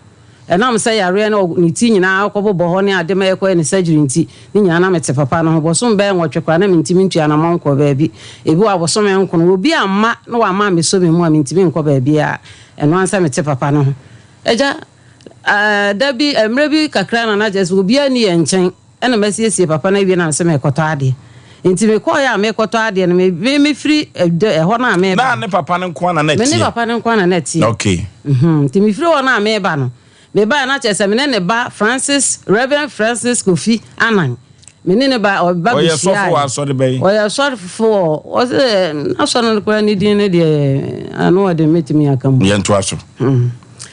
Ɛnam sɛ yareɛ no ne ti nyinaa kɔbobɔ hɔ ne ade ma yɛkɔyɛ ne surgery nti, ne nyinaa na mete papa no ho. Bosome bɛyɛ nwɔtwe koraa na mentumi ntu anamɔn nkɔ baabi. Ebi wɔ a bosome nkono obi amma na wamma ammɛsɔ me mu a mentumi nkɔ baabiara. Ɛno ara ne sɛ mete papa no ho. Agya, ɛɛ da bi mmerɛ bi kakra na na kyerɛ sɛ obiara nni yɛn nkyɛn. Ɛna masiesie papa no awie na mese merekɔtɔ adeɛ. Nti mekɔeɛ a merekɔtɔ adeɛ no, me, me, mefiri ɛhɔ no a mereba Na no. ne papa no nko ara na na Me ne ɛteɛ? papa no nko ara na na ɛteɛ. Okay. Mhm. Nti mefiri hɔ no a mereba no, mebaeɛ na kyerɛ sɛ me ne ne ba Francis, Reverend Francis Kofi Annan, me ne ne ba, ɔba Ɔyɛ sɔfo bɛhyiaeɛ. wɔ asɔre bɛn? Ɔyɛ sɔfo wɔ, ɔsɛ, n'asɔre no koraa ne din no deɛ, ano ɔden mɛtumi aka mu. Yɛntoa so. Mhm.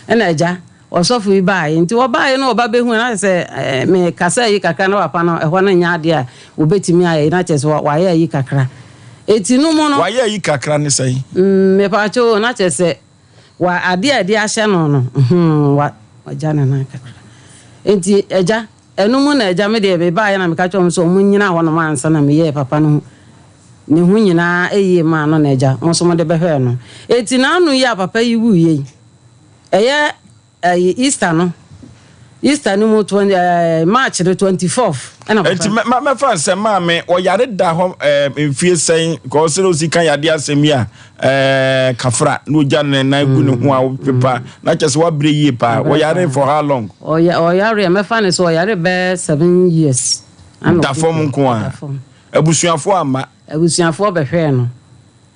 Ɛna agya, Ɔsɔfo yi baeɛ. Nti ɔbaeɛ na ɔba bɛhui na kyerɛ sɛ me kasa ayi kakra na papa no ɛhɔ no nyɛ adeɛ a wɔbɛtumi ayɛ na kyerɛ sɛ wayɛ ayi kakra. Eti no mu no. Wayɛ ayi kakra ne sɛn? Mm, mepaakyɛw o, na kyerɛ sɛ wa adeɛ a yɛde ahyɛ no no, hmm, wa wagya ne nan kakra. Nti agya, ɛno mu na agya me deɛ mebaeɛ na meka kyerɛ wɔn sɛ wɔn nnyina hɔnom ansa na meyɛɛ papa no ho ne ho nyinaa yie maa no na agya, mo nso mode bɛhwɛɛ no. Eti n'ano yi a papa yi wuiɛ yi, Ɛyɛ ɛyi Easter no Easter no mu 20 ɛɛ March no 24th ɛna papa. Nti mɛ mɛfa nsɛm maame ɔyare da hɔ ɛɛ mfie sɛn kɔɔ sɛ osi ka yadeɛ asɛm yi a ɛɛ kafra na ogya ne nan gu ne ho a wopepa na kyɛ sɛ wabrɛ yie paa ɔyare for how long? Ɔya ɔyare mɛfa ne sɛ ɔyare bɛɛ 7 years. Da fam nko a abusuafoɔ amma. Abusuafoɔ bɛhwɛɛ no.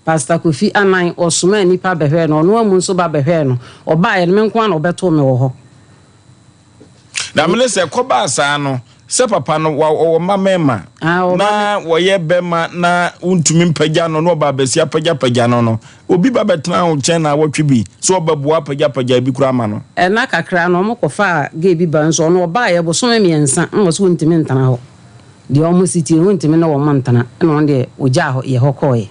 Pastor Kofi Annan, ɔsomaa nnipa bɛhwɛɛ no, ɔno amu nso ba bɛhwɛɛ no. Ɔbaeɛ no, me nko ara na ɔbɛtoo me wɔ hɔ. Na mene sɛ ɛkɔbaa saa no, sɛ papa no wa ɔwɔ mma mmarima, Ah, ɔba na ne. wɔyɛ bɛrima na wontumi mpagya no, na ɔba abɛsi apagyapagya no no, obi ba bɛtena wo nkyɛn naawɔtwe bi sɛ ɔbɛboa apagyapagya bi koraa ama no. Nna kakra no, wɔkɔfaa gay bi baa nso, ɔno ɔbaeɛ bosome mmiɛnsa na ɔse ɔntumi ntena hɔ. Deɛ wɔn si tie no wontumi ne wɔn ntena ɛna ɔno deɛ ɔgyaa hɔ yɛ hɔ kɔeɛ.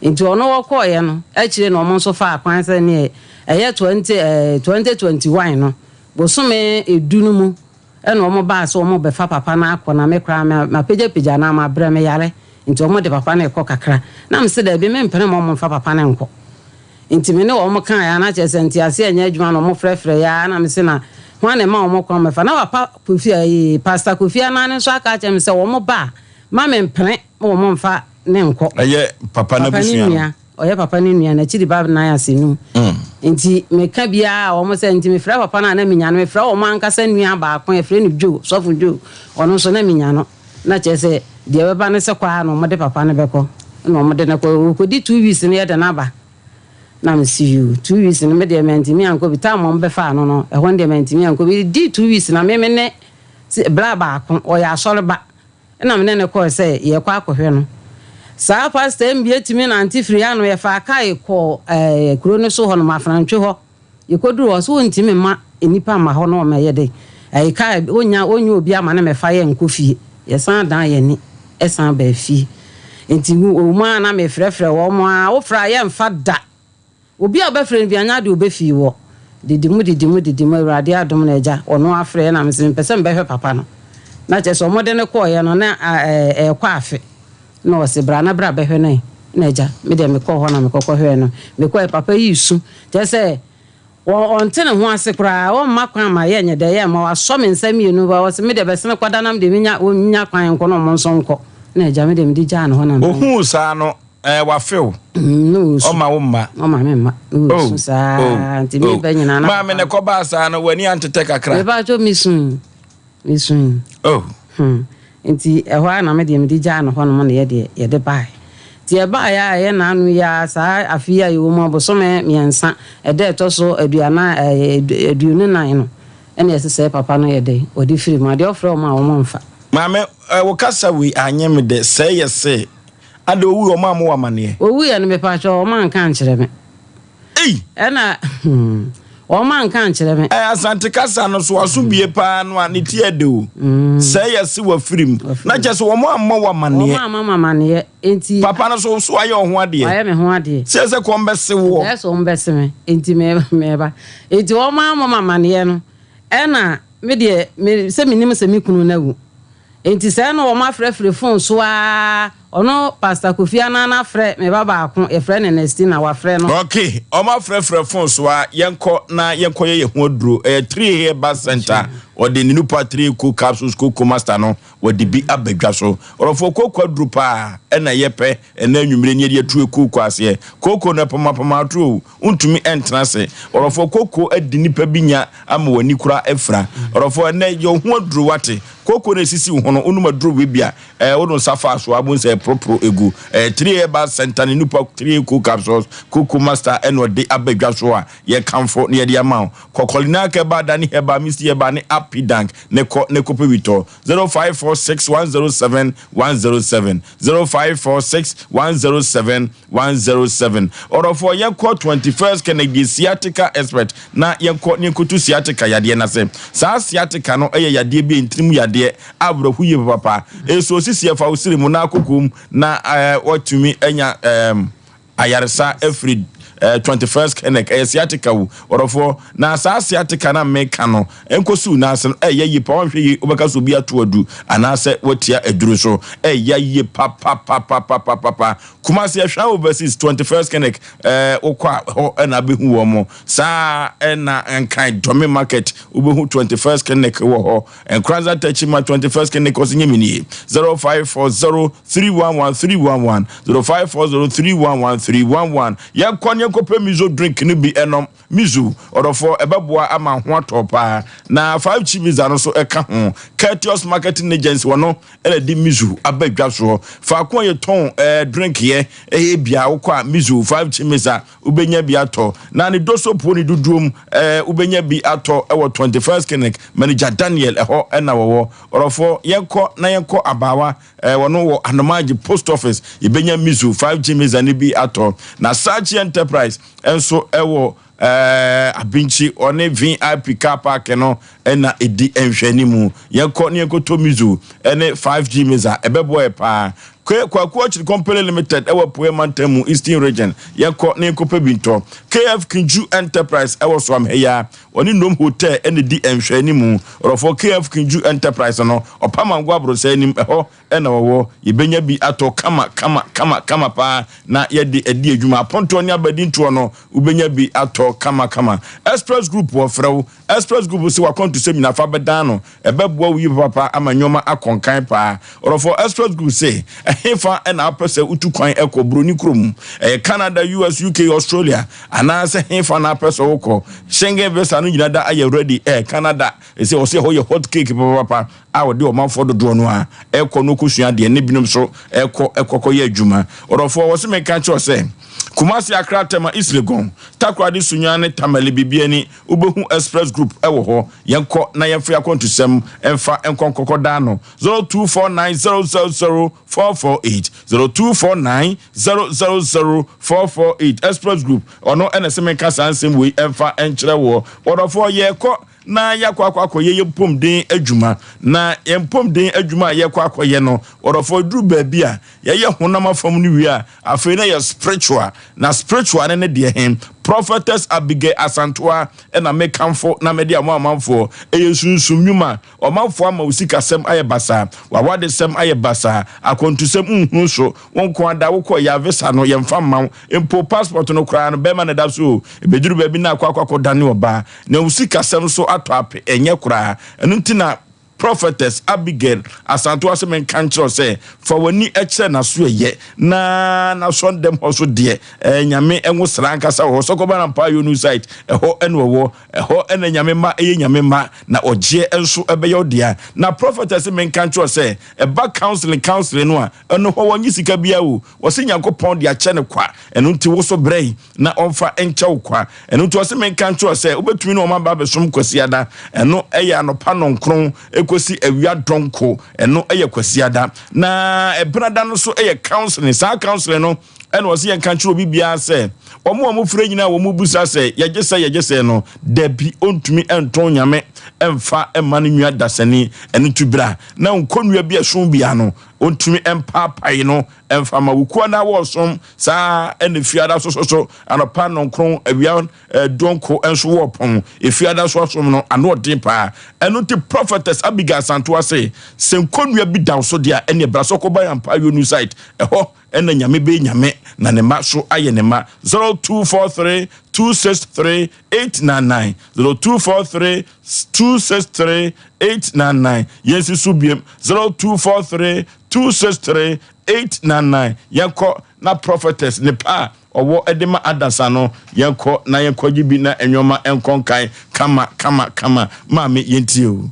Nti ɔno ɔkɔeɛ no akyire na wɔn nso faa kwan sɛ neɛ ɛyɛ 20 ɛɛ 2021 no bosome edu no mu ɛna wɔn baa sɛ wɔn bɛfa papa no akɔ na me koraa mapagyapagya anaa mabrɛ me yare nti wɔn de papa no rekɔ kakra na mese daabi mempene ma wɔn mfa papa no nkɔ. Nti me ne wɔn kaeɛ a na kyerɛ sɛ nteaseɛ nyɛ adwuma na wɔn frɛfrɛeɛ ara na mese na hwan na ɛma wɔn kwan mɛfa na papa Kofi ɛyi Pastor Kofi Annan nso aka akyerɛ me sɛ wɔn ba a ma me mpene ma wɔn mfa ne nkɔ. Ɛyɛ papa no abusua no. Ɔyɛ papa no nua n'akyiri ba nan ase num. Nti meka biara a wɔn sɛ nti mefrɛ papa no a na menya no mefrɛ wɔn ankasa nua baako yɛfrɛ no Joe sɔfo Joe ɔno nso na menya no. Na kyerɛ sɛ deɛ ɛbɛba ne sɛ kɔ ara na wɔde papa no bɛkɔ na wɔde no kɔ ɔkɔdi 2 weeks no yɛde no aba na mese yoo 2 weeks no me deɛ mantumi ankɔ bi time a wɔbɛfaa no no ɛhɔ no deɛ mantumi ankɔ bi ɛdii 2 weeks na me me ne bra baako ɔyɛ asɔre ba ɛna me ne no kɔɔ sɛ yɛkɔ akɔhwɛ no saa pastor mbie tumi nante firi ano yɛfaa kae kɔɔ ɛɛ kuro no so hɔ nom Afrantwe hɔ. Yɛkɔduruu hɔ, ɔse ɔntumi mma nnipa mma hɔ na ɔmmɛyɛ dɛn, ɛyi kaa ɔnnya ɔnnya obi ama no mmɛfa yɛn nkɔ fie. Yɛsan dan yɛn ani san baa fie. Nti wɔn a na mefrɛfrɛ wɔn ara, wofrɛ a yɛmfa da. Obi a wobɛfrɛ no biara nyɛ adeɛ ɔbɛfii wɔ. Didi mu didi mu didi mu, Awurade adom na agya, ɔno afrɛ na mese mepɛ sɛ mebɛhwɛ papa no. Na kyerɛ sɛ wɔde no kɔeɛ no na ɛrekɔ afe. Na ɔse, Bra na bra bɛhwɛ no ɛ. Na agya, me deɛ mekɔɔ hɔ na mekɔkɔ hwɛɛ no. Mekɔɛ, papa yi resu. Kyerɛ sɛ, wɔ, ɔnte ne ho ase koraa. Ɔmma kwan ma yɛnyɛ dɛ, yɛmma. Wasɔ me nsa mmienu, ba, ɔse, me deɛ bɛsene kɔda na me deɛ menya, wɔnnya kwan nkɔ na ɔmo nso nkɔ. Na agya, me deɛ mede gyaa no hɔ na me. Ohuu saa no, ɛɛ, wafe wo. Mm, na ɔresu. Ɔma wo mma. Ɔma me mma. Na ɔresu Oh, saa. oh, Nti oh. meba nyinaa na Maame papa no no. kɔbaa saa no, w'ani antetɛ kakra? Mepaatwɔ, mesui. Mesui. Oh. Hmm. Nti ɛhɔ ara na me deɛ mede gyaa no hɔnom na yɛdeɛ yɛde baeɛ. Nti ɛbaeɛ a ɛyɛ naano yi ara saa afe yi a yɛwɔ mu abosome mmiɛnsa ɛda ɛtɔ so aduanan ɛɛ 24 no ɛna ɛsɛ sɛ papa no yɛ dɛn ɔde firi mu. Adeɛ ɔfrɛ wɔn a wɔn mfa. Maame, eh, wo kasa wei anyɛ me dɛ, sɛɛ yɛ se, adɛ owui wɔn ammɔ wo amaneɛ? Owuiɛ no mepakyɛw wɔn anka ankyerɛ me. Ei! Ɛna hmm, wɔn anka ankyerɛ me. Ɛɛ Asante kasa no so aso bie paa no a ne ti ɛde o. Sɛ yɛ se wafiri mu. Na kyɛ sɛ wɔn ammɔ wo amaneɛ. Wɔn amma me amaneɛ. Enti. Papa no so so ayɛ wo ho adeɛ. Wayɛ me ho adeɛ. Sɛ sɛ kɔm bɛse woɔ. Sɛ sɛ wɔn bɛse me. Enti me meba. Enti wɔn ammɔ me amaneɛ no. Ɛna me deɛ me sɛ menim sɛ me kunu no awu. Enti sɛɛ na wɔn afrɛfrɛ phone so aa, ɔno Pastor Kofi Annan afrɛ me ba baako, yɛfrɛ no Ernestina, wafrɛ no. Ok, wɔn afrɛfrɛ phone so aa, yɛnkɔ na yɛnkɔ yɛ yɛn ho aduro, ɛyɛ Tree Herbal Center, wɔde ne nupa Tree Co Capsules Cocoa Master no, wɔde bi aba dwa so. Ɔrɔfoɔ kooko aduro paa ɛna yɛpɛ ɛnɛ anwummere ne yɛde atu kooko aseɛ. Kooko no ɛpamapama atoro o, Wontumi ntena ase. Ɔdɔfoɔ, kooko adi nnipa bi nya ama wɔn ani koraa afira. Ɔdɔfoɔ, ɛnnɛ yɛ wo ho aduro, woate? Kooko no a ɛsisi wo ho no, wonom aduro wei bi a, ɛɛ, wode wo nsa fa so a, wobɛhu sɛ ɛporoporo gu. Ɛyɛ Three Herbal Center ne Nupa Three Cool Capsules, Kooko Master ɛna ɔde aba dwa so a yɛkamfo na yɛde ama wo. Kɔ Kɔlinak Herbal, Dani Herbal, Misty Herbal ne Apidank ne kɔ ne kɔpɛ bi tɔ. 0546 107 107, 0546 107 107. Ɔdɔfoɔ, yɛnkɔ 21st Kennedy Sciatica Expert na yɛnkɔ na yɛnkɔtu sciatica yadeɛ no ase. Saa sciatica no yɛ yadeɛ bi a ntini mu yadeɛ a werɛho yie papapa. Ɛsɔ sisi, ɛfa wo siri mu na akɔ kom na woatumi anya ayaresa afiri 21st Kennedy. Ɛyɛ sciatica wu, ɔdɔfoɔ. Na saa sciatica no a meka no, ɛnkɔsi wo nan ase no, ɛyɛ yie pa. Woanhwɛ yie, wobɛka sɛ obi ato adu anaasɛ woatia aduro so. Ɛyɛ yie papapapapapapa. Kumasi Ɛhwa Overseas 21st Clinic eh, wokɔ a hɔ ɛna abɛhu wɔn mo. Saa ɛna Nkan Dɔme Market wobɛhu 21st Clinic wɔ hɔ. Nkoranza Tachima 21st Clinic ɔsɛ nyɛ menie 0540 311 311 0540 311 311. Yɛnkɔ ne yɛnkɔpɛ miso drink no bi ɛnom. Miso ɔdɔfoɔ ɛbɛboa ama ho atɔ paa. Na 5G visa no nso ɛka ho. Courteous Marketing Agency wɔno ɛna ɛde mizu aba dwa soɔ. Faako a yɛtɔn ɛɛ drink yɛ ɛyɛ bia wokɔ a mizu 5G misa wobɛnya bi atɔ. Na ne dosopuo ne dodoɔ mu ɛɛ wobɛnya bi atɔ ɛwɔ 21st Clinic manager Daniel ɛhɔ ɛna wɔwɔ. Ɔdɔfoɔ yɛnkɔ na yɛnkɔ abaawa ɛɛ wɔno wɔ Anomaagye post office yɛbɛnya mizu 5G misa no bi atɔ. Na Sachi Enterprise nso ɛwɔ. ɛɛ Abinkyi ɔne VIP car park no na ɛdi nhwɛanimu. Yɛnkɔ ne yɛnkɔtɔ Mizo ne 5G Meza, ɛbɛboa yɛ paa. K Kwaku Akyiri Company Limited ɛwɔ Apueɛ Mantam mu, Eastern Region, yɛnkɔ ne yɛnkɔpɛ bi ntɔ. KF Kinju Enterprise ɛwɔ Soam ha yi ara, ɔne Nom Hotel na ɛdi nhwɛanimu. Ɔdɔfoɔ KF Kinju Enterprise no, Ɔpamango Abrosɛ anim, ɛhɔ na wɔwɔ. Yɛbɛnya bi atɔ kama kama kama kama paa na yɛde adi adwuma. Apontoɔ ne abadintoɔ no, wobɛnya bi atɔ kama kama. Express Group wɔfrɛ wo. Express Group se w'akwantusɛm nyinaa fa bɛdan no. Ɛbɛboa wo yie papaapa ama nneɛma akɔ nkan paa. Ɔdɔfoɔ, Express Group se, ɛhefa na wopɛ sɛ wotu kwan kɔ? Buroni kurom? Ɛyɛ Canada, US, UK, Australia, anaasɛ hefa na wopɛ sɛ wokɔ? Schengen visa no nyina da ayɛ ready. Ɛɛ Canada, ɛsɛ ɔse ɛhɔ yɛ hot cake papaapa. a wɔde ɔmanfoɔ dodoɔ no ara rekɔ no kɔsua adeɛ ne binom nso rekɔ kɔkɔyɛ adwuma. Ɔdɔfoɔ, wɔse menka nkyerɛ wo sɛ, Kumasi, Accra, Tema, East Legon, Takoradi, Sunyani ne Tamale, Bibiani, wobɛhu Express Group wɔ hɔ. Yɛnkɔ na yɛmfa yɛn akwantusɛm mfa nkɔ nkɔkɔ daa no. 0249 000 448, 0249 000 448. Express Group, ɔno na ɛse menka saa nsɛm wei mfa nkyerɛ woɔ. Ɔdɔfoɔ, yɛrekɔ na yɛakɔ akɔ akɔyɛ yɛn mpɔmuden adwuma. Na yɛn mpɔmuden adwuma a yɛkɔ akɔyɛ no, ɔdɔfoɔ, ɛduru baabi a yɛyɛ honam afam no wie a, afei na yɛ spiritual. Na spiritual no ne deɛ he? Prophetess Abigail Asantoa na mekamfo na mede ama ɔmanfoɔ. Ɛyɛ sunsum nnwuma. Ɔmanfoɔ ama wo sikasɛm ayɛ basaa, w'awadesɛm ayɛ basaa, akwantusɛm nhunu so, Wo nko ara da wokɔ yɛ a visa no yɛmfa mma wo mpo passport no koraa no bɛrima na ɛda so o ɛbɛduru baabi na akɔ akɔ akɔdane ɔbaa na wo sikasɛm nso atɔ ape ɛnyɛ koraa ɛno nti na Prophetess Abigail Asantewa se menka nkyerɛ wo sɛ fa w'ani kyerɛ n'asoɛyɛ na n'asɔndɛm hɔ so deɛ ɛɛ Nyame nwosra ankasa wɔ hɔ Sɔkɔba Nampaa Yonu site ɛhɔ ɛna ɔwɔ ɛhɔ ɛna Nyame mma ɛyɛ Nyame mma na ɔgyeɛ nso ɛbɛyɛ wo dea na Prophetess se menka nkyerɛ wo sɛ ɛba counseling counseling no a Ɛno hɔ wɔnnye sika biara o, wɔse Nyankopɔn de akyɛ no kwa, ɛno nti wo so brɛ na ɔmfa nkyɛ wo kwa. Ɛno nti ɔse menka nkyerɛ wo sɛ wobɛtumi ne wɔn aba abɛsom Kwasiada, ɛno yɛ anɔpa nɔnkron kɔsi awia dɔnko, ɛno yɛ Kwasiada. Na Ɛbenada no nso yɛ counseling, saa counseling no ɛna ɔse yɛnka nkyerɛ obi biara sɛ wɔn a wɔfrɛ nyinaa wɔn bisa sɛ yɛgye sɛ yɛgye sɛ no, dabi, ɔntumi ntɔn Nyame mfa mma ne nua dasani, ɛno nti bra na nkɔnnua bi a ɛso biara no Ontumi mpaapae no mfa ma wo kuo anaa wɔresom saa ara na efiada so so anɔpa nnɔnkron awia dɔnko nso wɔrepɔn efiada so asom no ano ɔden paa. Ɛno nti Prophetess Abigail Asantewa se sɛ nkonnua bi da wo so deɛ a ɛneɛ bra sɛ ɔkɔba yɛn Ampaayɔ New Site ɛhɔ na Nyame bɛyɛ Nyame na ne mma so ayɛ ne mma 0243 263 899 0243 263 899 Yɛnsi so biem 0243 263 899 Yɛnkɔ na prophetess ne pa a ɔwɔ de ma adasa no yɛnkɔ na yɛnkɔgye bi na nneɛma nkɔ nkan kama kama kama maame yɛntie o.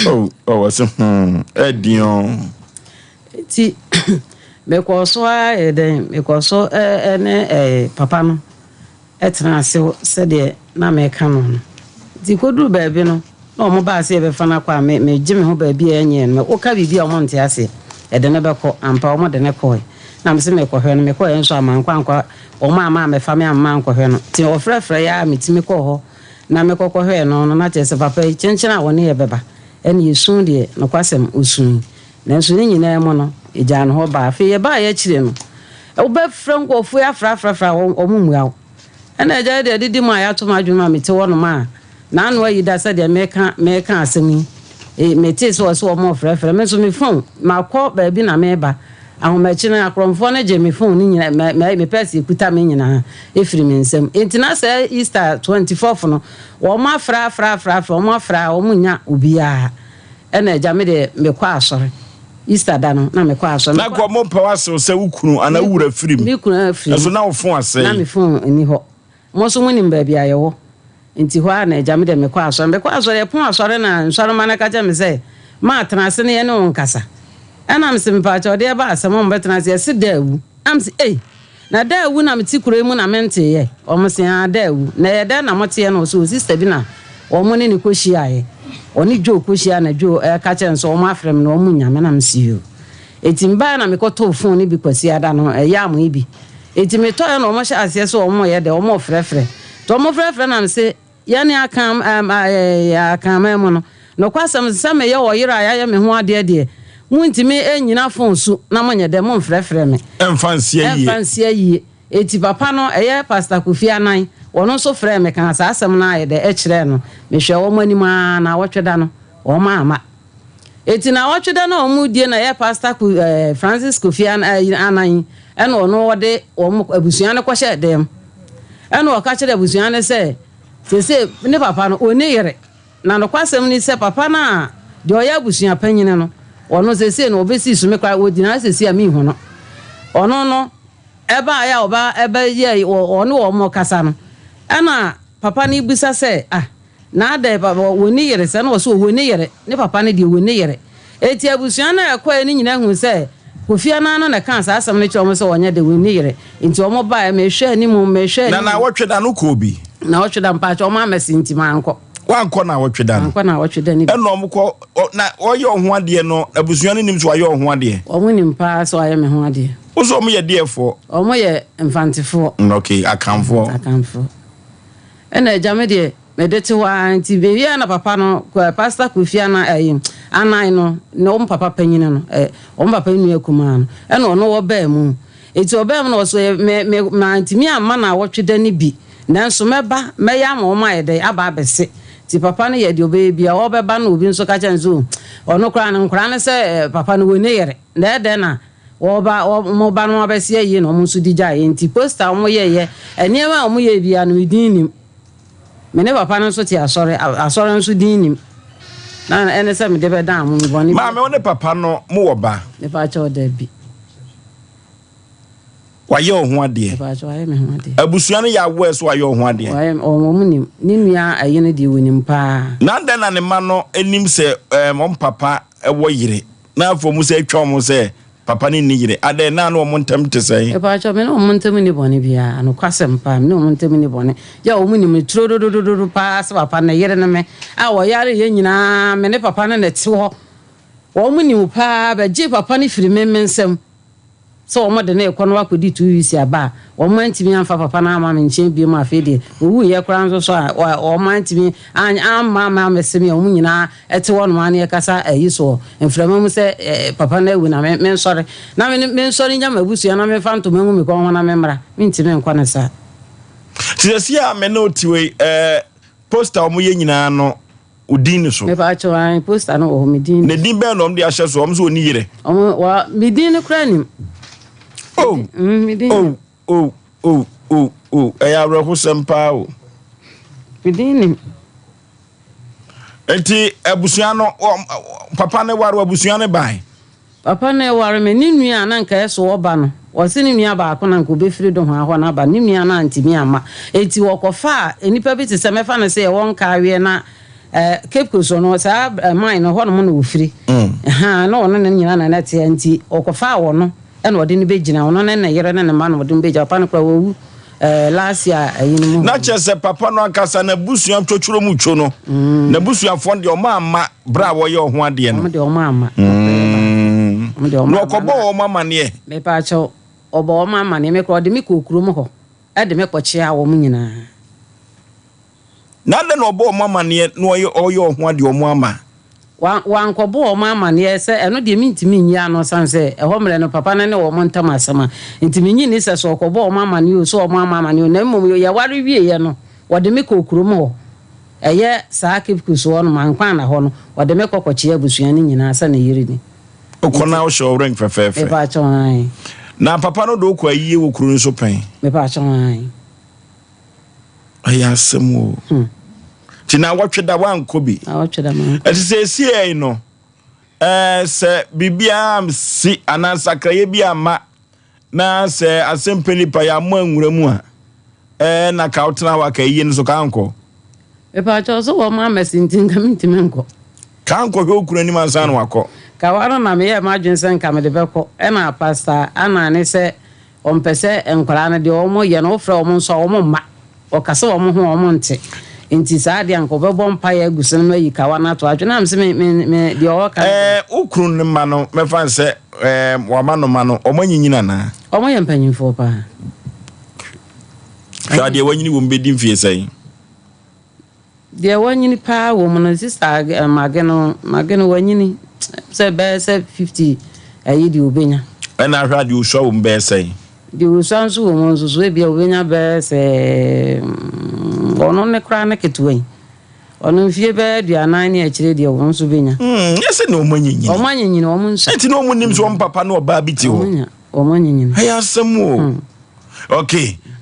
Oh, oh, wɔse hmm, ɛdeɛ o. Nti mekɔɔ so ara yɛ dɛn, mekɔɔ so ne papa no tenaa ase sɛdeɛ na meka no no. Nti kɔduruu baabi no, na wɔn baa sɛ yɛbɛfa no akɔ a, me megye me ho baabi a ɛnyɛ no. Woka biribi a wɔn nte aseɛ, yɛde no bɛkɔ. Ampa wɔn de no kɔɔe. Na mese merekɔhwɛ no, mekɔeɛ nso a mankɔ ankɔ, wɔn amma ammɛfa me amma mankɔhwɛ no. Nti wɔfrɛfrɛeɛ ara metumi kɔɔ hɔ na mekɔkɔhwɛɛ no no, na kyerɛ sɛ papa yi, kyenkyen a wɔne yɛ bɛba, ɛne yɛsu deɛ, nokwasɛm, ɔsui. Nanso ne nyinaa mu no, yɛgyaa no hɔ baa. Afei yɛbaeɛ akyire no, wobɛfrɛ nkurɔfoɔ yi afrafrafra a, wɔn mmua wo. Ɛna agya yi deɛ adidi mu a yɛato m'adwene mu a mete hɔnom a, n'ano ayi da sɛdeɛ meka meka asɛm yi. E, metee sɛ ɔse wɔn refrɛfrɛ me nso me phone, makɔ baabi na meba. Ahomakyi no, akorɔmfoɔ no gyee me phone no nyinaa, mɛ, mɛ, me pɛs ɛkuta me nyinaa ɛfiri me nsam. Enti na sɛ Easter 24th no, wɔn afrɛ afrɛ afrɛ afrɛ, wɔn afrɛ a wɔn nnya obiara. Ɛna agya me deɛ mekɔ asɔre. Easter da no na mekɔ asɔre. Na nka ɔmo pɛ w'asew sɛ wo kunu anaa wo wura firi mu. Me kunu afiri mu. Nso na wo fon asɛe. Na me fon nni hɔ. Mo nso mo nim baabi a yɛwɔ. Nti hɔ ara na agya me deɛ mekɔ asɔre. Mekɔ asɔre, yɛpɔn asɔre na nsɔremma no ka kyerɛ me sɛ, Ma tena ase na yɛne wo nkasa. Ɛna mese mepaakyɛw deɛ ɛba asɛm ɔmo bɛtena ase yɛse da awu. Na mese ei! Na da awu na mete kuro yi mu na menteeɛ? Wɔn se aa da awu. Na ɛyɛ dɛn na moteɛ no? Ɔse o sister bi na wɔn ne no kɔhyiaeɛ. Ɔne Joe kɔhyiaeɛ na Joe ɛreka kyerɛ no sɛ wɔn afrɛ me na wɔn nnya me na mese yoo. Enti mebaeɛ na mekɔtɔɔ phone no bi Kwasiada no, ɛyam yi bi. Enti metɔeɛ na wɔhyɛɛ aseɛ sɛ wɔreyɛ dɛ, wɔrefrɛfrɛ. Nti wɔfrɛfrɛ na mese, Yɛne Akan, ɛɛm, ɛɛ, Akanman mu no, nokwasɛm sɛ meyɛ ɔyere a yɛayɛ me ho adeɛ deɛ, montumi nnyina fon so na monyɛ dɛ, momfrɛfrɛ me. Ɛmfa nsi ayie. Ɛmfa nsi ayie. Enti papa no, ɛyɛ Pastor Kofi Annan, ɔno nso frɛɛ me kaa saa asɛm no ara yɛ dɛ kyerɛɛ no. Mehwɛɛ wɔn anim ara, naawɔtwe da no, wɔn amma. Enti naawɔtwe da no a wɔredie no, ɛyɛ Pastor Ko, ɛɛ, Francis Kofi Annan, ɛna ɔno ɔde wɔn abusua no kɔhyɛɛ dan mu. Ɛna ɔka kyerɛɛ abusua no sɛ, seesei ne papa no, ɔnni yere. Na nokwasɛm ne sɛ, papa no a deɛ ɔyɛ abusua panyin no, ɔno seesei no, ɔbɛsii so, me koraa, ɔgyina ha seesei a menhu no. Ɔno no, ɛbaeɛ a ɔba ɛbɛyɛɛ, ɔne wɔn rekasa no, ɛna papa no bisa sɛ, Ah, Na adɛn, papa, wɔnni yere? Sɛ na ɔse ɔwɔ ne yere, ne papa no deɛ ɔnni yere. Enti abusua no a ɛkɔeɛ no nyinaa huu sɛ Kofi Annan no na ɛkaa saa asɛm no kyerɛɛ wɔn sɛ ɔnyɛ dɛ, ɔnni yere. Enti wɔn baeɛ, mehwɛɛ anim, mehwɛɛ Na anim. naawɔtwe da no kɔɔ bi? Naawɔtwe da, mpakyɛ wɔn ammɛse nti mankɔ. Woankɔ naawɔtwe da no? Mankɔ naawɔtwe da no bi. Ɛna wɔn kɔ, ɔ, na ɔyɛ ɔho adeɛ no, abusua no nim sɛ wayɛ ɔho adeɛ? Wɔn nim paa sɛ wayɛ me ho adeɛ. Wo sɛ wɔn yɛ deɛfoɔ? Wɔn yɛ Mfantefoɔ. Okay, Akanfoɔ. Akanfoɔ. Ɛna agya me deɛ mede te hɔ ara nti mewie a na papa no Pastor Kofi Annan ɛyi Annan no ne wɔn papa panyin no ɛ wɔn papa nua kumaa no ɛna ɔno ɔbaa mu eti ɔbaa mu na ɔso me me mantumi amma na awɔtwe da no bi nanso mɛba mɛyɛ ama wɔn ayɛ dɛ aba abɛse ti papa no yɛ deɛ ɔbɛyɛ bia ɔbɛba no obi nso ka kyɛn so ɔno koraa no nkoraa no sɛ papa no wɔ ne yere na ɛdɛn na Wɔba, wɔn ba no abɛsi ayie na wɔn nso di gyaeɛ nti poster a wɔyɛeɛ, nneɛma a wɔyɛɛ biara no me din nnim. Me ne papa no nso te asɔre, asɔre nso din nnim. Na ɛne sɛ mede bɛdan mo, me bɔne bi. Maame, wo ne papa no mowɔ ba? Mepa kyɛw, dabi. Wayɛ wo ho adeɛ? Mepa kyɛw, wayɛ me ho adeɛ. Abusua no yɛ aware sɛ wayɛ wo ho adeɛ? Wayɛ, wɔn nim. Ne nua ayi no deɛ wɔnim paa. Na adɛn na ne mma no nim sɛ wɔn papa wɔ yere? Na afei wɔn sɛ atwa wɔn sɛ papa no nni yere. Adɛn, na ne wɔn ntam te sɛn? Mepakyɛw, me ne wɔn ntam nni bɔne biara. Nokwasɛm paa, me ne wɔn ntam nni bɔne. Gye a wɔn nim me turododododo paa sɛ papa no yere ne me a wɔyare yɛn nyinaa, me ne papa no na ɛte hɔ. Wɔn nim paa, bɛgyee papa no firi me me nsam. Sɛ wɔn de no rekɔ na wakɔdi 2 weeks aba a, wɔn antumi amfa papa no amma me nkyɛn bio ma afei deɛ ɔwuiɛ koraa nso so a, wɔn antumi amma me ammɛse me a wɔn nyinaa te hɔnom ara na yɛkasa ayi so wɔ mframa mu sɛ papa no awu na me mensɔre na me mensɔre nya m'abusua na memfa ntoma ngu me kɔn ho na memmra. Mentumi nkɔ no saa. Nti sɛsi a me ne wo te wei, eh, poster a wɔyɛ nyinaa no, Wo din ni so. Mepa kyɛw ae poster no wɔ hɔ me din. Na din bɛn na wɔn de ahyɛ so wɔn sɛ wɔn yerɛ. Wɔn wa me din no koraa nim. Oh mm, me din. Oh oh oh oh oh ɛyɛ awerɛhosɛm paa o. Me din nim. Nti abusua no papa ne ware abusua no ban. Papa no ɛware me. Ne nua a na anka ɛso ɔba no, ɔse ne nua baako na anka ɔbɛfiri Doha hɔ no aba, ne nua no antumi amma. Enti wɔkɔfaa nnipa bi te sɛ, mɛfa no sɛ yɛwɔ Nkaaweɛ na eh, Cape Coast no, saa eh, mine no, hɔnom na ɔfiri. Ahaa, na ɔno ne no nyinaa na na ɛteɛ, nti wɔkɔfaa ɔno ɛna ɔde no bɛgyina, ɔno ne ne yere ne ne mma na ɔde no bɛgyina. Papa no koraa wawu eh, last year ayi no mu. Na kyerɛ sɛ papa no ankasa n'abusua ntwotworo mu two no, n'abusuafoɔ no deɛ wɔn amma berɛ a wɔyɛ ɔho adeɛ no. Wɔn deɛ wɔn amma. Wɔn deɛ wɔn Na amma. ɔkɔbɔɔ wɔn amaneɛ. Mepaakyɛw, ɔbɔ wɔn amaneɛ. Me koraa ɔde me kɔɔ kurom hɔ de me kɔkyeaa wɔn nyinaa. Na adɛn na ɔbɔɔ wɔn amaneɛ na ɔyɛ ɔyɛ ɔho adeɛ wɔn amma? Wa wankɔbɔ wɔn amaneɛ sɛ ɛno deɛ mentumi nyi ano sane sɛ ɛhɔ mmerɛ no papa no ne wɔn ntam asɛm a nti mennye nni sɛ sɛ ɔkɔbɔ wɔn amaneɛ o sɛ wɔn amma amaneɛ o na mmom yɛware wieɛ no wɔde me kɔɔ kurom hɔ ɛyɛ saa Cape Coast hɔ nom Ankwan na hɔ no wɔde me kɔ kɔkyea abusua no nyinaa sɛ ne yere ni. Wokɔ na wohyɛ wo ring fɛfɛɛfɛ. Mepaakyɛw ae. Na papa no de wo kɔ ayie wɔ kuro no so pɛn? Mepaakyɛw ae. Ɛyɛ asɛm o. Hmm. Nti na awɔtwe da wankɔ bi. Awɔtwe da mankɔ. Ɛti sɛ esi ɛyi no, ɛɛ sɛ biribiara si anaa nsakraeɛ bi ama na sɛ asɛmpɛ nipa yɛ ammɔ anwura mu a, ɛɛ na ka wotena hɔ a ka yie no so ka nkɔ. Mepaakyɛw so wɔn amɛsi nti nka mentumi nkɔ. Ka nkɔhwɛ wo kunu anim ansa na wakɔ. Kawa no na meyɛɛ m'adwene sɛ nka mede bɛkɔ ɛna Pastor Anane sɛ Wɔmpɛ sɛ nkwadaa no deɛ wɔyɛ no wofrɛ wɔn nso a wɔn mma. Wɔkasa wɔn ho a wɔn nte. Nti saa deɛ anka wɔbɛbɔ mpaeɛ agu so na mayi kawa no ato atwene. Na mese me me me deɛ ɔreka no deɛ. Ɛɛ wo kunu no mma no mɛfa no sɛ ɛɛ wama no mma no wɔn anyinyin anaa? Wɔn yɛ mpanyinfoɔ paa. Hwɛ adeɛ wanyini wɔ mu bɛdi mfie sɛn? Deɛ wanyini paa wɔ mu no sista Mage no, Mage no wanyini sɛ bɛyɛ sɛ 50 ɛyi deɛ ɔbɛnya. Ɛna ahwɛ adeɛ osua wɔ mu bɛyɛ sɛn? Deɛ osua nso wɔ mu nso so ebia ɔbɛnya bɛyɛ sɛ ɔno ne koraa ne ketewa yi. Ɔno mfie bɛyɛ 40 ne akyire deɛ wɔn nso bɛnya. Nyɛ sɛ na wɔn anyinyini. Wɔn anyinyini, wɔn nsua. Ɛnti na wɔn nim sɛ wɔn papa ne ɔbaa bi te hɔ. Wɔn nya, wɔn anyinyini. Ɛyɛ asɛm o. Ok,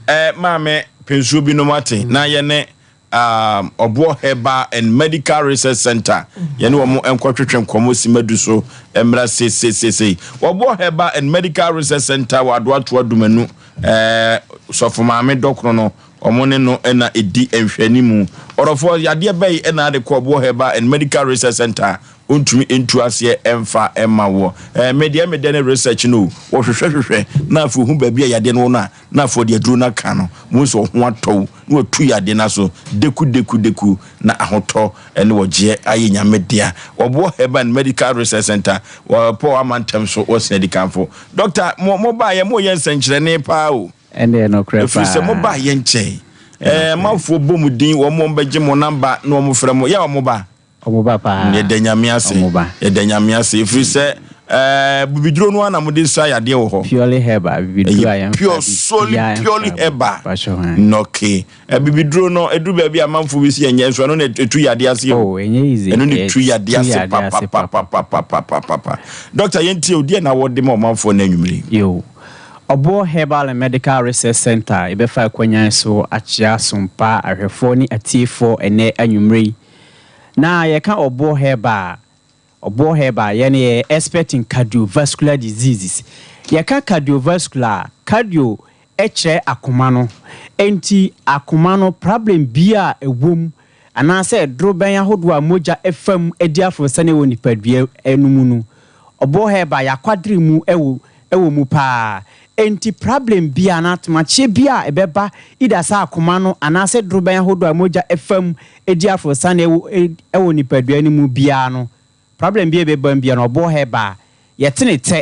eh, maame pɛ nsuo bi nom ate na yɛne um, Ɔboɔ Herbal and Medical Research Center yɛne wɔn nkɔtwetwe nkɔmmɔ simadu so mmra seseesei. Ɔboɔ Herbal and Medical Research Center wɔ Adoatoa Dumanu, eh, Sɔfo Maame Dɔkono no Wɔn ne no na ɛdi nhwɛanimu. Ɔdɔfoɔ, yadeɛ bɛn na ade kɔ Ɔboɔ Herbal and Medical Research Centre a ɔntumi ntu aseɛ mfa mma woɔ? Ɛɛ, me deɛ medɛ ne research no o. Wɔhwehwɛ hwehwɛ na afei ɔhu baabi a yadeɛ no wɔ no a, na afei ɔde aduro no aka no. Wohu sɛ ɔho atɔ wo na watu yadeɛ no aso deku deku deku na ahotɔ ne ɔgyeɛ ayɛ Nyame dea. Ɔboɔ Herbal and Medical Research Centre, wɔ Paul Amantam so wɔ Senadikanfo. Doctor, mo, mobaeɛ, moyɛ nsɛnkyerɛnne paa o. Ɛnde ɛyɛ nokorɛ Ɛfiri sɛ paa. mobaa yɛn nkyɛn. Ɛyɛ Ɛɛ, nokorɛ. amanfoɔ bɔ mo din, wɔn wɔn bɛgye mo namba na wɔn frɛ mo. Yɛ a wɔn ba? Wɔn ba paa. Yɛda Nyame ase. Wɔn ba. Yɛda Nyame ase. Ɛfiri sɛ, ɛɛ, bibiduro no ara na mode sa yadeɛ wɔ hɔ. Purely herbal, bibiduro a Ɛyɛ yɛmfa pure, solely biribiara purely mfra mu. herbal. Pakyɛ hwan? Nɔke. Abibiduro no, ɛduru baabi a amanfoɔ bi si ɛnyɛ nso ɛno na ɛtu yadeɛ ase o. Oh, ɛnyɛ easy. Ɛno na ɛtu yadeɛ Ɛtu ase yadeɛ ase papa. papapapapapapa. Dɔkta, yɛntie o, deɛ na wɔde ma ɔmanfoɔ no anwummere yi? Yo. Ɔboɔ Herbal and Medical Research Centre yɛbɛfa akwanyan so akyea asompa ahwɛfoɔ ne atiefoɔ ɛnnɛ anwummere yi. Na yɛka Ɔboɔ Herbal a, Ɔboɔ Herbal, yɛn yɛyɛ expert in cardiovascular diseases. Yɛka cardiovascular a, cardio kyerɛ akoma no. Enti akoma no problem biara a ɛwɔ mu anaasɛ dorobɛn ahodoɔ a mogya fa mu di aforosane wɔ nipadua no mu no, Ɔboɔ Herbal yɛakwadere mu wɔ wɔ mu paa. Enti problem biara anaa tomakyeɛ biara a ɛbɛba either sɛ akoma no anaasɛ dorobɛn ahodoɔ a mogya fa mu di aforosane wɔ wɔ nipadua no mu biara no, problem biara a ɛbɛba mu biara no, ɔboɔ herbal, yɛte ne tɛ.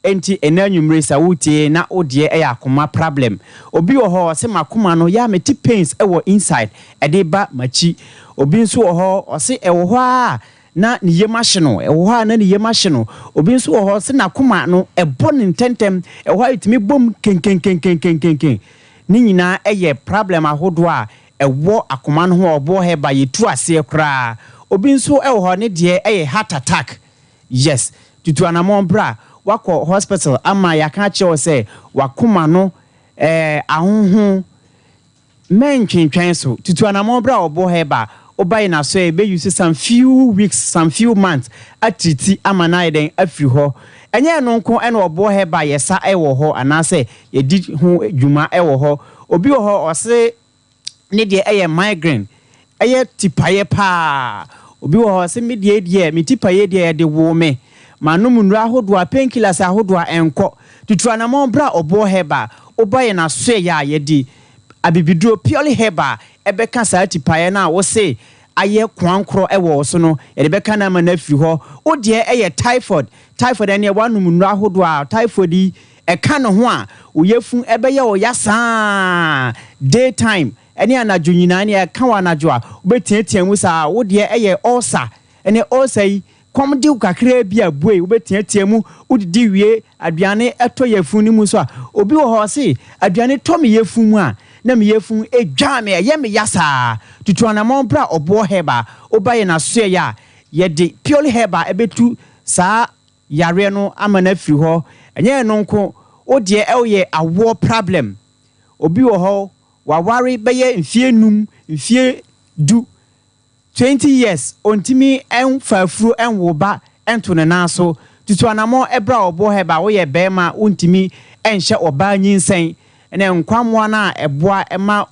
Enti ɛnnɛ anwummere sɛ woretie na wo deɛ yɛ akoma problem. Obi wɔ hɔ ɔse m'akoma no yɛ a mete pains wɔ inside ɛde ba m'akyi. Obi nso wɔ hɔ ɔse ɛwɔ hɔ ara na ne yam ahye no, ɛwɔ hɔ a na ne yam ahye no. Obi nso wɔ hɔ sɛ n'akoma no ɛbɔ no ntɛntɛm, ɛwɔ hɔ a ɛtumi bɔ mu kenkenkenkenkenkenken. Ne nyinaa yɛ problem ahodoɔ a ɛwɔ akoma no ho a ɔboɔ hɛ ba yɛtu aseɛ koraa. Obi nso wɔ hɔ ne deɛ yɛ heart attack. Yes, tutu anamɔn bra, woakɔ hospital ama yɛaka akyerɛ wo sɛ w'akoma no ɛɛ ahonhon. Mɛntwentwɛn so. Tutu anamɔn berɛ a ɔbɔ herbal. Woba yɛn asɔɛ bɛ use some few weeks, some few months atriti ama no ayɛ dɛn afiri hɔ. Ɛnyɛ ɛno nko na ɔbɔ herbal yɛ sa wɔ hɔ anaasɛ yɛdi ho dwuma wɔ hɔ. Obi wɔ hɔ ɔse ne deɛ ɛyɛ migraine, ɛyɛ tipaeɛ paa. Obi wɔ hɔ ɔse me deɛ deɛ me tipaeɛ deɛ yɛde woo me. Manom nnuro ahodoɔ a, painkillers ahodoɔ a ɛnkɔ. Tutu anamɔn bra ɔboɔ herbal. Woba yɛn asoɛeɛ a yɛde abibiduro, purely herbal, bɛka saa tipaeɛ no a wose ayɛ koankorɔ wɔ wo so no, yɛde bɛka no ama no afiri hɔ. Wo deɛ ɛyɛ typhoid, typhoid ɛneɛ woanom nnuro ahodoɔ a typhoid yi ɛka ne ho a, wo yafunu ɛbɛyɛ wo ya saa day time ɛne anadwo nyinaa, ɛneɛ ɛka wo anadwo a wobɛteatea mu saa. Wo deɛ ɛyɛ ulcer, ɛneɛ ulcer yi Kɔm de wo kakraa bi a, bue, wobɛteatea mu, wodidi wie, aduane tɔ yafunu no mu nso a, obi wɔ hɔ ɔse, aduane tɔ me yafunu mu a, na me yafunu dwaa me, ɛyɛ me ya saa. Tutu anamɔn bra Ɔboɔ Herbal, woba yɛn asoɛeɛ a, yɛde Purely Herbal bɛtu saa yareɛ no ama no afiri hɔ. Ɛnyɛ ɛno nko, wo deɛ woyɛ awoɔ problem, obi wɔ hɔ waware bɛyɛ mfeɛ num, mfeɛ du, 20 years ɔntumi nfa afuro nwo ba nto ne nan so, tutu anamɔn bra ɔboɔ hɛ ba woyɛ bɛɛma wontumi nhyɛ ɔbaa nyinsɛn ɛnɛ nkwammoa no a ɛboa ma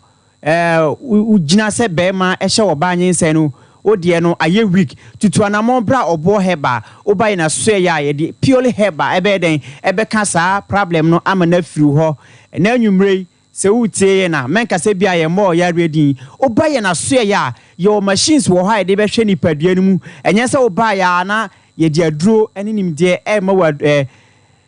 wo gyina sɛ bɛɛma hyɛ ɔbaa nyinsɛn no wo deɛ no ayɛ weak, tutu anamɔn bra ɔboɔ hɛ ba woba yɛn asoɛeɛ a yɛde purely herbal ɛbɛyɛ dɛn ɛbɛka saa problem no ama no afiri hɔ ɛnɛ anwummerɛ yi. Sɛ woretie yɛn a, mɛnka sɛ ebia yɛmmɔɔ yareɛ din. Woba yɛn asoɛeɛ a, yɛwɔ machines wɔ hɔ a yɛde bɛhwɛ nipadua no mu. Ɛnyɛ sɛ wobaeɛ ara na yɛde aduro ne nimdeɛ rema wo ad, ɛ,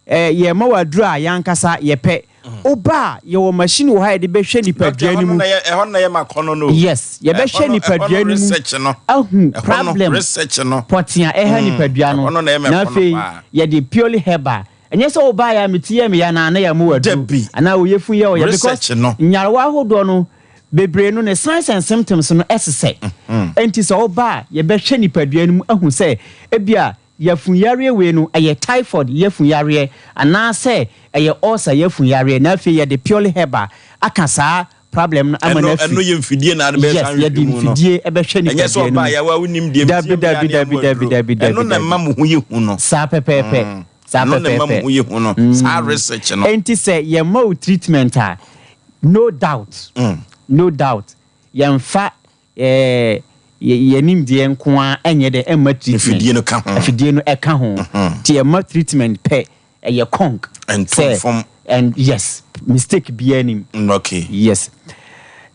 ɛ, yɛrema wo aduro a yɛn ankasa yɛpɛ. Woba a, yɛwɔ machine wɔ hɔ a yɛde bɛhwɛ nipadua no mu. Ɛhɔ na yɛ ma kɔnɔ no. Yes, yɛbɛhwɛ nipadua no mu ahu problem pɔtee a ɛha nipadua no. Na afei yɛde purely herbal. Ɛnyɛ sɛ wobaeɛ a me ti yɛ me ya na na yɛama wo aduro anaa wo yafunu yɛ wo ya because nyarewa ahodoɔ no bebree no ne signs and symptoms no ɛsesɛ. Enti sɛ woba a yɛbɛhwɛ nipadua no mu ahu sɛ ebia Yafunyareɛ wei no, ɛyɛ typhoid yafunyareɛ anaasɛ ɛyɛ ulcer yafunyareɛ na afei yɛde purely herbal aka saa problem no ama no Ɛno afiri. ɛno yɛ mfidie na ade bɛyɛ Yes, saa yɛde nhwehwɛmu no. mfidie bɛhwɛ Ɛnyɛ sɛ nipadua no ɔbaa mu. yɛ wa wonim deɛ Dabi, metie me dabi, a ne dabi, ɛmmɔ dabi, aduro. dabi, dabi, Ɛno na dabi. ɛma mo ho yɛ hu no. Saa pɛpɛɛpɛ. Saa Ɛno na ɛma mo pɛpɛɛpɛ. ho yɛ hu no. Saa research no. Enti sɛ yɛma wo treatment a, no doubt, no doubt, yɛmfa Yɛ yɛ nimdeɛ nko ara nyɛ dɛ ɛmma treatment. Afidie no ka ho. Afidie no ɛka ho. Nti yɛma treatment pɛ ɛyɛ kong. Ɛnto fam. And yes mistake biara nim. Okay. Yes.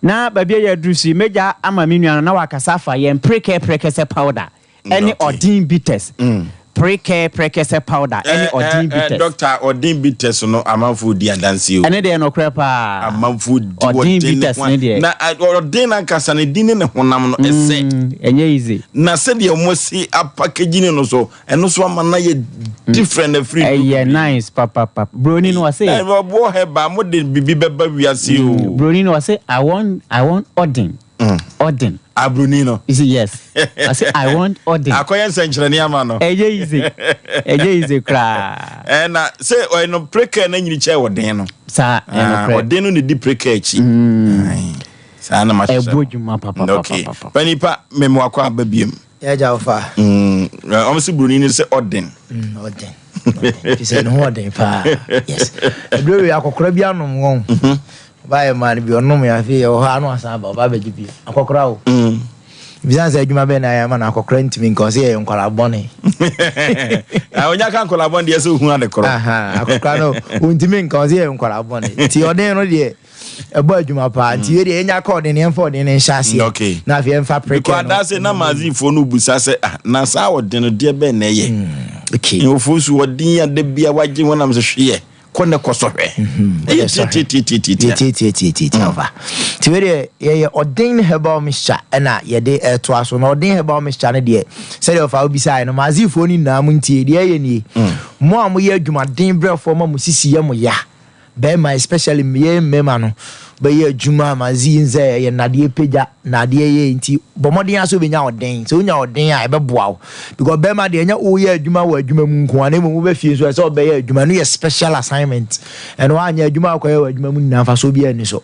Na baabi a yɛaduru so yi mɛgya ama me nua no na wakasa afa yɛn prekɛ prɛkɛsɛ powder. Ɛne ɔden bitters. Prekɛ prɛkɛsɛ powder ɛne ɔden bitters. Doctor ɔden bitters no amanfoɔ di adanseɛ o. Ɛne deɛ nokorɛ paa. Amanfoɔ di ɔden bitters ne deɛ. Na ɔden ankasa ne din ne ne honam no ɛsɛ. Ɛnyɛ easy. Na sɛdeɛ wɔn asi apakagyi ne no so ɛno so ama na yɛ different afiri. Ɛyɛ nice papapa. Broni no ɔse. Ɔboɔ hɛba mo de bibi bɛba wiase o. Broni no ɔse I want I want ɔden. Ɔden. Abroni no. You see, yes. I say I want ɔden. Akɔyɛ nsɛnkyerɛnne ama no. Ɛnyɛ easy. Ɛnyɛ easy koraa. Ɛna sɛ ɔyɛ prekɛ na nyini kyɛ ɔden no. Saa ɛno korɛ. Ɔden no na di prekɛ akyi. Saa na ma hyehyɛ. Ɛbɔ dwuma papa papa Okay. papa. Panipa memu akɔ aba biem. Yɛ agya wo fa. Ɔmo se broni no sɛ ɔden. Ɔden. Ɔden. Fi sɛ ne ho ɔden paa. Yes. Ɛduro wei akɔkora bi anom wɔn. Ɔbaa yɛ maa no bi ɔnom yɛ afei yɛwɔ hɔ ano asan aba ɔbaa bɛgye bi akɔkora o. Bisa sɛ adwuma bɛn na ayɛ ama no akɔkora ntumi nka ɔsɛ yɛyɛ nkwadaa bɔne. Onya ka nkwadaa bɔne deɛ sɛ ohun ade korɔ. Akɔkora no ɔntumi nka ɔsɛ yɛyɛ nkwadaa bɔne. Nti ɔden no deɛ ɛbɔ adwuma paa nti wei deɛ yɛnya ka ɔden no yɛmfa ɔden no nhyɛ aseɛ na afei yɛmfa prekɛ no. Because adaase na maazifoɔ no busa sɛ ah na saa ɔden no deɛ bɛn na ɛyɛ. Okay. Ofosu ɔden a da bia wagye wɔn nam sɛ hweɛ. Kɔ ne kɔ sɔhwɛ. Ɛyɛ tiatiatiatiatia. Tiatiatiatiatia ɔfa. Nti wei deɛ yɛyɛ ɔden herbal mixture ɛna yɛde ɛtoa so. Na ɔden herbal mixture no deɛ sɛdeɛ ɔfa wobisaeɛ no Mazifoɔ no nyinaa mo ntie deɛ ɛyɛ nie. Mo a moyɛ adwumaden brɛfoɔ ma mo sisi yɛ mo ya. Bɛrima especially yɛn mmarima no bɛyɛ adwuma ma zi nsɛ ɛyɛ nnadeɛ pagya nnadeɛ yɛ nti bɔ mmɔden ara sɛ wobɛnya ɔden sɛ wonya ɔden a ɛbɛboa wo because bɛrima deɛ ɛnyɛ woyɛ adwuma wɔ adwuma mu nko ara na mmom wobɛ fie nso ɛsɛ ɔbɛyɛ adwuma ɛno yɛ special assignment ɛno woanyɛ adwuma a wokɔyɛ wɔ adwuma mu nyinaa mfasoɔ biara nni so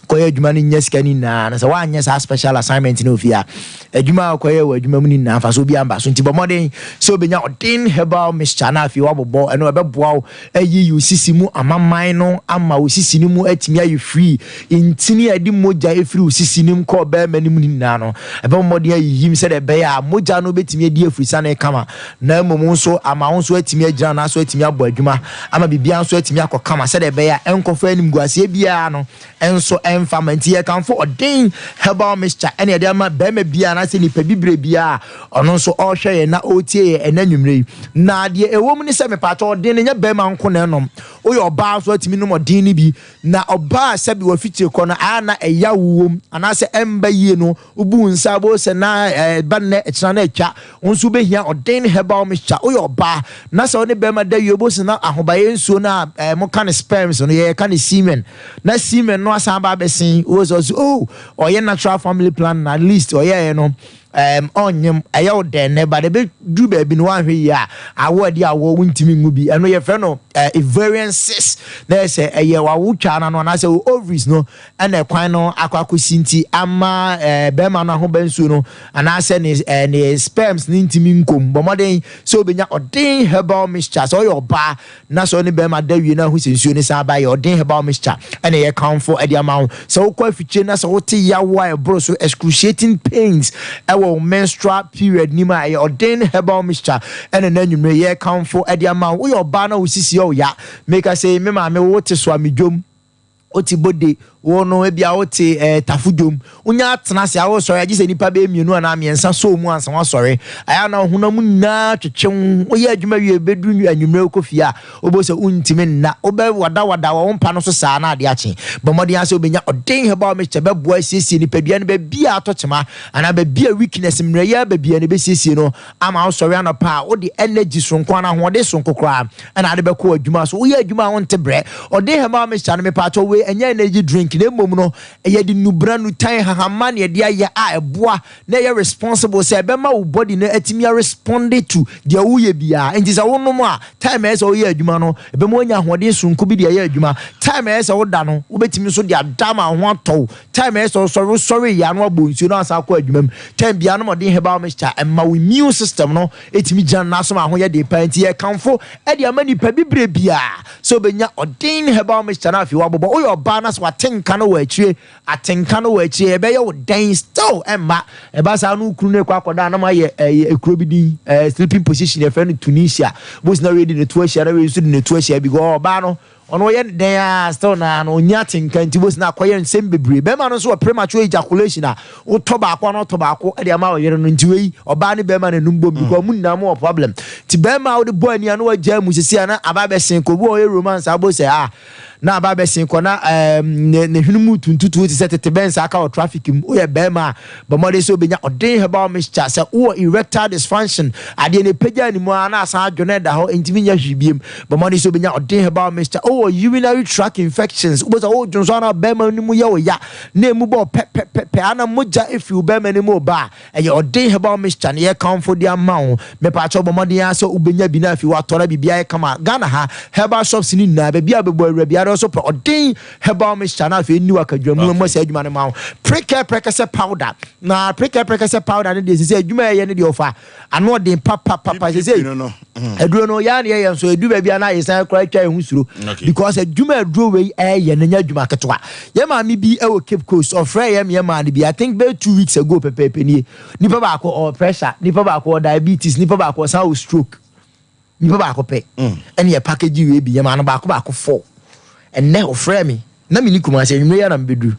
kɔyɛ adwuma no nya sika no nyinaa no sɛ woanyɛ saa special assignment no ofie a adwuma a wokɔyɛ wɔ adwuma mu no nyinaa mfasoɔ biara mba so nti bɔ mmɔden sɛ wobɛnya ɔden herbal mixture na afei woabobɔ ɛno ɛbɛboa wo Ayi wo sisi mu amaman no ama wo sisi no mu atumi ayɛ free. Ntini a ɛde mogya firi wo sisi no mu kɔ ɔbarima no mu no nyinaa no, ɛbɛbɔ mmɔden ayiyim sɛdeɛ ɛbɛyɛ a mogya no bɛtumi adi afurisane kama, na mmom nso ama wo nso atumi agyina anaasɛ atumi abɔ adwuma ama biribiara nso atumi akɔ kama sɛdeɛ ɛbɛyɛ a ɛnkɔfa animguaseɛ biara no nso ɛmfa ma. Nti yɛkamfo ɔden herbal mixture ɛna yɛde ama barima biara anaasɛ nipa bibire biara a ɔno nso ɔrehwɛ yɛn na ɔretie yɛn ɛnɛ anwummerɛ yi. Na deɛ ɛwɔ mu ne sɛ mepaakyɛw ɔden no nyɛ barima nko na ɛnom. Woyɛ ɔbaa nso atumi nom ɔden no bi. Na ɔbaa a sɛbi wafikyire kɔ no a na ɛyaw wom anaasɛ ɛmba yie no Wobu wo nsa a, wobɛhu sɛ na ɛba nnɛ, ɛkyena na atwa. Wo nso wobɛhia ɔden herbal mixture. Woyɛ ɔbaa na sɛ wo ne bɛrima da wie, wobɛhu sɛ na ahobaeɛ nsuo no a moka no sperms no, yɛka no semen, na semen no asan aba abɛsen. Wobɛhu sɛ ɔse, oh, ɔyɛ natural family planning, at least ɔyɛeɛ no, um, ɔnyem, ɛyɛ wo dɛn nnɛ, but ɛbɛduru baabi no woanhwɛ yie a, awoɔ a ɛde awoɔ wontumi nwu bi. Ɛno yɛfrɛ no ovarian cyst, na ɛyɛ sɛ ɛyɛ w'awotwaa no ano anaasɛ wo ovaries no ɛna ɛkwan no akɔ akɔsi nti ama ɛɛ bɛrima no ahoba nsuo no anaasɛ ne ɛɛ ne sperms ne ntumi nkom. Bɔ mmɔden sɛ wobɛnya ɔden herbal mixture. Sɛ ɔyɛ ɔbaa na sɛ ɔne bɛrima da wie na ahu sɛ nsuo no san ba, yɛ ɔden herbal mixture ɛna ɛyɛ kamfo ɛde ama wo. Sɛ wokɔ afikyire na sɛ wote yaw a ɛboro so, excruciating pains ɛwɔ wo menstrual period nim a, ɛyɛ ɔden herbal mixture ɛna n'anwummerɛ yɛ kamfo ɛde ama wo. Woyɛ ɔbaa na wo sisi yɛ wo ya, meka sɛ me maame wo te so a medwom. Wote bode, Wo no, ebia wote eh, tafo dwom. Wonya atena ase a woresɔre a, gye sɛ nnipa bɛyɛ mmienu anaa mmiɛnsa sɔ wo mu ansa woasɔre. Ayɛ a na wo honam nyinaa twetwe wo. Woyɛ adwuma wie bɛduru anwummerɛ wokɔ fie a, wobɛhu sɛ wontumi nna. Wobɛwadawada wɔ wo mpa no so saa na adeɛ akye. Bɔ mmɔden ara sɛ wobɛnya Ɔden Herbal Mixture bɛboa asiesie nipadua no baabi a atɔ kyema anaa baabi a weakness, mmerɛyɛ aba biara no ɛbɛsiesie no ama wosɔre anɔpa a wode energy soronko anaa ahoɔden soronko koraa na ade bɛkɔ w'adwuma so. Woyɛ adwuma a wonte brɛ. Ɔde herbal mixture no mepaakyɛw wei ɛnyɛ energy drink na mmom no yɛde nnubra, nnutan, nhahamma na yɛde ayɛ a ɛboa na ɛyɛ responsible sɛ ɛbɛma wo body no atumi a responde to deɛ woyɛ biara. Nti sɛ wonom a time a ɛyɛ sɛ woyɛ adwuma no ɛbɛma woanya ahoɔden soronko bi de ayɛ adwuma. Time a ɛyɛ sɛ woda no wobɛtumi nso de ada ama wo ho atɔ wo. Time a ɛyɛ sɛ wosɔre, wosɔre yɛ a na wabɔ nsuo na wasan akɔ adwuma mu. Time biara nom ɔden herbal mixture ɛma wo immune system no ɛtumi gyina ne nan so ma ho yɛ den paa nti yɛkamfo de ama nipa bibire biara sɛ ɔbɛnya ɔden herbal mixture na afei wabobɔ. Woyɛ ɔbaa na sɛ watenka no wɔ akyire, atenka no wɔ akyire ɛbɛyɛ wo dɛn still ɛmma. Ɛba saa no wo kunu no rekɔ akɔda a na moayɛ ɛyɛ ekuro bi din ɛɛ sleeping position yɛfrɛ no Tunisia. Bosi na wei de ne to ahyia na wei nso de ne to ahyia because ɔbaa no Ɔno ɔyɛ no dɛn ara still naa no ɔnnya atenka nti wobɛsi no akɔyɛ nsɛm bebree. Bɛrima no nso wɔ premature ejaculation a wotɔ baako a na ɔtɔ baako de ama ɔyere no nti wei ɔbaa ne bɛrima na enum bom because ɔmo nyinaa mo wɔ problem. Nti bɛrima a wode bɔ ani a na wagyaa mu sisi a na aba abɛsen kɔ obi wɔ hɔ ɔyɛ romance a wobɛhu sɛ ah na aba abɛsen kɔ na ɛɛm ne ne hwene mu tuntutu te sɛ tete bɛn saa ka wɔ traffic mu. Woyɛ bɛrima a bɔ mmɔden sɛ wobɛnya ɔden herbal mixture sɛ wowɔ erectile dysfunction adeɛ no ɛpagya ne mu ara na asan adwo na ɛda hɔ ɛntumi nyɛ hwee biem. Bɔ mmɔden sɛ wobɛnya ɔden herbal mixture. Wowɔ urinary tract infections, wobɛhu sɛ wodwo nso ana bɛrima no mu yɛ wo ya na emu bɔ pɛpɛpɛpɛ ana mogya ɛfiri wo bɛrima no mu ba a, ɛyɛ ɔden herbal mixture na yɛkamfo de ama wo. Mepaakyɛw bɔ mmɔden ara sɛ wobɛnya bi na afei woatɔ na biribiara yɛ kama. Ghana ha, herbal shops no nyinaa, baabi a wobɛbɔ awura biara nso pɛ ɔden herbal mixture na afei nni w'akadwamu mmɔ saa adwuma no ma wo. Prekɛ prɛkɛsɛ powder. Na prekɛ prɛkɛsɛ powder no deɛ sɛ sɛ adwuma a ɛyɛ no deɛ ɔfa ano ɔden papapapa sɛ sɛ aduro no yɛa ne yɛyɛ nso ɛdu baabi a na yɛsan koraa twa ɛho suro because adwuma aduro wei ɛyɛ no nyɛ adwuma ketewa. Yɛ maame bi ɛwɔ Cape Coast ɔfrɛ yɛ meɛ maa no bi I think bɛyɛ 2 weeks ago pɛpɛɛpɛ nie. Nipa baako ɔwɔ pressure, nipa baako ɔwɔ diabetes, nipa baako ɔsan wɔ stroke. Nipa baako pɛ ɛne yɛ package wei bi yɛ maa no baako baako four. Ɛnnɛ ɔfrɛ me na me ni Kumasi anwummerɛ yi ara na mebɛduru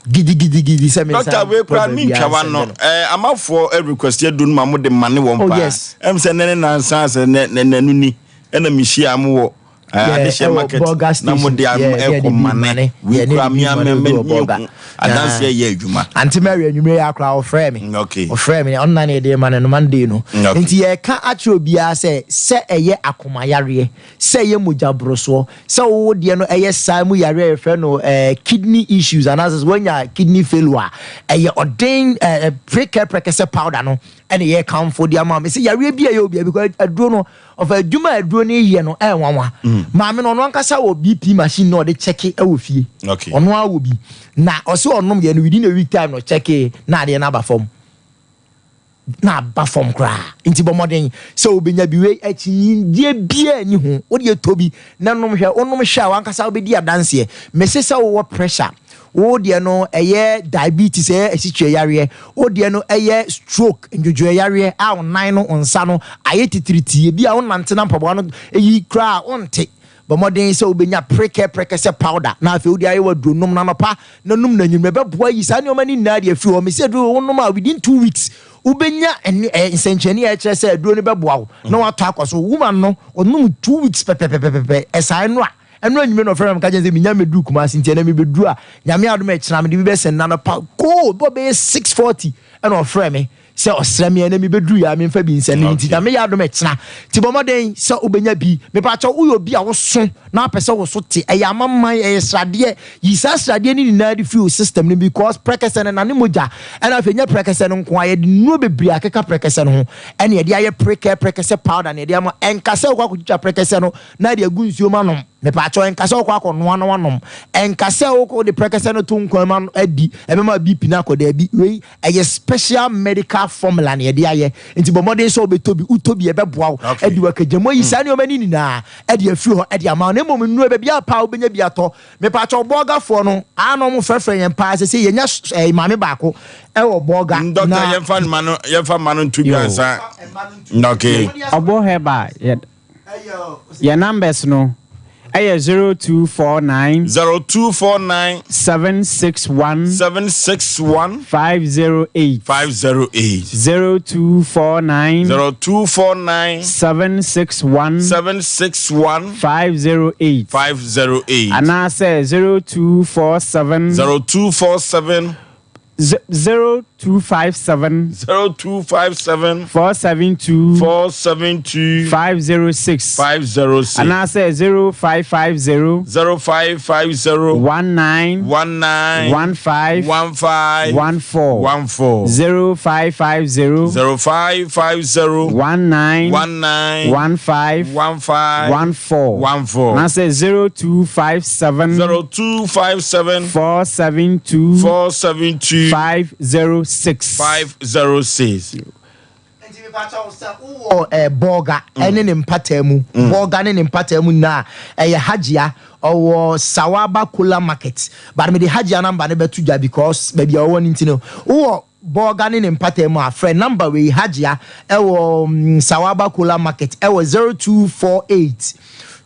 gidigidigidi sɛ me nsa Doctor wei koraa problem mentwa biara w'ano nsɛnde no. Eh, amafoɔ request aduro no ma mo de mane wɔn Oh paa. yes. Ɛm sɛ nnɛ ne nansa sɛ nɛ nɛ nanu ni ɛna mehyia mo wɔ eh, Yeah, adehyeɛ ɛwɔ market Bolga na mo station. de Yeah, yeah, ɛkɔ de bi mane mane. wei Yeah, ne koraa de bi mea mane mɛ obi wɔ mɛ Bolga. hu adanseɛ yɛ adwuma. Auntie Mary anwummerɛ yi akora ɔfrɛ me. Okay. Ɔfrɛ me ɔno na ne yɛde ma no no Monday no. Okay. Nti yɛka akyerɛ obiara sɛ sɛ ɛyɛ akomayareɛ, sɛ ɛyɛ mogya borosoɔ, sɛ wo deɛ no ɛyɛ saa mu yareɛ a yɛfrɛ no eh, kidney issues anaasɛ sɛ woanya kidney failure a, ɛyɛ ɔden eh, prekɛ prɛkɛsɛ powder no ɛne yɛkamfo de ama wo. Mese yareɛ bi a ɛyɛ obiara because aduro no Ɔfa adwuma a aduro no yɛ no ɛyɛ nwanwa. Maame no ɔno ankasa wɔ BP machine na ɔde kyɛke wɔ fie. Ɔno ara wɔ bi. Na ɔse ɔnom yɛ no within a week time na ɔkyɛke na adeɛ no aba fam. Na aba fam koraa. Nti bɔ mmɔden sɛ wobɛnya bi. Wei akyinnyegyeɛ biara nni ho. Wo deɛ tɔ bi na nom hwɛ. Wonom hwɛ a w'ankasa wobɛdi adanseɛ. Mese sɛ wowɔ pressure Wo deɛ no ɛyɛ diabetes, ɛyɛ asikyire yareɛ. Wo deɛ no ɛyɛ stroke, ndwodwoɛ yareɛ a wo nan no, wo nsa no ayɛ titiritii. Ebi a wonante na mpaboa no yi koraa a wonte. Bɔ mmɔden sɛ wobɛnya prekɛ prɛkɛsɛ powder na afei wode ayɛ w'aduro. Nom no anɔpa na nom no anwummerɛ. Ɛbɛboa ayi saa nneɛma no nyinaa de afiri hɔ. Mese aduro wei wonom a within 2 weeks wobɛnya nsɛnkyerɛnne a ɛkyerɛ sɛ aduro no bɛboa wo na woatɔ akɔ so. Woman no ɔnom 2 weeks pɛpɛpɛpɛpɛ ɛsaa ɛno a Ɛno anwummere na ɔfrɛɛ me na meka kyerɛɛ no sɛ menya mmɛduru Kumasi nti ɛnɛ mebɛduru a Nyame adom a ɛkyena mede bi bɛsɛn no anɔpa koo bɔ bɛyɛ 6:40 ɛna ɔfrɛɛ me sɛ ɔsrɛ me ɛnɛ mebɛduru yɛ a memfa bi nsɛn no nti Nyame yɛ adom ɛkyena nti bɔ mmɔden sɛ wobɛnya bi. Mepaakyɛw woyɛ obi a woso na apɛ sɛ wo so te ɛyɛ amaman ɛyɛ sradeɛ yi saa sradeɛ no nyinaa de firi wo system no because prɛkɛsɛ no nane mogya ɛna afei nyɛ prɛkɛsɛ no nko a yɛde nnuro bebree akeka prɛkɛsɛ no ho ɛna yɛde ayɛ prekɛ prɛkɛsɛ powder na yɛde ama ɛnka sɛ wokɔ akɔtwitwa prɛkɛsɛ no na de agu nsuo mu anom. Mepaakyɛw, ɛnka sɛ wokɔ akɔnoa na woanom. Ɛnka sɛ wokɔ wode prɛkɛsɛ no to nkwan mu ano adi, ɛbɛma BP no akɔ. Daabi, wei ɛyɛ special medical formula na yɛde ayɛ. Nti bɔ mmɔden sɛ wobɛtɔ bi. Wotɔ bi a, ɛbɛboa wo adi w'akagya mu ayi saa nneɛma no nyinaa de afiri hɔ de ama wo. Na mmom nnuro, baabi a paa wobɛnya bi atɔ. Mepaakyɛw, bɔɔgafoɔ no, aa na wɔfrɛfrɛ yɛn paa. Seesei yɛnya ɛɛ maame baako ɛwɔ bɔɔga. Dɔkta, Na yɛmfa mma no, yɛmfa mma no nto dwa ansa. Okay. Ɔbɔ herbal yɛ. Yɛn numbers no Ɛyɛ 0249. 0249. 761. 761. 508. 508. 0249. 0249. 761. 761. 508. 508. Anaasɛ 0247. 0247. 0257. 0257. 472. 472. 506. 506. Anaasɛ 0550. 0550. 19. 19. 15. 15. 14. 14. 0550. 0550. 19. 19. 15. 15. 14. 14. Anaasɛ 0257. 0257. 472. 472. 506. 506. Wɔ eh, bɔga ɛne ne mpataa mu bɔga ne ne mpataa mu nyinaa ɛyɛ Hajia ɔwɔ Sawaba Kola market but mede Hajia number no bɛto dwa because baabi a ɔwɔ no nti no wowɔ bɔga ne ne mpataa mu a frɛ number wei Hajia ɛwɔ mm, Sawaba Kola market ɛwɔ 0248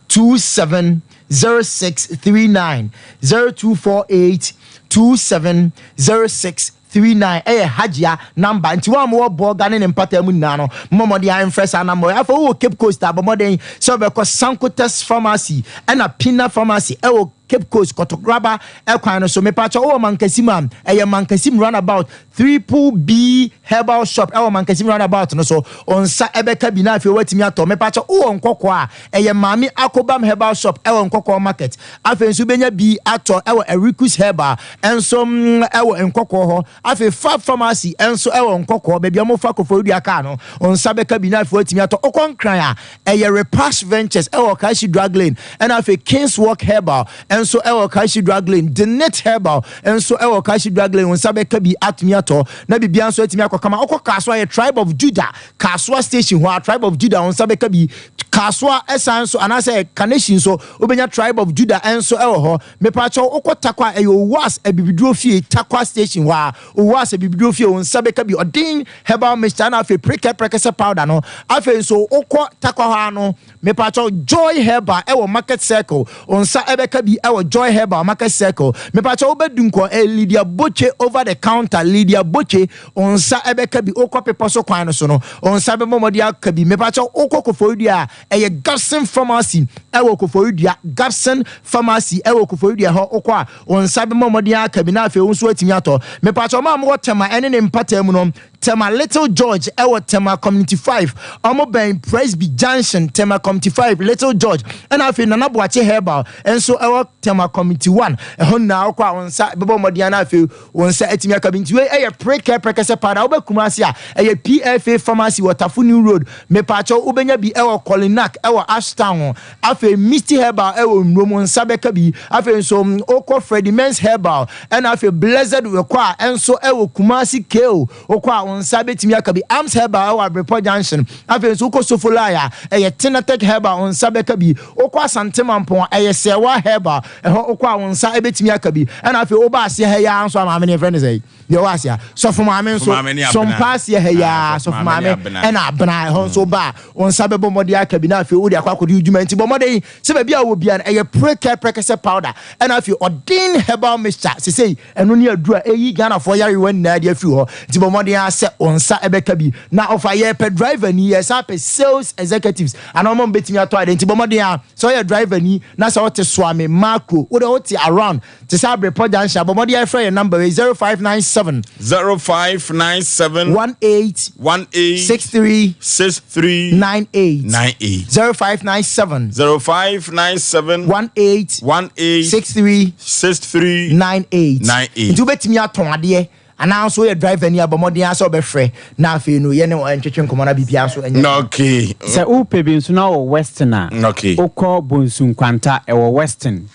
27 0639 0248 27 06 39 ɛyɛ Hajia number nti wɔn a wɔwɔ Bolga ne ne mpataa mu nyinaa no mommɔ mmɔden ara mfrɛ saa number yi. Afei wowɔ Cape Coast a bɔ mmɔden sɛ wobɛkɔ Sankotes Pharmacy ɛna Pina Pharmacy ɛwɔ Cape Coast Kɔtɔkraba ɛkwan no so. Mepakyɛ wowɔ Mankasim a ɛyɛ Mankasim Runabout Triple B Herbal Shop ɛwɔ Mankasim Runabout no so. Wo nsa ɛbɛka bi na afei woatumi atɔ. Mepakyɛ wowɔ Nkɔkɔɔ a ɛyɛ Maame Akobam Herbal Shop ɛwɔ Nkɔkɔɔ Market. Afei nso wobɛnya bi atɔ ɛwɔ Erikus Herbal nso wɔ Nkɔkɔɔ hɔ. Afei Fab Pharmacy nso wɔ Nkɔkɔɔ, baabi a wɔfa Koforidua kaa no, wo nsa bɛka bi na afei woatumi atɔ. Wokɔ Nkran a, ɛyɛ Repash Ventures wɔ Okaishie Drug Lane, ɛna afei Kings Walk Herbal nso wɔ Okaishie Drug Lane, Denit Herbal nso wɔ Okaishie Drug Lane, wo nsa bɛka bi atumi atɔ na biribiara nso atumi akɔ kama. Wokɔ Kasoa, ɛyɛ Tribe of Judah, Kasoa Station hɔ a, Tribe of Judah, wo nsa bɛka bi. Kasoa san nso anaasɛ Kaneshie nso, wobɛnya Tribe of Judah nso wɔ hɔ. Mepakyɛw wokɔ Tarkwa a ɛyɛ Owuas Abibiduro fie, Tarkwa station hɔ ara, Owuas Abibiduro fie, wo nsa bɛka bi, Ɔden herbal mixture ɛna afei Prekɛ Prɛkɛsɛ powder no. Afei nso wokɔ Tarkwa hɔ ara no, mepakyɛw Joy Herbal ɛwɔ Market Circle, wo nsa ɛbɛka bi ɛwɔ Joy Herbal Market Circle. Mepakyɛw wobɛ Dunkwa ɛyɛ Lydia Botwe over the counter, Lydia Botwe, wo nsa ɛbɛka bi, wokɔ Pepɔ so kwan no so no, wo nsa bɛbɔ mmɔden aka bi. Mepakyɛw wokɔ Koforidua a, Ɛyɛ Gabson Pharmacy ɛwɔ Koforidua. Gabson Pharmacy ɛwɔ Koforidua hɔ wokɔ a wo nsa bɛmɔ mmɔden aka bi na afei wo nso woatumi atɔ. Mepakyɛ ɔmo a mowɔ Tema ɛne ne mpataa mu no, Tema Little George ɛwɔ Tema Community 5, ɔmo bɛn Presby Junction, Tema Community 5, Little George, ɛna afei Nana Boakye Herbal nso ɛwɔ Tema Community 1, ɛhɔ nyinaa wokɔ a wo nsa bɛbɔ mmɔden na afei Wo nsa atumi aka bi nti wei ɛyɛ prekɛ prɛkɛsɛ powder wobɛ Kumasi a ɛyɛ PFA pharmacy wɔ Tafo New Road mepaakyɛw wobɛnya bi ɛwɔ Kolinak ɛwɔ Ashtown afei Misty Herbal ɛwɔ Nnurom wo nsa bɛka bi afei nso wokɔ Freddie Men's Herbal ɛna afei Blessed wekɔ a ɛnso ɛwɔ Kumasi Kale wokɔ a wo nsa bɛtumi aka bi Arms Herbal ɛwɔ Abrepɔ Junction afei nso wokɔ Sofolai a ɛyɛ Tenatek Herbal wo nsa bɛka bi wokɔ Asante Mampong a ɛyɛ Sɛwa Herbal Ɛhɔ wokɔ a wo nsa bɛtumi aka bi. Ɛna afei woba aseɛ ha yi ara nso a maame no yɛfrɛ no sɛn? Deɛ ɔwɔ aseɛ ha. Sɔfo maame nso. Sompa aseɛ ha yi ara sɔfo maame ɛna abena. Ɛhɔ nso woba a wo nsa bɛbɔ mmɔden aka bi na afei wode akɔ akɔdi wo dwuma. Nti bɔ mmɔden sɛ baabi a wowɔ biara no ɛyɛ Prekɛ Prɛkɛsɛ powder ɛna afei Ɔden herbal mixture. Sesei ɛno ne aduru a ɛyi Ghanafoɔ yarewa nyinaa de afiri hɔ. Nti bɔ mmɔden ara sɛ wo nsa bɛka bi na ɔfa. Yɛpɛ driver ni, yɛsan pɛ sales executives anaa wɔn a wɔbɛtumi atɔ adeɛ. Nti bɔ mmɔden ara sɛ woyɛ driver ni na sɛ wote Suame, Makro, wode wote around te sɛ Abrepɔ junction a, bɔ mmɔden ara frɛ yɛn number wei, 0597. 0597. 18. 18. 63. 63. 98. 98. 0597. 0597. 18. 18. 63. 63. 98. 98. Nti wobɛtumi atɔn adeɛ anaa nso woyɛ driver ni a, bɔ mmɔden ara sɛ wobɛfrɛ na afei no yɛne wo ntwetwe nkɔmmɔ na biribiara nso nyɛ kama. Okay. Sɛ wopɛ bi nso na wɔ Western a, Okay. wokɔ Bonsu Nkwanta, ɛwɔ Western.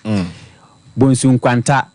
Bonsu Nkwanta,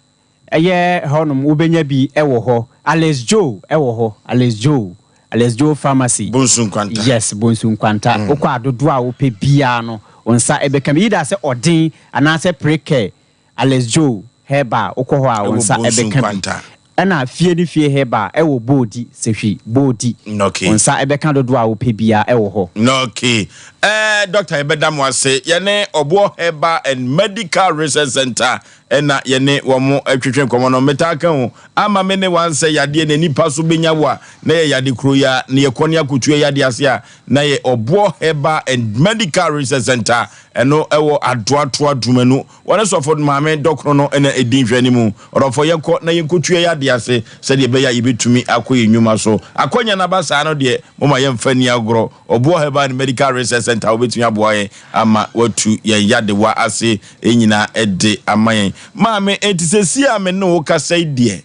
ɛyɛ hɔnom wobɛnya bi wɔ hɔ. Alice Joe wɔ hɔ, Alice Joe, Alice Joe Pharmacy. Bonsu Nkwanta. Yes, Bonsu Nkwanta. Wokɔ a dodoɔ a wopɛ biara no, wo nsa bɛka bi. Either sɛ ɔden anaasɛ prekɛ, Alice Joe Herbal, wokɔ hɔ a wo Ɛwɔ nsa Bonsu bɛka bi. Nkwanta. Ɛna fie ne fie herbal ɛwɔ Boodi, Sehwi, Boodi. Okay. Wo nsa ɛbɛka dodoɔ a wopɛ biara ɛwɔ hɔ. Okay. Eh, doctor yɛbɛda mo ase. Yɛne Ɔboɔ Herbal and Medical Research Center ɛna yɛne wɔn twetwe nkɔmmɔ no. Metaa ka o, ama me ne wansɛ yadeɛ na nipa so bɛnya wo a, na yɛ yade kuro yi a, na yɛkɔ ne akɔtua yadeɛ ase a, na yɛ Ɔboɔ Herbal and Medical Research Center. Ɛno ɛwɔ Adoatoa Dumanu. Wɔne sɔfo maame dɔkono no na edi nhwɛanim. Ɔdɔfo, yɛnkɔ na yenkotua yɛn ade ase sɛnea ɛbɛyɛ a yebetumi akɔ yɛn nnwuma so. Akwannya no aba saa no deɛ, momma yɛmfa nni agorɔ. Ɔboɔ Herbal and Medical Research Centre a wobetumi aboa yɛn ama wɔatu yɛn yadewa ase nyinaa de ama yɛn. Maame, enti seesei a me ne wo kasa yi deɛ,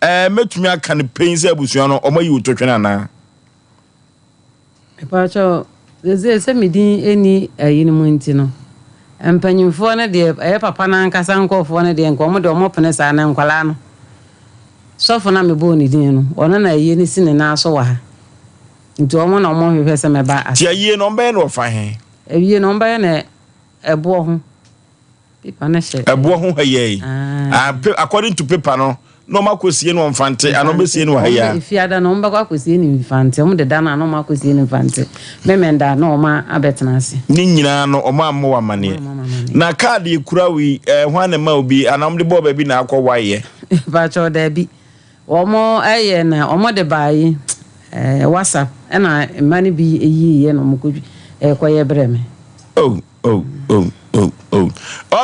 ɛɛ, mɛtumi aka no pɛn sɛ abusua no, wɔayi wo totwene anaa? Mepakyɛw, seesei sɛ me din nni ayi no mu nti no, mpanyimfoɔ no deɛ, ɛyɛ papa no ankasa nkurɔfoɔ no deɛ, nka wɔn deɛ wɔpene saa, na nkwadaa no, sɔfo no a mebɔɔ ne din no, ɔno na ayie no si ne nan so wɔ ha. Nti wɔn na wɔhwehwɛ sɛ mɛba ase. Nti ayie no, wɔbɛyɛ no wɔ fa he? Ayie no, wɔbɛyɛ no ɛboɔ ho. Paper no hyɛ. Ɛboɔ ho ha yi yi. Ah, according to paper no, na wɔn akɔsie no wɔ Mfante, ana wɔn bɛsie no wɔ ha yi a. Efiada no wɔn bɛkɔ akɔsie no Mfante, wɔn deda no a na wɔn akɔsie no Mfante, Memenda na wɔn abɛtena ase. Ne nyinaa no wɔn ammɔ wɔ amaneɛ. Na kaadi ekura wo yi, ɛɛ hwan na ɛma obi, ana wɔn de bɔɔ baabi na akɔ waeɛ? Pakyɛw daabi, wɔn ɛyɛ na wɔn de baa yi, ɛɛ WhatsApp ɛna mma no bi yii yɛ na wɔn kɔ ɛkɔ yɛ brɛ me. Oh. Oh, oh, oh, oh.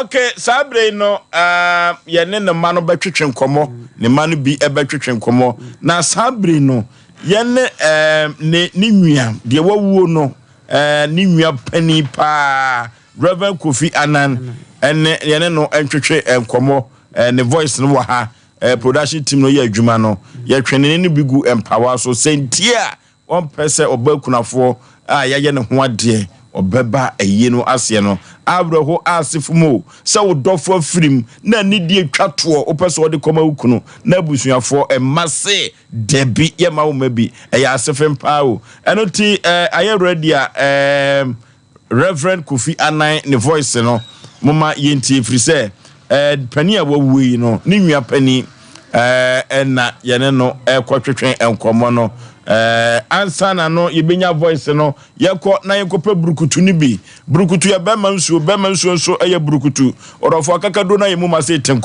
Okay, saa bere yi no, uh, yɛne ne mma no bɛtwetwe nkɔmmɔ. Ne mma no bi bɛtwetwe nkɔmmɔ. Na saa bere no, yɛne uh, ne, ne nua, deɛ wawuo no, uh, ne nua panin paa, Reverend Kofi Annan, ɛne yɛne no ntwetwe nkɔmmɔ. Uh, ne voice no wɔ ha. Uh, production team no yɛ adwuma no. Yɛtwe ne no bi gu mpawa so. Sɛ ntie a, Ɔmpɛ sɛ ɔbaa kunafoɔ a yɛayɛ ne ho adeɛ ɔbɛba ayie no aseɛ no. Awerɛho asefo mu o, sɛ wo dɔfo afirim na anidie twa toɔ wopɛ sɛ ɔde kɔma wo kunu na abusuafoɔ mma se dabi yɛmma wo mma bi, ɛyɛ asefem paa o. Ɛno nti eh, ayɛ ready a eh, Rev. Kofi Annan ne voice no momma yɛntie ɛfiri sɛ eh, panin a wawuo yi no ne nua panin eh, ɛna yɛne no ɛkɔtwetwe nkɔmmɔ no eh, ansa na no yɛbɛnya voice no yɛkɔ na yɛnkɔpɛ burukutu no bi burukutu yɛ bɛrima nsuo bɛrima nsuo nso ɛyɛ burukutu ɔdɔfoɔ akakaduro no ayɛ mu ma sɛ ɛte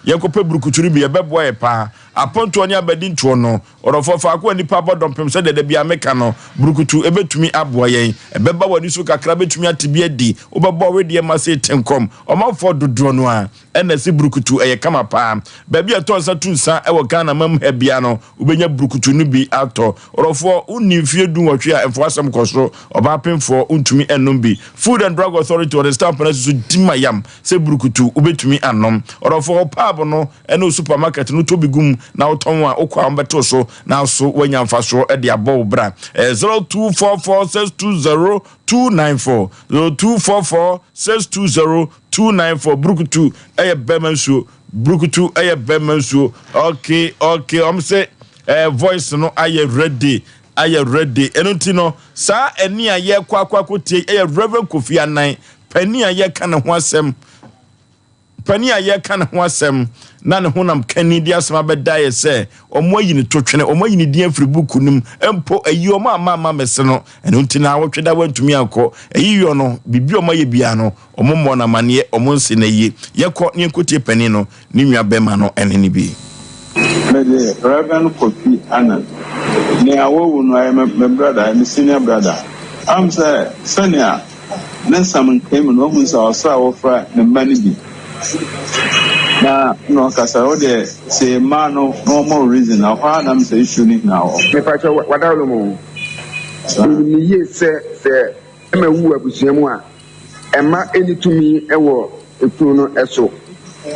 yɛnkɔpɛ burukutu no bi ɛbɛboa yɛ paa apɔntoɔ ne abadintoɔ no Ɔdɔfoɔ, faako a nnipa abɔ dɔmpem sɛdeɛ da biara meka no, burukutu, ɛbɛtumi aboa yɛn. Ɛbɛba w'ani so kakra, bɛtumi ate bi adi. Wobɛbɔ wedeɛ ma sei te nkɔm. Ɔmanfoɔ dodoɔ no ara na ɛse burukutu ɛyɛ kama paa. Baabi a ɛtɔ nsa tu nsa wɔ Ghana man mu ha biara no, wobɛnya burukutu no bi atɔ. Ɔdɔfoɔ, wonni mfeɛ du nwɔtwe a, mfa w'asɛm kɔ soro. Ɔbaa pemfoɔ, wontumi nnom bi. Food and Drug Authority, wɔde stamp no asi so di ma yam sɛ burukutu, wobɛtumi anom. Ɔdɔfoɔ, wo pub no, ne wo supermarket no tɔ bi gu mu na wotɔn a, wokɔ a wɔbɛto so na so woanya mfasoɔ de abɔ wo bra. Ɛyɛ 0244620294 0244620294 Burukutu ɛyɛ bɛrima nsuo Burukutu ɛyɛ bɛrima nsuo okay okay wɔn sɛ eh, voice no ayɛ ready ayɛ ready ɛno nti no saa ɛne a yɛkɔ akɔ akɔtie ɛyɛ Reverend Kofi Annan panin a yɛka ne ho asɛm Panin a yɛreka ne ho asɛm na ne honam kani de asɛm abɛda yɛ sɛ wɔayi no totwene, wɔayi ne din afiri buku no mu, mpo ayi wɔn amma amma ammɛse no. Ɛno nti naawɔtwe da wantumi ankɔ. Ayi yɔ no, biribi a wɔayɛ biara no, wɔmmɔɔ no amanneɛ, wɔnse no ayie. Yɛkɔ na yɛnkɔtie panin no ne nua barima no ɛnne no bi. Mede Rev. Kofi Annan, nea wawu no, ɛyɛ me brada, ɛyɛ me senior brother. Am sɛ sɛnea Ne nsɛm nkae mu no, wahu sɛ ɔsɛ a wɔfrɛ ne mma no bi. Na na ɔka sɛ, wo deɛ sɛ mmaa no na wɔma wo reason, ɛhɔ ara na mesɛ issue no nyinaa wɔ. Mepakyɛw w'adaworo mu. Minim no yie sɛ sɛ ɛma wu wɔ abusua mu a, ɛmma ɛnni tumi wɔ efunu no so,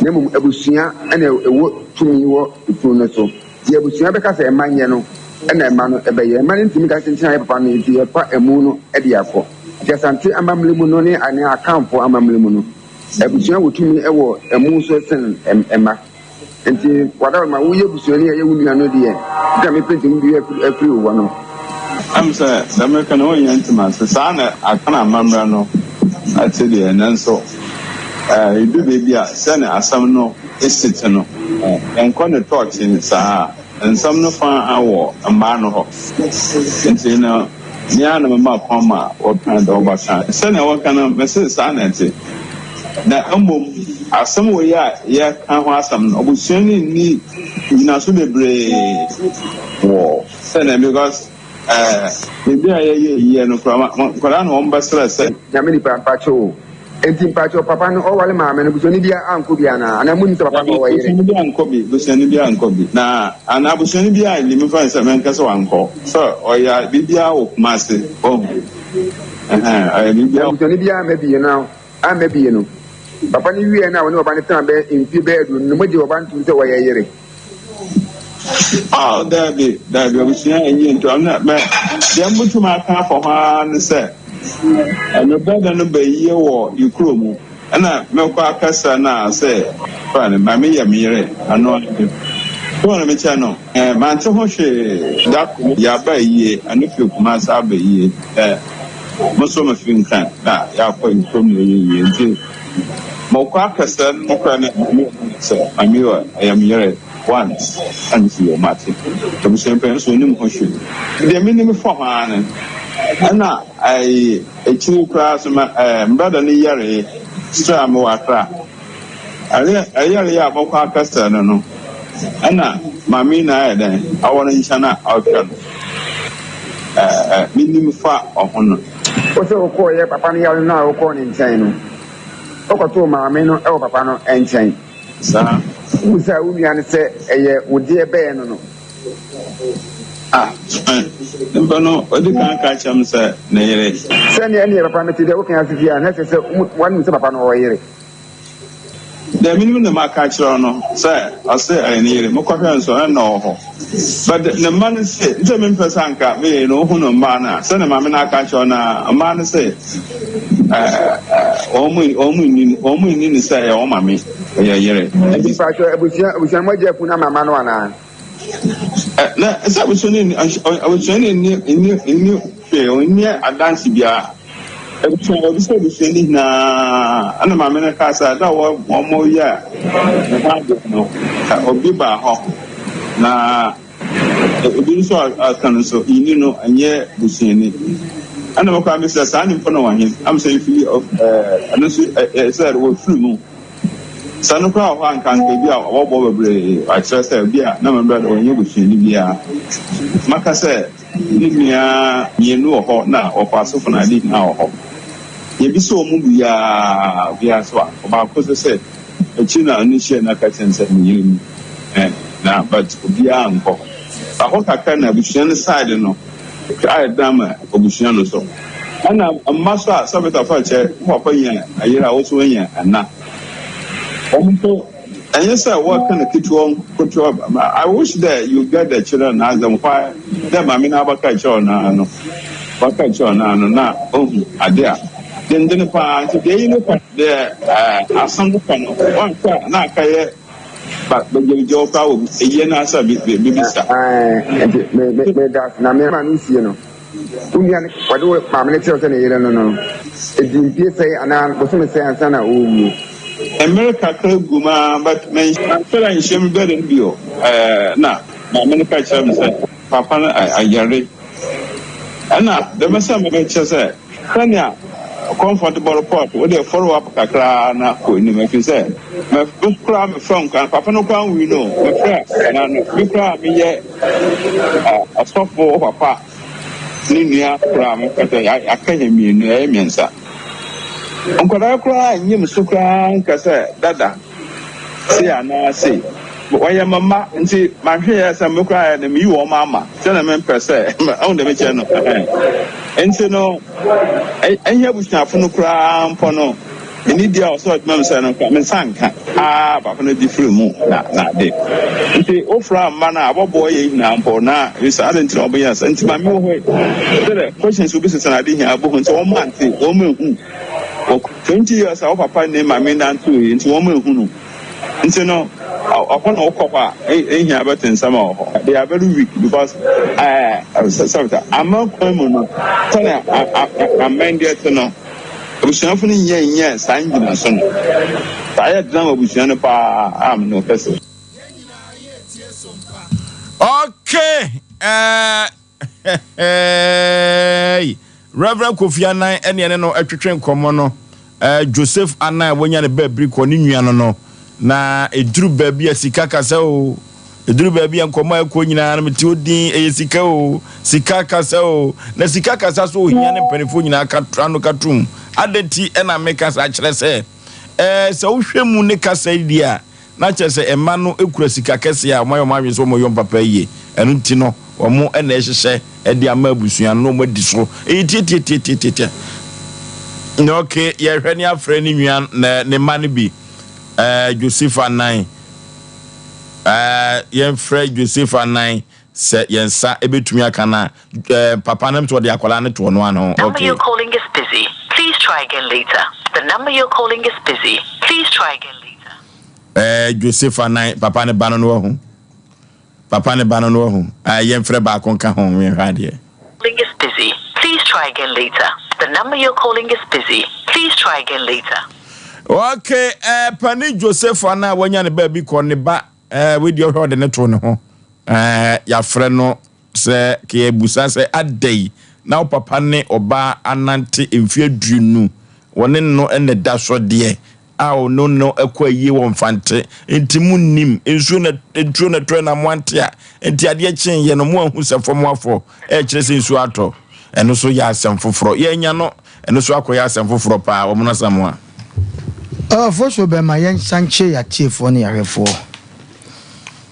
na mmom abusua na ɛwɔ tumi wɔ efunu no so. Deɛ abusua bɛka sɛ mma nyɛ no na mma no bɛyɛ. Mma no ntumi nka sɛ nti na yɛ papa no nti yɛfa amu no de akɔ. Nti Asante amammerɛ mu no ne Akanfoɔ amammerɛ mu no, abusua wɔ tumi wɔ amu so sen mma. Nti Wadaroma, woyɛ busuani a ɛyɛ wo nua no deɛ, nti na mepɛ ntɛm bi afiri wo hɔ no. Ɛm sɛ deɛ mereka no wonnya ntem ase. Saa na Akan amammerɛ no te deɛ, nanso. Edu baabi a, sɛnea asɛm no si te no, yɛnkɔ no tɔɔkyen saa. Nsɛm no fã wɔ mmaa no hɔ. Enti no, me ara na mema kwan ma wɔka deɛ wɔbɛka. Sɛnea wɔka no, mese saa na ɛte. Na mmom, asɛm wei a yɛreka ho asɛm no, abusua no nni nnyinaso bebree wɔ sɛnea because eh, baabi a yɛyɛ yie no koraa, nkwadaa na wɔbɛsrɛ sɛ. Nyame nipa mpakyɛw o. Enti mpakyɛw papa no ɔware maame no busuani biara ankɔ bi anaa? Anaa munnim sɛ papa no ɔwɔ yere? Busuani biara ankɔ bi, busuani biara ankɔ bi. Na anaa busuani biara nni memfa no sɛ menka sɛ wankɔ. Sɛ ɔyɛ biribiara wɔ Kumasi, wahu. Ɛhɛn, ɔyɛ biribiara. Na busuani biara amma bi no, amma bi no. Papa no wieɛ no a ɔne ɔba no tenaa bɛyɛ mfie bɛyɛ aduonu no, mogye ɔba no tom sɛ ɔyɛ yere? Oh, daabi, daabi, abusua enyi nto. Ɔno mɛ deɛ mbotum aka afa ho ara ne sɛ, me brada no bɛyie wɔ ne kuro mu, ɛna mɛkɔ akasa no a sɛ fa no ma meyɛ me yere, ɛno ara ne. So na mekyɛ no, eh, mante ho hwee. Da koro yɛaba ayie, ɛno firi Kumasi aba ayie, eh, mo nso mefiri Nkran na yɛakɔ yɛ kurom na yɛyɛ yie nti. Mokɔ akɛsɛ no nokorɛ no maame wɔ mu sɛ maame wɔ ɛyɛ me yere once na me si yɛ mate abusua mpɛn nso onim ho hwee deɛ me nim fa ho ara ne ɛna ɛyi akyiri koraa so ma ɛɛ brada no yɛree sɛ a mewɔ akra ɛyɛ ɛyɛree a mokɔ akɛsɛ no no ɛna maame na ayɛ dɛn awɔ no nkyɛn a ɔhwɛ no ɛɛ me nim fa ɔho no. Wo sɛ wokɔɔyɛ papa no yare no a wokɔɔ ne nkyɛn no, wokɔtoo maame no wɔ papa no nkyɛn. Saa. Wobisaa wo nua no sɛ ɛyɛ wo deɛ bɛn no no. Ah, mpa no, odi kan ka kyerɛ me sɛ ne yere. Sɛdeɛ ɛneɛ papa mete deɛ woka ase fie a, na ɛsɛ sɛ wonim sɛ papa no ɔwɔ yere. Deɛ menim na maka akyerɛ wo no sɛ ɔse ɛyɛ ne yere mokɔhwɛ nso ɛna ɔwɔ hɔ but ne mma no se nti mempɛ sɛ anka me yere no wohu no mmaa no a sɛdeɛ maame no aka akyerɛ wo no a mmaa no se wɔn nni no sɛ ɛyɛ wɔn maame ɛyɛ yere. Nti mpakyɛ abusua abusua no moagye afunu ama mma no anaa? Na sɛ abusua no abusua no nni nni nni hwee ɔnni adanse biara. Abusua wɔbisa abusua no nyinaa ɛna maame no kaa sɛ ada a wɔn yɛ ne ho adeɛ no obi baa hɔ na obi nso a aka no nso yini no ɛnyɛ busuani ɛna mekɔ a mesɛ saa nipa no wɔ he am sɛ mfiri ɛno nso sɛ wɔfiri mu Sɛ no koraa wɔ hɔ a nka anka bi a wɔbɔ bebree akyerɛ sɛ bi a na me brada ɔnyɛ busuani biara. Maka sɛ ne nua mienu wɔ hɔ na wɔkɔ asofo na ade nyinaa wɔ hɔ. Yɛbisa wɔn mu biara biara so a ɔbaako nso sɛ akyiri na ɔno hyia no aka kyerɛ no sɛ me yere ni eh na but obiara ankɔ hɔ. Ba hɔ kakra na abusua no side no ayɛ dan ma abusua no so. Ɛna mma so a sɛ bɛta fa kyɛ wo papa nya ayere a wo nso woanya ɛna. Wɔn mpo ɛnyɛ sɛ wɔka no ketewa nkotoa I wish dɛ you get the children and ask them why dɛ maame no abɛka kyerɛ ɔno ano waka kyerɛ ɔno ano na ohu ade a dendene paa nti deɛ yi no kɔ deɛ asɛm no kɔ no wɔnhwɛ a na akɛyɛ ba bɛgyawgyaw koraa wɔ eyie no ase a bebisa. Nti me me me da na me ma no sie no. Wo nua no, wɔde wo maame no kyerɛ wo sɛ ne yere no no, edii mfie sɛn anaa bosome sɛn ansa na ɔrewuo? Mber kakra gu mu ara but mannhyɛ da nnhyia me brɛda no bio na maame no ka kyerɛɛ me sɛ papa no ayare. Nna dɛm asɛm no kyerɛ sɛ sɛnea comfortable report wo deɛ follow up kakra ara na kɔ anim ɛfiri sɛ me koraa mefrɛ nkwa papa no koraa nwui no mefrɛ na no me koraa meyɛ Ɔsɔfo papa ne nua koraa mo kasa aka yɛ mienu ɛyɛ miɛnsa. Nkwadaa koraa nyim so koraa nka sɛ dada sei anaa sei. Wɔyɛ me mma nti mahwɛ yɛ sɛ me koraa yɛ de meyi wɔn ama sɛnea mempɛ sɛ ɛho de mekyɛ no. Nti no ɛnyɛ abusuafo no koraa mpo no. Nidi a ɔsɛ ɔde ma me sɛ no nka me nsa nka aa papa no di firi mu na na ade nti wofra mma no a abɔboɔ yɛ nyinaa mpo na bisa ade nti na wɔbɛyɛ sɛ nti maame wɔ hɔ yi sɛ questions obi sesa na ade hia abohu nti wɔn ante wɔn ehu wɔ 20 years a wo papa ne maame nante yi nti wɔn ehu no nti no ɔhɔ na wokɔ hɔ a ehia bɛte nsɛm a wɔ hɔ they are very weak because ɛɛ sɛ sɛ aman kwan mu no sɛnea aman deɛ te no. Abusuafo no nnya nnyaa saa ngyinaso no. Saa yɛ dena ma abusua no paa a me ne wo kɛse. Okay, eh, hey, Reverend Kofi Annan ɛne ɛne no ɛtwetwe nkɔmmɔ no, eh, Joseph Annan a wanya ne baabiri kɔ ne nua no no, na ɛduru baabi a sika kasa o, ɛduru baabi a nkɔmmɔ a ɛkɔ nyinaa no mete odin ɛyɛ sika o, sika kasa o, na sika kasa so ohia ne mpanimfoɔ nyinaa ka ano ka tom. Adɛn nti ɛna meka saa kyerɛ sɛ, eh, sɛ wohwɛ mu ne kasa yi deɛ a, Na kyerɛ sɛ mma no kura sika kɛseɛ a wɔayɛ wɔn adwene sɛ wɔyɛ wɔn papa yie. Ɛno nti no, wɔn na ɛhyehyɛ de ama abusua no na wɔadi so. Ɛyɛ tiatiatiatiatia. Na okay, yɛhwɛ ne afrɛ ne nua na ne mma no bi. Ɛɛ Joseph Anan. Ɛɛ yɛmfrɛ Joseph Anan sɛ yɛn nsa ebetumi aka no a. Ɛɛ papa no nso ɔde akwadaa no to ɔno ano. Number Okay. you're calling is busy. Please try again later. The number you're calling is busy. Please try again later. Ɛɛ eh, Joseph anan papa ne ba no no wahu. Papa ne ba no no wahu. Ɛɛ yɛmfrɛ baako nka ho yɛnhwɛ adeɛ. Calling is busy. Please try again later. The number you're calling is busy. Please try again later. Okay, ɛɛ eh, panin Joseph anan a wanya ne baabi kɔ ne ba ɛɛ eh, wei deɛ ɔhwɛ ɔde ne to ne ho. Ɛɛ yɛafrɛ no Sɛ yɛbisa sɛ, Adɛn na wo papa ne ɔbaa anante mfeɛ aduonu, wɔne no na ɛda so deɛ a ɔne no kɔ ayie wɔ Mfante, nti monnim, nsuo na ntuo na ɛtɔɛ na moante a, nti adeɛ kyeeɛ no moanhu sɛ fam afɔ, ɛrekyerɛ sɛ nsuo atɔ. Ɛno nso yɛ asɛm foforɔ. Yɛanya no, ɛno nso akɔyɛ asɛm foforɔ paa, wɔn Asamoah. Ɔfoso bɛma yɛnsan kye yɛatiefoɔ ne yɛahwɛfoɔ.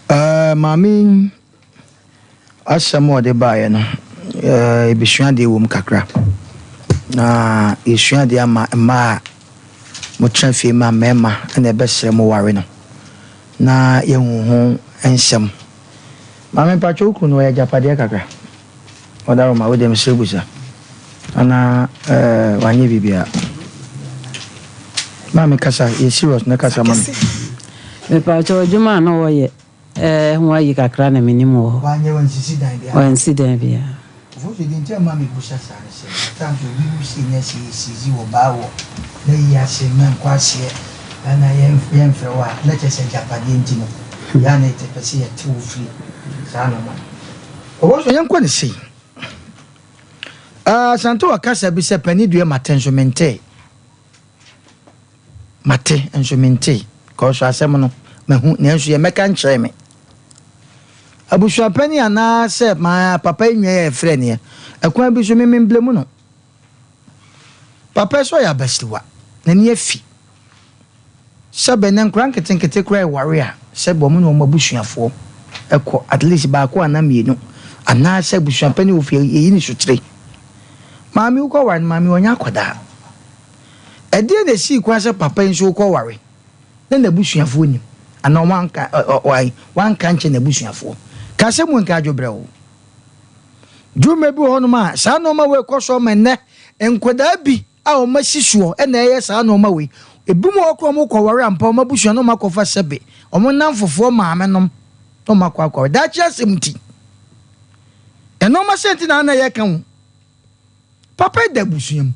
Ɛɛ maame yi Asɛm a ɔde baeɛ no, yɛbɛsua adeɛ wɔ mu kakra. Na yɛsua adeɛ ama mmaa a motena fie ma mmarima na ɛbɛsrɛ mo ware no, na yɛahu ho nsɛm. Maame mpakyɛ wo kunu no ɔyɛ agyapadeɛ kakra? Ɔdaroma wo deɛ mesrɛ busa. Anaa ɛɛ wanyɛ biribiara? Maame kasa, yɛ serious na kasa ma me. Mepakyɛ adwuma a na ɔyɛ Ɛɛ ho ayi kakra na menim wɔ hɔ. Wanyɛ wansisi dan biara. Wansi dan biara. Ofosu deɛ nti a ɛma me busa saa ne sɛ at times obi wu sei na sɛ yɛ sizi wɔ baa wɔ na yi ase mɛnkɔ aseɛ na yɛnfrɛ wo a na kyerɛ sɛ agyapadeɛ nti no yɛ a na yɛte pɛ sɛ yɛte wo firi saa nnoɔma no. Ofosu yɛnkɔ no sei Asante wɔ kasa bi sɛ pani dua mate nso mentee. Mate, nso mentee. Kɔɔ so asɛm no, mahu, nanso yɛ mmɛka nkyerɛɛ me. Abusuapanin anaasɛ ma papa yi nua yi a yɛfrɛ no yɛ, ɛkwan bi so me memblemu no. Papa yi sɛ ɔyɛ abasiriwa, n'ani afi. Sɛbɛ nnɛ nkwadaa nketenkete koraa ɛware a, sɛbɛ wɔn ne wɔn abusuafoɔ kɔ at least baako anaa mmienu, anaasɛ abusuapanin wɔ fie yɛyi ne sotire. Maame wokɔware no, maame ɔnyɛ akwadaa. Ɛdeɛn na ɛsii kwan sɛ papa yi nso rekɔware na n'abusuafoɔ nnim anaa wanka ɔ ɔ wanka nkyɛ n'abusuafoɔ? Ka asɛm mu nka adwo brɛoo. Dwuma bi wɔ hɔnom a saa nnoɔma wei kɔ so ma nnɛ nkwadaa bi a wɔn asi soɔ na ɛyɛ saa nnoɔma wei. Ebinom wɔ hɔ koraa wɔkɔware ampa wɔn abusua na wɔakɔfa sɛbe wɔn nnamfofoɔ maame nom na wɔakɔ akɔware. Daakye asɛm nti. Nnoɔma sɛ nti na na yɛka ho. Papa yi da abusua mu.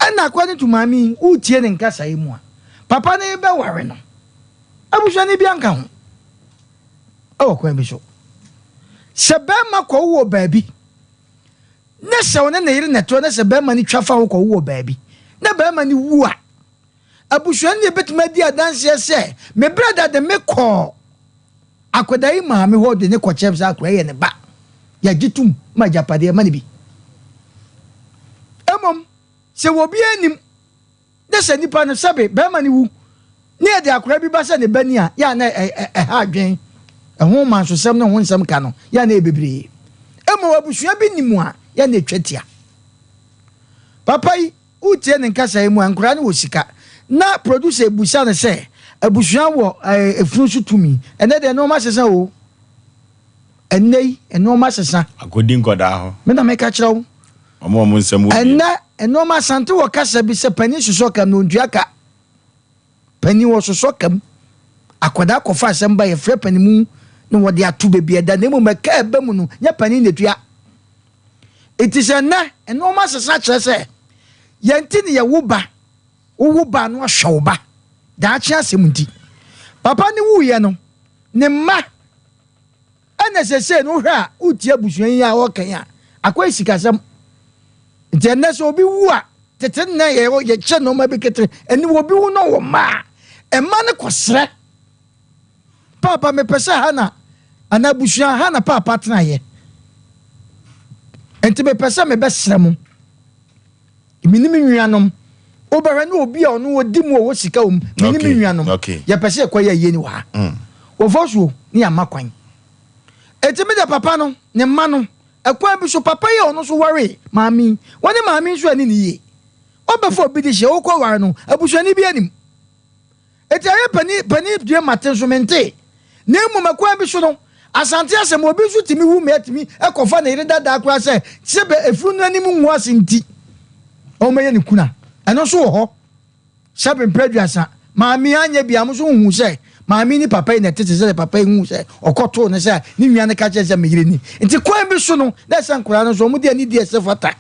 Ɛna according to maame yi, wotie ne nkasa yi mu a, papa no bɛware no. Abusua no bi anka ho. Ɛwɔ kwan bi so. Sɛ bɛrima kɔwo wɔ baabi, ne sɛ ɔne ne yere na ɛtoɔ na sɛ bɛrima no twa fa ho kɔwo wɔ baabi, na bɛrima no wu a, abusua no deɛ bɛtumi adi adanseɛ sɛ me brada de me kɔɔ Akwadaa yi maame hɔ de ne kɔkyerɛ sɛ akwadaa yi yɛ ne ba. Yɛgye tom ma agyapadeɛ ma no bi. Mmom sɛ obiara nnim ne sɛ nipa no sɛbe bɛrima no wu ne yɛde akwadaa bi ba sɛ ne ba ni a, yɛ a na ɛha adwen. Ɛho mansosɛm ne ho nsɛm ka no, yɛ a na ɛyɛ bebree. Mmom abusua bi nim a, yɛ a na ɛtwa tia. Papa yi Wotie ne nkasa yi mu a, nkwadaa no wɔ sika. Na producer bisa no sɛ, abusua wɔ efunu so tumi? Ɛnnɛ deɛ nnoɔma asesa o. Ɛnnɛ yi, nnoɔma asesa. Akɔdi nkwadaa hɔ. Me na meka kyerɛ wo. Wɔn a wɔn nsam wɔ bie. Ɛnnɛ, nnoɔma Asante wɔ kasa bi sɛ panin sosɔ kam na ɔntua ka. Panin wɔsosɔ kam. Akwadaa kɔfa asɛm ba yɛfrɛ panin mu na wɔde ato baabi ɛda na mmom ɛka ɛba mu no nyɛ panin na ɛtua. Enti sɛ nnɛ nnoɔma sesa kyerɛ sɛ yɛn nti ne yɛwo ba, wowo ba na wahwɛ wo ba daakye asɛm nti. Papa no wuiɛ no, ne mma ɛna sesei no wohwɛ a wotie abusua yi a wɔka yi a, akɔyɛ sikasɛm. Nti ɛnnɛ sɛ obi wu a, tete nnɛ yɛkyɛ nnoɔma bi kete, ɛne obi wu na ɔwɔ mma a, mma no kɔsrɛ. Paapa mepɛ sɛ ha na anaa abusua ha na paapa tenaeɛ. Nti mepɛ sɛ mebɛsrɛ mo. Me ne me nuanom. Wobɛhwɛ ne obi a ɔno ɔdi mu ɔwɔ sika wɔ mu. Me ne me nuanom. Yɛpɛ sɛ yɛkɔyɛ ayie no wɔ ha. Mm. Wɔfa so ne yɛama kwan. Enti me deɛ papa no, ne mma no, ɛkwan bi so papa yi a ɔno nso waree maame yi, wɔne maame nso ani ne yie. Ɔbɛfa obi de hyɛ wokɔ ware no, abusuani bi anim. Enti ɛyɛ panin panin due mate nso mentee. Na mmom ɛkwan bi so no, Asante asɛm obi nso tumi wu ma atumi kɔfa ne yere dadaa koraa sɛ sɛbɛ efunu no anim ngu ase nti ɔmmɛyɛ ne kuna. Ɛno nso wɔ hɔ. Sɛbe mprɛ aduasa, maame anyɛ bi a mo nso wohu sɛ maame ne papa yi na ɛte te sɛ papa yi hu sɛ ɔkɔtoo no sɛ ne nua no ka kyerɛ sɛ me yere ni. Nti kwan bi so no, na ɛsɛ nkwadaa no nso wɔn de anidie ɛsɛ fata.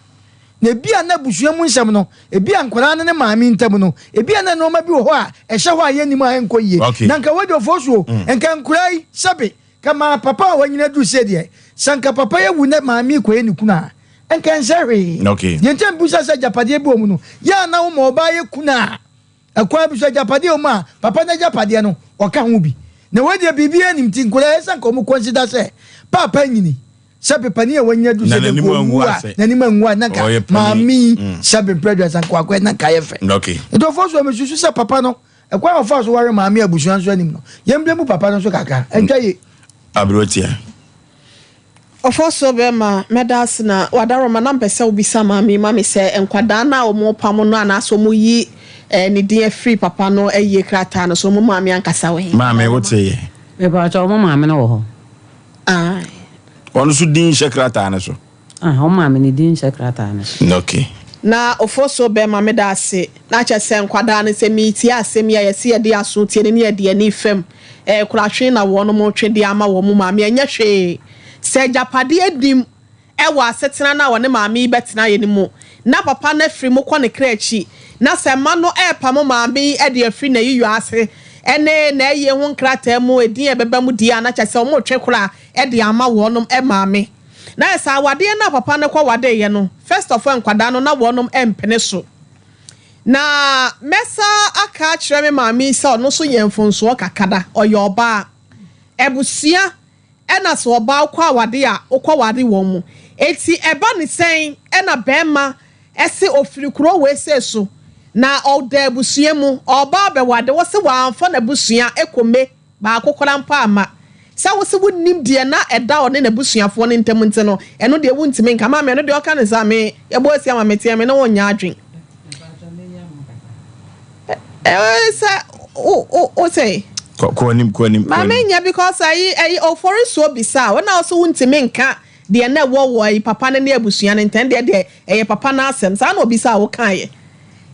Na ebia na abusua mu nsɛm no, ebia nkwadaa no ne maame ntam no, ebia na nneɛma bi wɔ hɔ a ɛhyɛ hɔ a yɛnnim a ɛnkɔ yie. Okay. Na nka wei deɛ ɔfɔ so o, Mm. nka nkwadaa yi, sɛbe, ka maa papa a wanyini aduru sei deɛ, sɛ nka papa yi awu na maame yi kɔyɛ ne kunu a, nka ɛnsɛ hwee. Okay. Deɛ nti a mebisa sɛ agyapadeɛ bi wɔ mu no, yɛ a na woma ɔbaa yɛ kunu a, ɛkwan bi so agyapadeɛ wɔ mu a, papa no agyapadeɛ no, ɔka ho bi. Na wei deɛ biribiara nnim nti nkwadaa yi ɛsɛ nka wɔn consider sɛ paapa nyini. Sɛbe panin a wanya du Na sɛ n'anim nka angu owu a ase. n'anim angu a na nka Ɔyɛ panin. maame yi Mm. sɛbe mprɛ aduasa nka wakɔyɛ na nka ayɛ fɛ. Okay. Nti ɔfɔ so a mesusu sɛ papa no ɛkwan a ɔfaa so ware maame abusua nso anim no yɛmbrɛ mu papa no nso kakra ɛntwa yie. Aberewatia. Ɔfɔsuo bɛɛma mɛda ase na wadaroma na mpɛ sɛ wobisa maame yi ma me sɛ nkwadaa no a wɔn pamo no anaasɛ wɔn yi eh, ne din afiri papa no ayie krataa no so no wɔn maame ankasa wɔ he? Maame wote yɛ? Mepakyɛw wɔn maame no wɔ hɔ. Ae. Ɔno nso din nhyɛ krataa no so. Ah, wɔn maame ne din nhyɛ krataa no so. Okay. Na Ofosuo bɛɛma meda ase. Na kyerɛ sɛ nkwadaa no sɛ meretie asɛm yi a yɛse yɛde aso tie no ne yɛde ani fam ɛɛ koratwe na wɔnom retwe de ama wɔn maame ɛnyɛ hwee sɛ agyapadeɛ nnim wɔ asetena no a ɔne maame yi bɛtenaeɛ no mu na papa no afiri mu kɔ ne kra akyi na sɛ mma no repamo maame yi de afiri n'ayiyɔ ase ne n'ayie ho nkrataa mu edin a ɛbɛba mu deɛ a na kyerɛ sɛ wɔretwe kora de ama wɔnom maame. Na ayɛ sɛ awadeɛ no a papa no kɔwadeeɛ no, first of all nkwadaa no na wɔnom mpene so. Na mɛsa aka akyerɛ me maame yi sɛ ɔno nso yɛ mfonsoɔ kakada, ɔyɛ ɔbaa. Abusua Ɛna sɛ ɔbaa wokɔ awade a wokɔ ware wɔn mo enti ɛba ne sɛn ɛna bɛɛma ɛse ofiri kuro wei sei so na ɔda abusua mu ɔɔba abɛwade wose wanfa n'abusua ɛkome baako koraa mpo amma sɛ wose wonnim deɛ na ɛda ɔne n'abusuafoɔ no ntam nti no ɛno deɛ wontumi nka maame ɛno deɛ ɔka ne saa me yɛbɔ asi ama meteɛ me ne wo nyɛ adwen. Ɛɛ sɛ o o o sɛ. Kɔ kɔ anim kɔ anim. Maame nya because ayi ayi ofori so bisa wɔn a ɔso wuntumi nka deɛ na ɛwɔ wɔ ayi papa no ne abusua no ntɛn deɛ deɛ ɛyɛ papa no asɛm saa na obisa a woka yɛ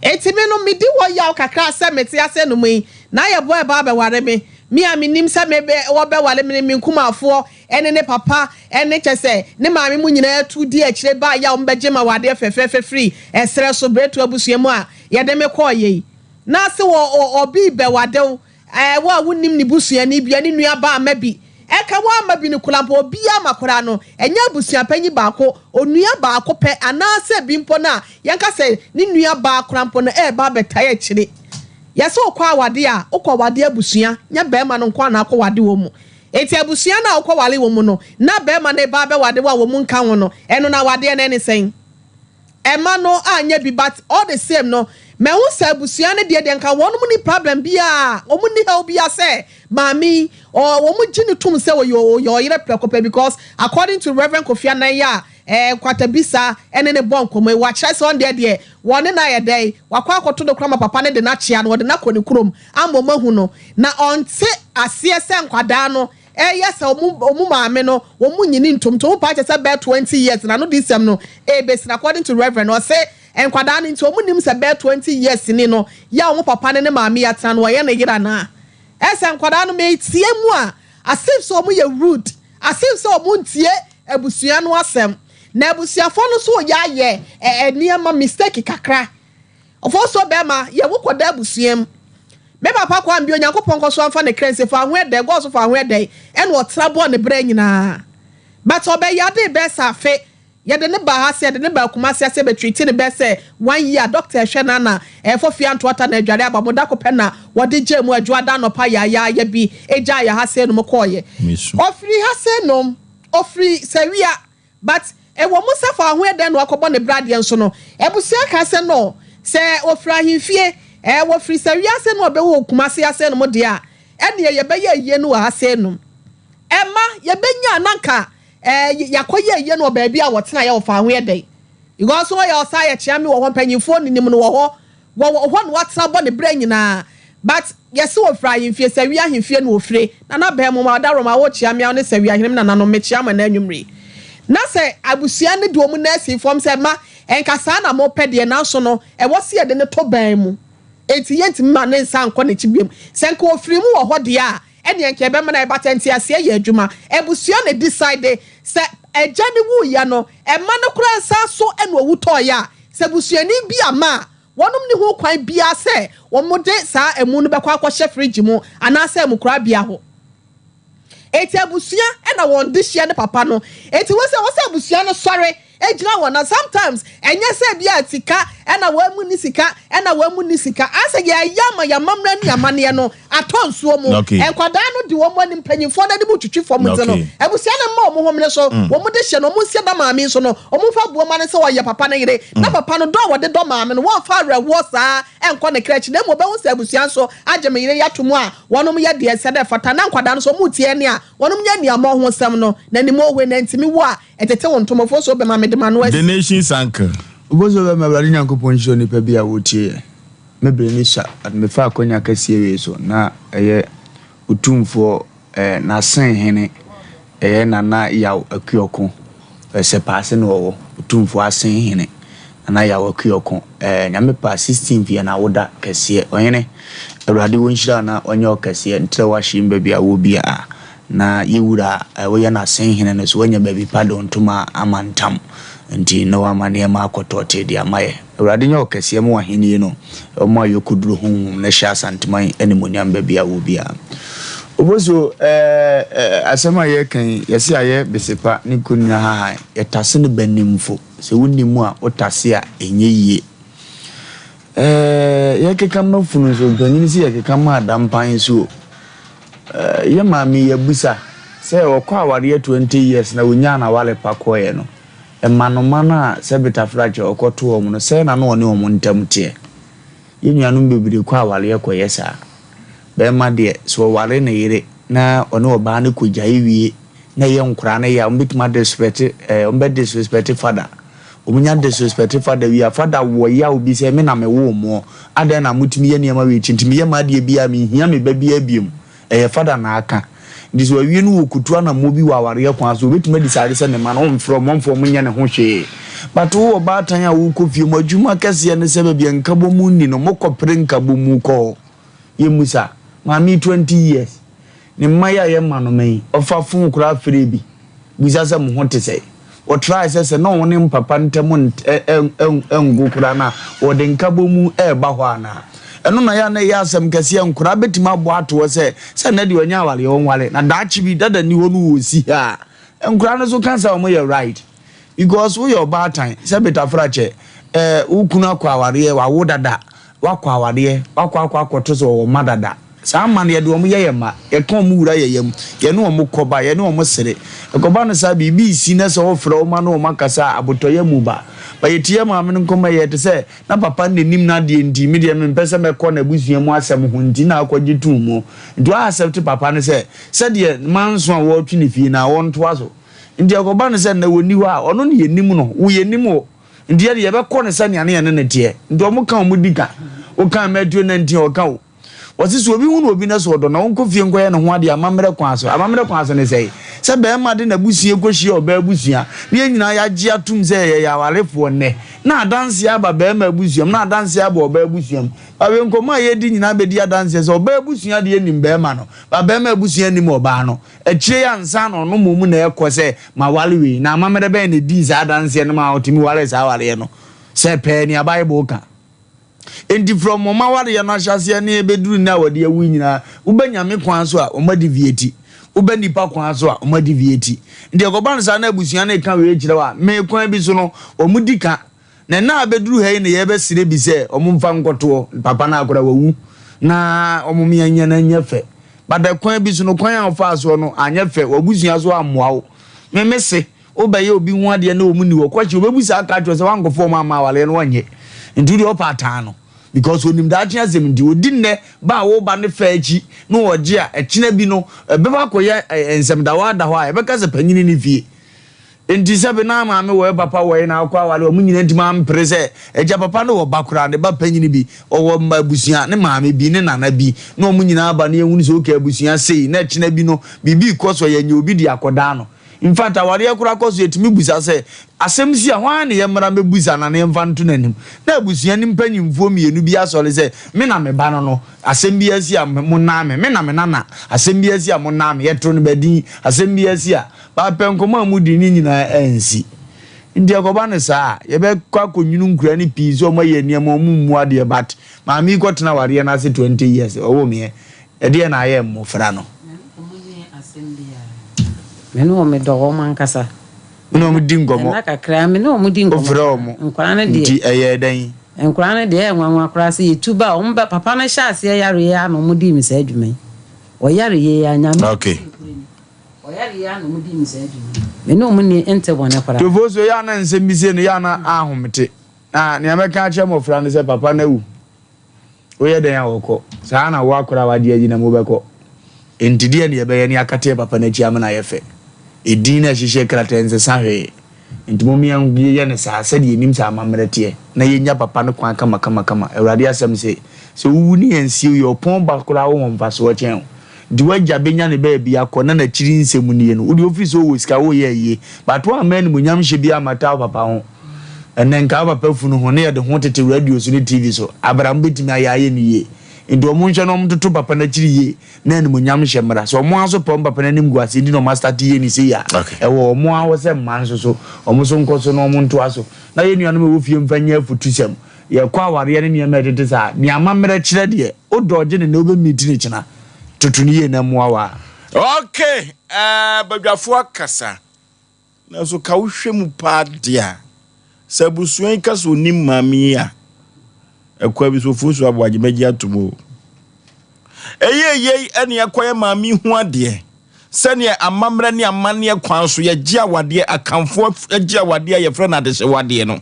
eti me no medi wɔ yaw kakra sɛ mete ase no mu yi na ayɛ bɔ ɛba abɛware me me a menim sɛ me bɛ wɔbɛware me ne me nkumafoɔ ɛne ne papa ɛne kyɛ sɛ ne maame mu nyinaa tu di akyire ba yɛ a wɔn bɛgye ma wɔ adeɛ fɛfɛɛfɛ firi ɛserɛ so bereto abusua mu a Yɛde me kɔɔ yei. Na se wɔ ɔ ɔbi bɛwade wo, ɛɛ wo a wonnim ne busuani bia, ne nua ba ama bi, ɛka wo ama bi no koraa mpo, obia ama koraa no, ɛnyɛ abusuapanyin baako, onua baako pɛ, anaasɛ bi mpo no a, yɛnka sɛ ne nua baa koraa mpo no ɛɛba abɛtae akyire. Yɛse wokɔ awade a, wokɔ wade abusua, nyɛ bɛɛma no nko ara na akɔ wade wɔ mu. Enti abusua no a wokɔ ware wɔ mu no, na bɛɛma no reba abɛwade wo a wɔn nka ho no, ɛno no awadeɛ no ɛne sɛn? Ɛma no anyɛ bi but all the same no mahu sɛ abusua no deɛ deɛ nka wɔnom nni problem biaa wɔn nni haw biaa sɛ maame yi ɔ wɔn gye no tom sɛ ɔyɛ ɔyɛ ɔyerɛ prɛko pɛ because according to Rev Kofi Annan yi a ɛɛ Nkwatabisa ɛne no bɔ nkɔmmɔ yi wakyerɛ sɛ ɔno deɛ deɛ wɔne no ayɛ dɛn wakɔ akɔto no koraa ma papa no de no akyea no ɔde no akɔ ne kurom ama wɔn ahu no na ɔnte aseɛ sɛ nkwadaa no Ɛyɛ sɛ ɔmo ɔmo maame no wɔn nyini ntom nti ɔmo paa kyɛ sɛ bɛyɛ 20 years na ano de sɛm no ɛɛbɛsi according to reverend ɔse nkwadaa no nti ɔmo nim sɛ bɛyɛ 20 years ni no yɛ a ɔmo papa ne ne maame yi atena no ɔyɛ ne yere anaa ɛsɛ nkwadaa no metie mu a as if sɛ ɔmo yɛ rude as if sɛ ɔmo ntie abusua no asɛm. Na abusuafoɔ no nso reyɛ ayɛ ɛ nneɛma mistake kakra. Ɔfɔnsoɔ bɛɛma, yɛ wo kɔda abusua mu. Me papa Kwame bi, Onyankopɔn nkɔ so amfa ne kra nsie, fa ho ɛdɛn, God so fa ho ɛdɛn, ɛna ɔtra bɔɔ ne bra nyinaa. But ɔbɛyadee bɛɛ sɛ afe, yɛde no baa ha sɛ, yɛde no baa Kumasi ase bɛ treat no bɛɛ sɛ one year, doctor ɛhwɛ no ana, ɛfɔ fie antoata na adware aba mo, dako pɛ na wɔde gyaa mu adwoada anɔpa yaayaaya bi gyaa yɛ ha sei nom kɔɔyɛ. Ɔfiri ha sei nom, ɔfiri Sawia. But ɛwɔ mu sɛ fa ho yɛ dɛn na wakɔbɔ ne bra deɛ nso no, abusua ka sɛ no, sɛ ɔfiri ahemfie, ɛɛ wɔfiri sɛ wiase no ɔbɛwɔ wɔ Kumasi ha sei nom deɛ a, ɛneɛ yɛbɛyɛ ayie no wɔ ha sei nom. Ɛma yɛbɛnya a na nka ɛɛ yɛakɔyɛ ayie no wɔ baabi a wɔtenaeɛ wɔ fa ho yɛ dɛn. Because ɔyɛ ɔsaa yɛkyea me wɔ hɔ, mpanyinfoɔ ninim no wɔ hɔ, Wɔwɔ hɔ na watena bɔ ne brɛ nyinaa but yɛse wɔfiri ahemfie sawia ahemfie na wɔfire nana bɛn mo ma ɔdawroma wo kyea meaw ne sawia hene me nananom mekyea mo ɛnɛ anwummere yi na sɛ abusua no de wɔn nan asi fam sɛ mma ɛnka saa na mopɛ deɛ nanso no ɛwɔ se yɛde no to ban mu enti yɛntumi ma ne nsa nkɔ n'akyi biom sɛ nka ɔfiri mu wɔ hɔ deɛ a ɛneɛ nka yɛbɛma no ayɛ but nteaseɛ yɛ adwuma abusua na decide sɛ agya no wuiɛ no ɛma no koraa nsa so na ɔwu tɔeɛ a Sɛ busuani bi amma a, wɔnom nni ho kwan biara sɛ wɔde saa amu no bɛkɔ akɔhyɛ fridge mu anaasɛ amukorabea hɔ. Enti abusua na wɔn dehyeɛ ne papa no. Enti wo sɛ wɔ sɛ abusua no sɔre gyina wɔn nan. Sometimes ɛnyɛ sɛ bi a sika ɛna wɔn mu ni sika ɛna wɔn mu ni sika. Asɛ yɛayɛ ama yɛn amammerɛ ne amanneɛ no atɔ nsuo mu. Okay. Nkwadaa no de wɔn anim, mpanyinfoɔ no anim retwitwi fam nti no, Okay. abusua no mma wɔn homene so, wɔn de hyɛ no, wɔn nsie da maame yi so no, wɔn mfa buo ma no sɛ ɔyɛ papa no yere, na papa no dɔ a wɔde dɔ maame no, wɔmfa awerɛhoɔ saa nkɔ ne kra akyi, na mmom wɔbɛhu sɛ abusua nso agye me yere yi ato mu a wɔnom yɛ deɛ ɛsɛ na ɛfata, na nkwadaa no nso wɔn retie ɛnne a wɔnom nyɛ aniammɔho nsɛm no, na animuohwe na ntumi wo a ɛtete wo ntoma, ofosuo bɛma mede m'ano asi. The Nation's Uncle. Ofosuo bɛma Awurade Nyankopɔn nhyira onipa bi a ɔretie yɛn. Me bere no sua, but mefaa akwanya kɛseɛ wei so, na ɛyɛ Otumfoɔ eh, n'asenhene, ɛyɛ Nana Yaw Akuoko, eh, Sɛpaase na ɔwɔ, Otumfoɔ asenhene, Nana Yaw Akuoko, eh, Nyame pa, 16th yɛ n'awoda kɛseɛ, Ɔhene, Awurade ɔnhyira wo na ɔnyɛ wo kɛseɛ, ntrɛ w'ahyeem baabi a wowɔ biara, na yɛ wura a woyɛ n'asenhene no so, woanya baabi pa de wo ntoma ama ntam, nti na wama nneɛma akɔ tɔɔtee de ama yɛ. Awurade nyɛ ɔkɛseɛ ma w'ahennie no, ɔma yɔkɔduro honhom no hyɛ Asanteman animuonyam baabi a wɔ biara. Obosuo, eh, asɛm a yɛreka yi, yɛse ayɛ besepa ne kɔnnua hahan, yɛtase no banimfo, sɛ wonni mu a wotase a ɛnyɛ yie. Eh, yɛkeka ma funu nso, mpanyini se yɛkeka ma adampan nso o. Eh, yɛ maame yi abusa sɛ ɔkɔ awareɛ 20 years na ɔnyaa n'aware pa kɔeɛ no, Mmanoma no a sɛ Betafrakyɛ ɔkɔto wɔn no, sɛɛ na na ɔne wɔn ntam teɛ. Yɛn nuanom bebree kɔ awareɛ kɔyɛ saa. Barima deɛ, sɛ ɔware ne yere na ɔne ɔbaa no kɔgyae wie na ɛyɛ nkwadaa no ya a, wɔbɛtumi adisrespɛte ɛɛ wɔbɛ disrespɛte fada. Wɔnya disrespɛte fada wie a, fada wɔ yaw bi sɛ me na mewoo moɔ, adɛn na motumi yɛ nneɛma wei nti meyɛ m'adeɛ biara menhia me ba biara biom. Ɛyɛ fada na aka. Nti sɛ wawie no wɔkutu anammɔ bi wɔ awareɛ kwan so, ɔbɛtumi adecide sɛ ne mma no ɔmfrɛ wɔn, ɔmfa wɔn nyɛ ne ho hwee. But wo ɔbaatan a wokɔ fie mu, adwuma kɛseɛ ne sɛ baabi a nkabɔmu nni no, mokɔpere nkabɔmu kɔ hɔ. Yɛmmusa, maame yi 20 years, ne mma yi a yɛma no ma yi, ɔfa phone koraa frɛ bi. Bisa sɛ mo ho te sɛn. Wɔtrae sɛ sɛ na wɔn ne papa ntam ngo koraa no a, wɔde nkabom reba hɔ anaa. Ɛno na ɛyɛ a na ɛyɛ asɛm kɛseɛ. Nkwadaa bɛtumi abɔ ato hɔ sɛ, sɛ nnɛ deɛ ɔnyɛ awareɛ, ɔnware, na daakye bi dada nni hɔ no wɔsi ha a, nkwadaa no nso ka sɛ wɔyɛ right. Because woyɛ ɔbaatan, sɛ Betafra kyɛ, eh, wo kunu akɔ awareɛ, wawo dada, Wakɔ awadeɛ, wakɔ akɔ akɔto sɛ ɔwɔ mma dada. Saa mma no, yɛde wɔn yɛ yɛn mma. Yɛka wɔn wura yɛn yam. Yɛne wɔn kɔ ba, yɛne wɔn sere. Ɛkɔba no saa, biribi resi na sɛ wofrɛ wo mma ne wɔn akasa a, abotɔyam ba. But yɛtie yɛn maame no nkɔmmɔ a, ɛyɛ te sɛ na papa no na ɛnim n'adeɛ nti, me deɛ mempɛ sɛ mɛkɔ n'abusua mu asɛm ho nti na akɔgye too mu. Nti wa accept papa no sɛ, sɛdeɛ manso a wɔretwe ne fie no a, ɔntoa so. Nti ɛkɔba no sɛ nnɛ ɔnni hɔ a, ɔno na yɛnim no, wo yɛnnim wo. Nti yɛde yɛbɛkɔ no sɛnea ne yɛne no teɛ. Nti wɔn ka wɔn di ka. Woka Matthew 19 ɔka o. Wɔse sɛ obi hunu obi na sɛ ɔdɔ no a, ɔnkɔ fie nkɔyɛ ne ho adeɛ amammerɛ kwan so. Amammerɛ kwan so ne sɛn? Sɛ barima de n'abusua kɔhyia ɔbaa abusua, na yɛn nyinaa yɛagye atom sɛ yɛyɛ awarefoɔ nnɛ, na adanseɛ aba barima abusua mu, na adanseɛ aba ɔbaa abusua mu. Afei nkɔmmɔ a yɛredi nyinaa bɛdi adanseɛ sɛ ɔbaa abusua deɛ nim barima no, but barima abusua nnim ɔbaa no. Akyire yi ansa na ɔno mmom na ɛrekɔ sɛ maware wei, na amammerɛ bɛn na ɛdii saa adanseɛ no maa ɔtumi waree saa awareɛ no? Sɛ pɛɛ nea Bible ka. Enti from wɔn awareɛ no ahyɛaseɛ ne ɛbɛduru nnɛ a wɔde awu yi nyinaa, woba Nyame kwan so a, wɔn adeviati. Woba nnipa kwan so a, wɔn adeviati. Nti ɛkɔba no saa na abusua no reka wei kyerɛ wo a, me kwan bi so no, wɔn di ka. Na nna a abɛduru ha yi na yɛrebɛsrɛ bi sɛ wɔn mfa nkɔtoɔ, papa no akora wawu, na wɔn mmea nyɛ no nyɛ fɛ. But ɛkwan bi so no, kwan a wɔfaa soɔ no anyɛ fɛ, w'abusua so ammoa wo. Me me se, wobɛyɛ obi ho adeɛ na wɔn nni hɔ, kɔhye, wɔbɛbu saa aka akyerɛ wo sɛ woankɔfa wɔn amma awareɛ no wɔnyɛ. Nti wodeɛ wopɛ ataa no. Because onim daakye asɛm nti, ɔdi nnɛ ba a woba ne fɛ akyi na ɔgye a, ɛkyena bi no, ɛbɛba akɔyɛ nsɛmdawaa da hɔ a, yɛbɛka sɛ panyini ne fie. Enti sɛbe na maame wɔ papa wɔ he na akɔ aware wɔn nyinaa ntumi ampere sɛ agya papa no wɔ ba koraa ne ba panyini bi ɔwɔ mma abusua ne maame bi ne nana bi na wɔn nyinaa ba na yɛhunu sɛ okay abusua sei na ɛkyena bi no biribi rekɔ so a yɛanya obi de akɔdaa no in fact awareɛ koraa kɔ so yɛtumi busa sɛ asɛm si a hwan na yɛmmra mmɛbusa no na yɛmfa nto n'anim na abusua no mpanyimfoɔ mmienu bi asɔre sɛ me na me ba no no asɛm bi asi a monnaa me me na me nana asɛm bi asi a monnaa me yɛto no badin asɛm bi asi a Paapɛ nkɔmmɔ a mudi no nyinaa ansi. Nti ɛkɔba no saa a, yɛbɛkɔ akɔnwunu nkura no pii sɛ wɔayɛ nneɛma wɔn mmu adeɛ but maame yi kɔtena awareɛ no ase 20 years ɔwoo meɛ ɛdeɛn na ayɛ mmɔfra no. Me ne wɔn medɔ wɔn ankasa. Wo ne wɔn di nkɔmmɔ. Nna kakra me ne wɔn di nkɔmmɔ. Wofrɛ wɔn. Nkwadaa no deɛ. Nti ɛyɛɛ dɛn? Nkwadaa no deɛ ɛyɛ nwanwa koraa sɛ yɛtu ba a wɔn ba papa no hyɛ aseɛ yareɛ ara na wɔn dii me saa adwuma yi. Ɔyare yie ara Nyame. Okay. Ɔyare yi ara na wɔn dii me saa adwuma yi. Me ne wɔn nni nte bɔne koraa. Tofo so yɛ a na nsɛm bi sei no yɛ a na ahomete. Na nea mɛka akyerɛ mmɔfra ne sɛ papa no awu. Woyɛ dɛn a wɔkɔ. Saa ara na wo akora a woagye agyina mu wobɛkɔ. Enti deɛn na yɛbɛyɛ ne yɛakata yɛn papa no akyi ama no ayɛ fɛ? Edin no a ɛhyehyɛ krataa nsesa hwee. Enti mom yɛnyɛ no saa sɛdeɛ yɛnim sɛ amammerɛ teɛ, na yɛnya papa no kwan kamakamakama. Awurade asɛm se, Sɛ wowu ne yɛnsie wo yie, ɔpɔn ba koraa wo wɔ mfasoɔ kyɛn wo. Nti w'agya bɛnya ne baabi akɔ na n'akyiri nsɛm nie no, wodeɛ wofiri sɛ wowɔ sika woyɛ ayie, but woamma animuonyam hyɛ biara ammata wo papa ho. Ɛnnɛ nka wo papa funu ho na yɛde ho tete radio so ne TV so, Abraham bɛtumi ayɛ ayɛ no yie. Nti wɔn nhwɛ na wɔn ntoto papa no akyiri yie. na animuonyam hyɛ mmra. Sɛ wɔn ara nso pɛ wɔn papa no animguaseɛ nti na wɔn astate yɛ no sei a, ɛwɔ wɔn ara hɔ sɛ mma nso so, wɔn nso nkɔ so na wɔn ntoa so. Na yɛn nuanom a ɛwɔ fie mfa nyɛ afutusɛm. Yɛkɔ awareɛ ne nneɛma a ɛtete saa a, nea amammerɛ kyerɛ deɛ, wo dɔgye no nnɛ, wobɛ meet no kyena. Toto no yie na ɛmmoa wo a. Ok, eh, badwafoɔ akasa. Nanso ka wohwɛ mu paa de a, sɛ abusua yi ka sɛ onim maame yi a, ɛkwan bi so Ofosu Aboagye mɛgye atom o. Ɛyɛ yei ɛne ɛkɔyɛ maame yi ho adeɛ sɛdeɛ amammerɛ ne amanneɛ kwan so yɛgye awadeɛ, Akanfoɔ gye awadeɛ a yɛfrɛ no adehyewadeɛ no.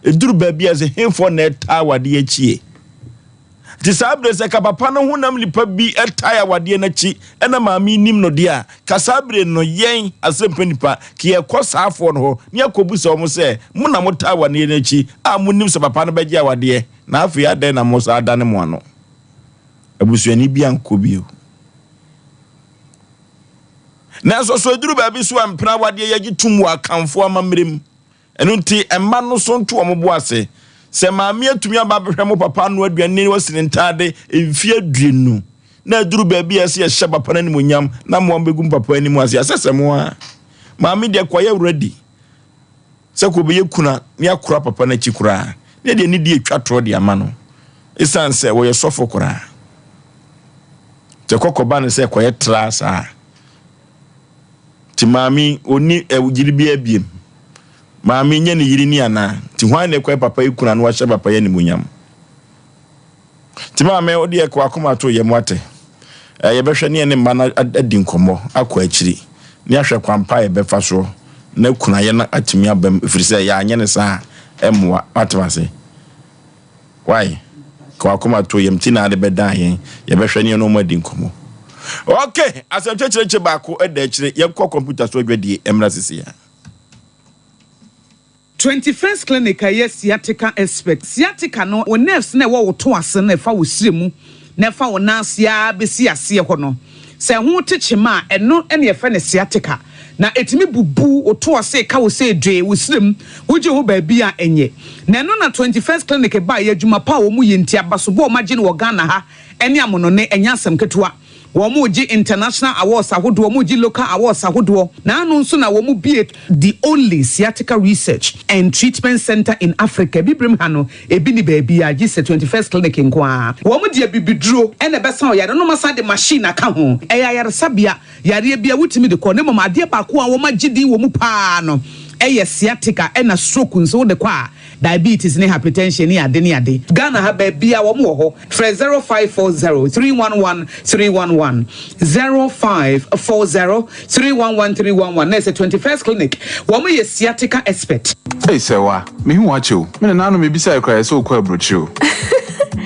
Ɛduru baabi a sɛ hefoɔ na ɛtaa awadeɛ akyie. Nti saa bere sɛ ka papa no honam nipa bi tae awadeɛ no akyi ɛna maame yi nim no deɛ a, ka saa bere no yɛn asɛmpa nipa ka yɛkɔ saa afoɔ no hɔ ne akɔbusa wɔn sɛ mo na motaa awadeɛ no akyi a monim sɛ papa no bɛgye awadeɛ na afei adɛn na mo saa adane mo ano? Abusuani bi ankɔ bio. Nanso so ɛduru baabi so a mpena awadeɛ yɛgye tom wɔ Akanfoɔ amammerɛ mu. Ɛno nti, mma no so nto wɔn bo ase. Sɛ maame atumi aba abɛhwɛ mo papa anoa aduane ne wasi ne ntaade mfe aduonu, na aduru baabi a ɛsɛ yɛhyɛ papa no animuonyam na mmoa mbɛgu mo papa anim ase, asɛ sɛ mo a. Maame deɛ kɔyɛ ready sɛ kɔ bɛyɛ kuna ne akora papa no akyi koraa, ne deɛ ne di atwa torɔ de ama no, ɛsiane sɛ wɔyɛ sɔfo koraa. Sɛ kɔkɔba no sɛ kɔyɛ tra saa. Nti maame yi ɔnni yere biara biem. Maame yi nyɛ ne yere ni anaa? Nti hwan na ɛkɔyɛ papa yi kunu a na wahyɛ papa yi animuonyam? Nti maame wo deɛ kɔ akoma to yam wate. Yɛbɛhwɛ ne yɛne mma no adi nkɔmmɔ akɔ akyiri ne ahwɛ kwan pa a yɛbɛfa soɔ na kunayɛ no atumi aba mu ɛfiri sɛ yɛanyɛ no saa a ɛmmoa. Wate ase? Why? Ka wakoma to yam ti na ade bɛdan yɛn. Yɛbɛhwɛ ne yɛne wɔn adi nkɔmmɔ. Okay, asɛm kyerɛkyerɛkyerɛ baako da akyire. Yɛnkɔ kɔmputa so adwadie mmra sisi a. 21st Clinic a ɛyɛ sciatica expert. Sciatica no, wo nerves no a ɛwɔ wo to ase no na ɛfa wo srɛ mu na ɛfa wo nan ase ara bɛsi aseɛ hɔ no. Sɛ ɛho te kyema a, ɛno na yɛfrɛ no sciatica. Na ɛtumi bubu wo to ase ka wo sɛ dwee wo serɛ mu, wogye ho baabi a ɛnyɛ. Na ɛno na 21st Clinic baeɛ, adwuma pa a wɔyɛ nti, abasobɔ a wɔagye no wɔ Ghana ha ne amonɔne, ɛnyɛ asɛm ketewa. Wɔregye international awards ahodoɔ, wɔregye local awards ahodoɔ. Na ano nso na wɔbue the only sciatica research and treatment centre in Africa. Abibirem ha no, ebi nni baabiara gye sɛ 21st Clinic nko ara. Wɔde abibiduro na ɛbɛsa ɔyare no na wɔasan de machine aka ho. Ɛyɛ ayaresabea, yareɛ biara wotumi de kɔ na mmom adeɛ baako a wɔagye din wɔ mu pa ara no yɛ sciatica ɛna stroke nso wode kɔ a diabetes ne hypertension ne ade ne ade. Ghana ha baabiara wɔn wɔ hɔ. Frɛ 0540 311 311, 0540 311 311 na ɛsɛ 21st Clinic. Wɔn yɛ sciatica expert. Ei Sɛwa, mehu wo akyɛ o. Me nananom mebisae koraa yɛ sɛ wokɔ aburokyire o.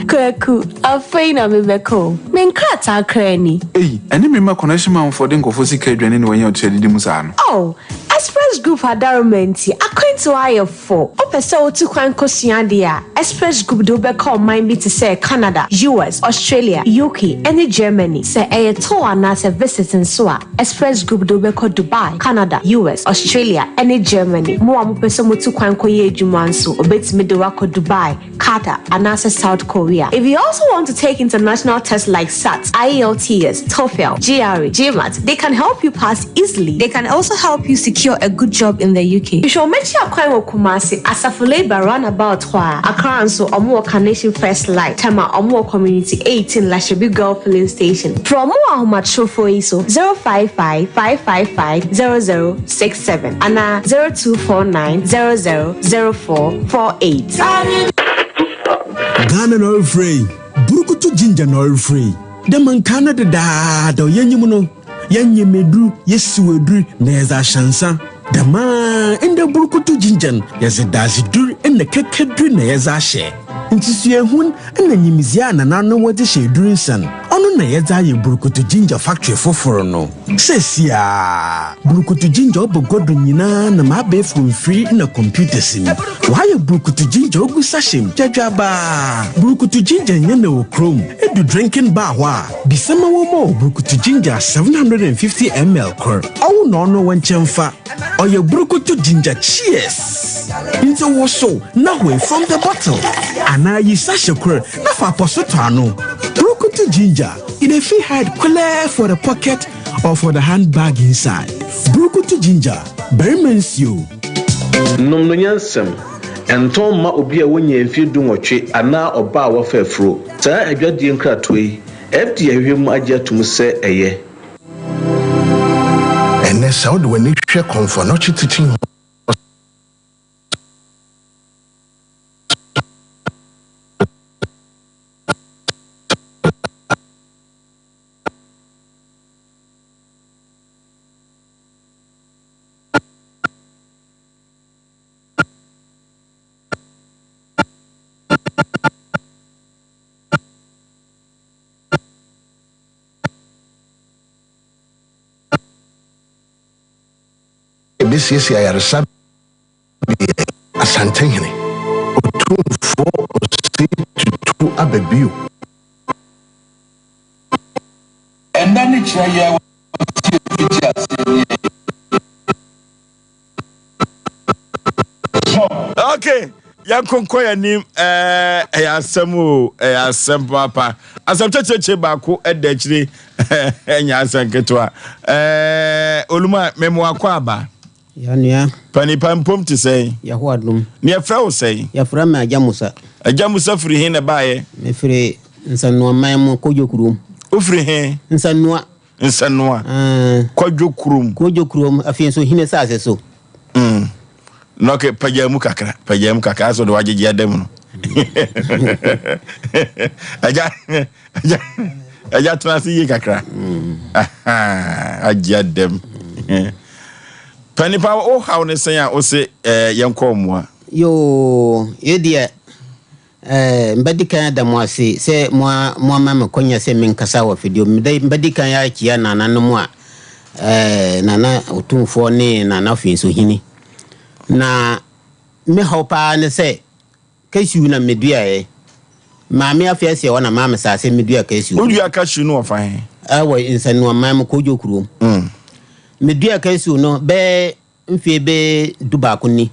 Kwaku, afei na mebɛkɔ o. Me nkrataa koraa ni. Ei, ɛne me mma connection manfoɔ de nkurɔfoɔ sika adwane na wɔanya ɔtiri adidi mu saa no. Oh, Express Group adaroma nti, akwantuo ayɛ fo. Wopɛ sɛ wotu kwan kosua adeɛ a, Express Group de wo bɛkɔ ɔman bi te sɛ Canada, US, Australia, UK, ne Germany. Sɛ ɛyɛ tour anaasɛ visit nso a, Express Group de wo bɛkɔ Dubai, Canada, US, Australia, ne Germany. Mo a mopɛ sɛ motu kwan kɔyɛ adwuma nso, wɔbɛtumi de wo akɔ Dubai, Qatar, anaasɛ South Korea. If you also want to take international tests like SAT, IELTS, TOEFL, GRE, GMAT, they can help you pass easily. They can also help you secure a good job in the UK. Hwehwɛ wɔn akyi akwan wɔ Kumasi, Asafo Labour roundabout hɔ ara. Accra nso, wɔn wɔ Carnation First Light, Tema, wɔn wɔ Community 18, Lashibi Girl Filling Station. Frɛ wɔn wɔ ahomatrofoɔ yi so, 055 555 0067 anaa 0249 00 0448. Ghana na ɔrefrɛ yi, Burukutu Ginger na ɔrefrɛ yi. Dɛ ma nkaa no dedaada yɛnyim no, yɛnyem edur, yesiw edur na yɛdze ahyɛ nsa. Dɛm ara ndɛ Burukutu Ginger no, yɛdze dadzedur na kɛkɛdur na yɛdze ahyɛ. Ntsusuahun na nyimdzee a nananom wɔdze hyɛ edur nsa no, ɔno na yɛdze ayɛ Burukutu Ginger factory fofor no. Seseiara, Burukutu Ginger ɔba gua do nyina nam abaɛfor mfir na computers mu. Wɔayɛ Burukutu Ginger ogu sachet mu dwadwaabaa. Burukutu Ginger nnyɛ na wɔ kurom. Edu drinking bar hɔ a, bisa ma wɔmma wo Burukutu Ginger 750 ml kor. Ɔwo na ɔno wo nkyɛn fa. Ɔyɛ Burukutu Ginger Cheers! Ntsi wosow na hoe from the bottle anaa yi sachet kor na fa apɔso tɔ ano. Burukutu Ginger. E dey fit hide clear for the pocket or for the handbag inside. Burukutu ginger, barima nsuo. Nom no nyansam. Ɛntɔn mma obi a wonnyaa mfeɛ dunwɔtwe anaa ɔbaa a wafa afuro. Saa adwadie nkratoɔ yi, FDA ahwehwɛ mu agye atom sɛ ɛyɛ. Ɛnnɛ, sɛ wode w'ani hwɛ Komfo Anokye Teaching Hospital, Ebesiesie ayaresabea Asantehene Otumfoɔ Osei Tutu aba bio. Ɛnna ne kyerɛ yɛ wɔ sɛ fiti aseɛ nie. Okay, yɛnkonkɔ yɛn anim ɛyɛ asɛm o ɛyɛ asɛm paapa asɛm kyɛkyɛkyɛ baako ɛda akyire ɛnyɛ asɛm ketewa ɛɛ oluma mɛmoa kɔ aba. Ya nua. Panipa mpom te sɛn? Yehowa dom. Ne yɛfrɛ wo sɛn? Yɛfrɛ me Agya Musa. Agya Musa firi he na ɛbaeɛ? Mefiri Nsanoa man mu, Kodwo kurom. Wofiri he? Nsanoa. Nsanoa. Kwadwo kurom. Kwadwo kurom, afei nso Hene saase so. Mm. Na ɔkɛ pagya mu kakra, pagya mu kakra, asɛ ɔde wagyegye ada mu no. Agya, agya, agya tena ase yie kakra. Agye adam. Panipa wo haw ne sɛn a wose eh, yɛnkɔ mmoa? Yoo, yɛ deɛ eh, mbɛdi kan ada mo ase sɛ mo a mo ama me kwanya sɛ menkasa wɔ afidie mu. Mbɛdi kan akyia nananom a eh, Nana Otumfoɔ ne Nana Ofinsohene. Na me haw paa ne sɛ Cashew na meduaeɛ. Maame afe asia hɔ na maa me saase medua cashew. Wodua cashew no wɔ fa he? Ɛwɔ Nsanoaman mu, Kojo kurom. Meduaa cashew no bɛyɛ mfeɛ bɛyɛ dubaako ni.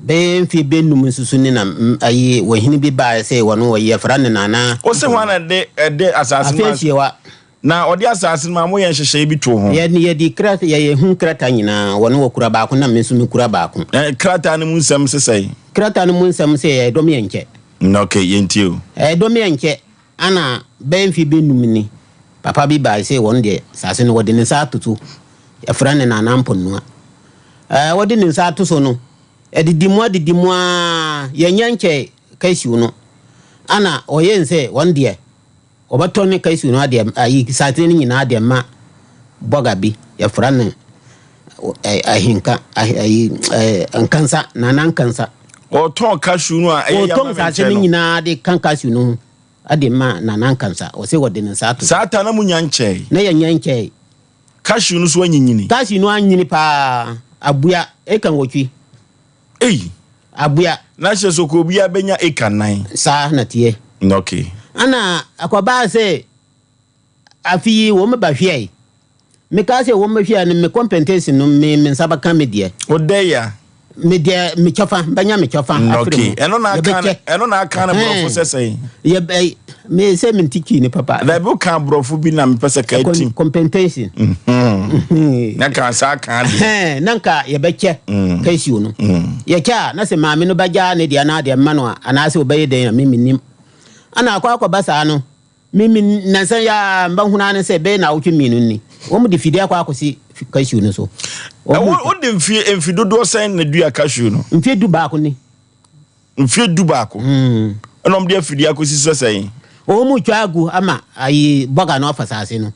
Bɛyɛ mfeɛ bɛyɛ num nso so ni na ayi ɔhene bi baeɛ sɛ wɔno wɔyɛ yɛfra no Nana. Wo se hwan na ɛde ɛde asase no Afei Asiewa. Na ɔde asase no maa moyɛ nhyehyɛe bi too ho. Yɛde yɛde kra yɛyɛ ho krataa nyinaa wɔno wɔkura baako na me nso mekura baako. Ɛ krataa no mu nsɛm se sɛn? Krataa no mu nsɛm se ɛyɛ dɔm yɛ nkyɛ. Ok yɛntie o. Ɛyɛ dɔm yɛ nkyɛ. Ana bɛyɛ mfe bɛnum ni, papa bi bae sɛ wɔn deɛ saase no wɔde ne nsa ato so, yɛfrɛ no Nana Mponua. Ɛɛ wɔde ne nsa ato so no, adidi mu adidi mu ara, yɛnyɛ nkyɛe cashew no. Ana wɔyɛɛ sɛ wɔn deɛ wɔbɛtɔ ne cashew no adeɛ ayi saase no nyinaa adeɛ ma bɔga bi, yɛfrɛ no Ahenka, ayi Nkansa, Nana Nkansa. Ɔtɔn cashew no a ɛyɛ yamma me Ɔtɔn saase nkyɛn no no. nyinaa de ka cashew no ho de ma Nana Nkansa. Ɔse wɔde ne nsa ato so. Saa ta na munya nkyɛe. Na yɛnya nkyɛe. Cashew no so anyinyini. Cashew no anyini paa. Abua eka nwɔtwe. Ei! Abua. Na kyerɛ sɛ ɔkɔ obiara bɛnya eka nan. Saa na teɛ. Okay. Ɛna ɛkɔbaa sɛ afe yi wɔn ba hwɛe. Mekaa sɛ wɔn bɛhwɛ no me compensation no me me nsa bɛka me deɛ. O dɛ ya. Me deɛ me kyɛfa bɛnya me kyɛfa afiri mu. Okay ɛno na aka no ɛno na aka no borɔfo sɛ sɛn. Yɛ bɛ me sɛ me nti twi ne papa. Dabi o kan borɔfo bi na mepɛ sɛ ka ti. Compensation. Na ka saa kan deɛ. Na nka yɛbɛkyɛ cashew no. Yɛkyɛ a na sɛ maame no bɛgya ne deɛ anaa deɛ mma no a anaasɛ ɔbɛyɛ dɛn a me mennim. Ana akɔ akɔba saa no. Me me nnansa yi ara mbɛhunu ara ne sɛ bɛyɛ naawɔtwe mmienu ni, wɔn de fidie akɔ akɔsi cashew no so. Wɔn Wode mfie mfe dodoɔ sɛn na dua cashew no? Mfie du baako ni. Mfie du baako? Mm. Ɛna wɔn de afidie akɔsi so sɛn? Wɔn twa agu ama ayi bɔga no afa saase no.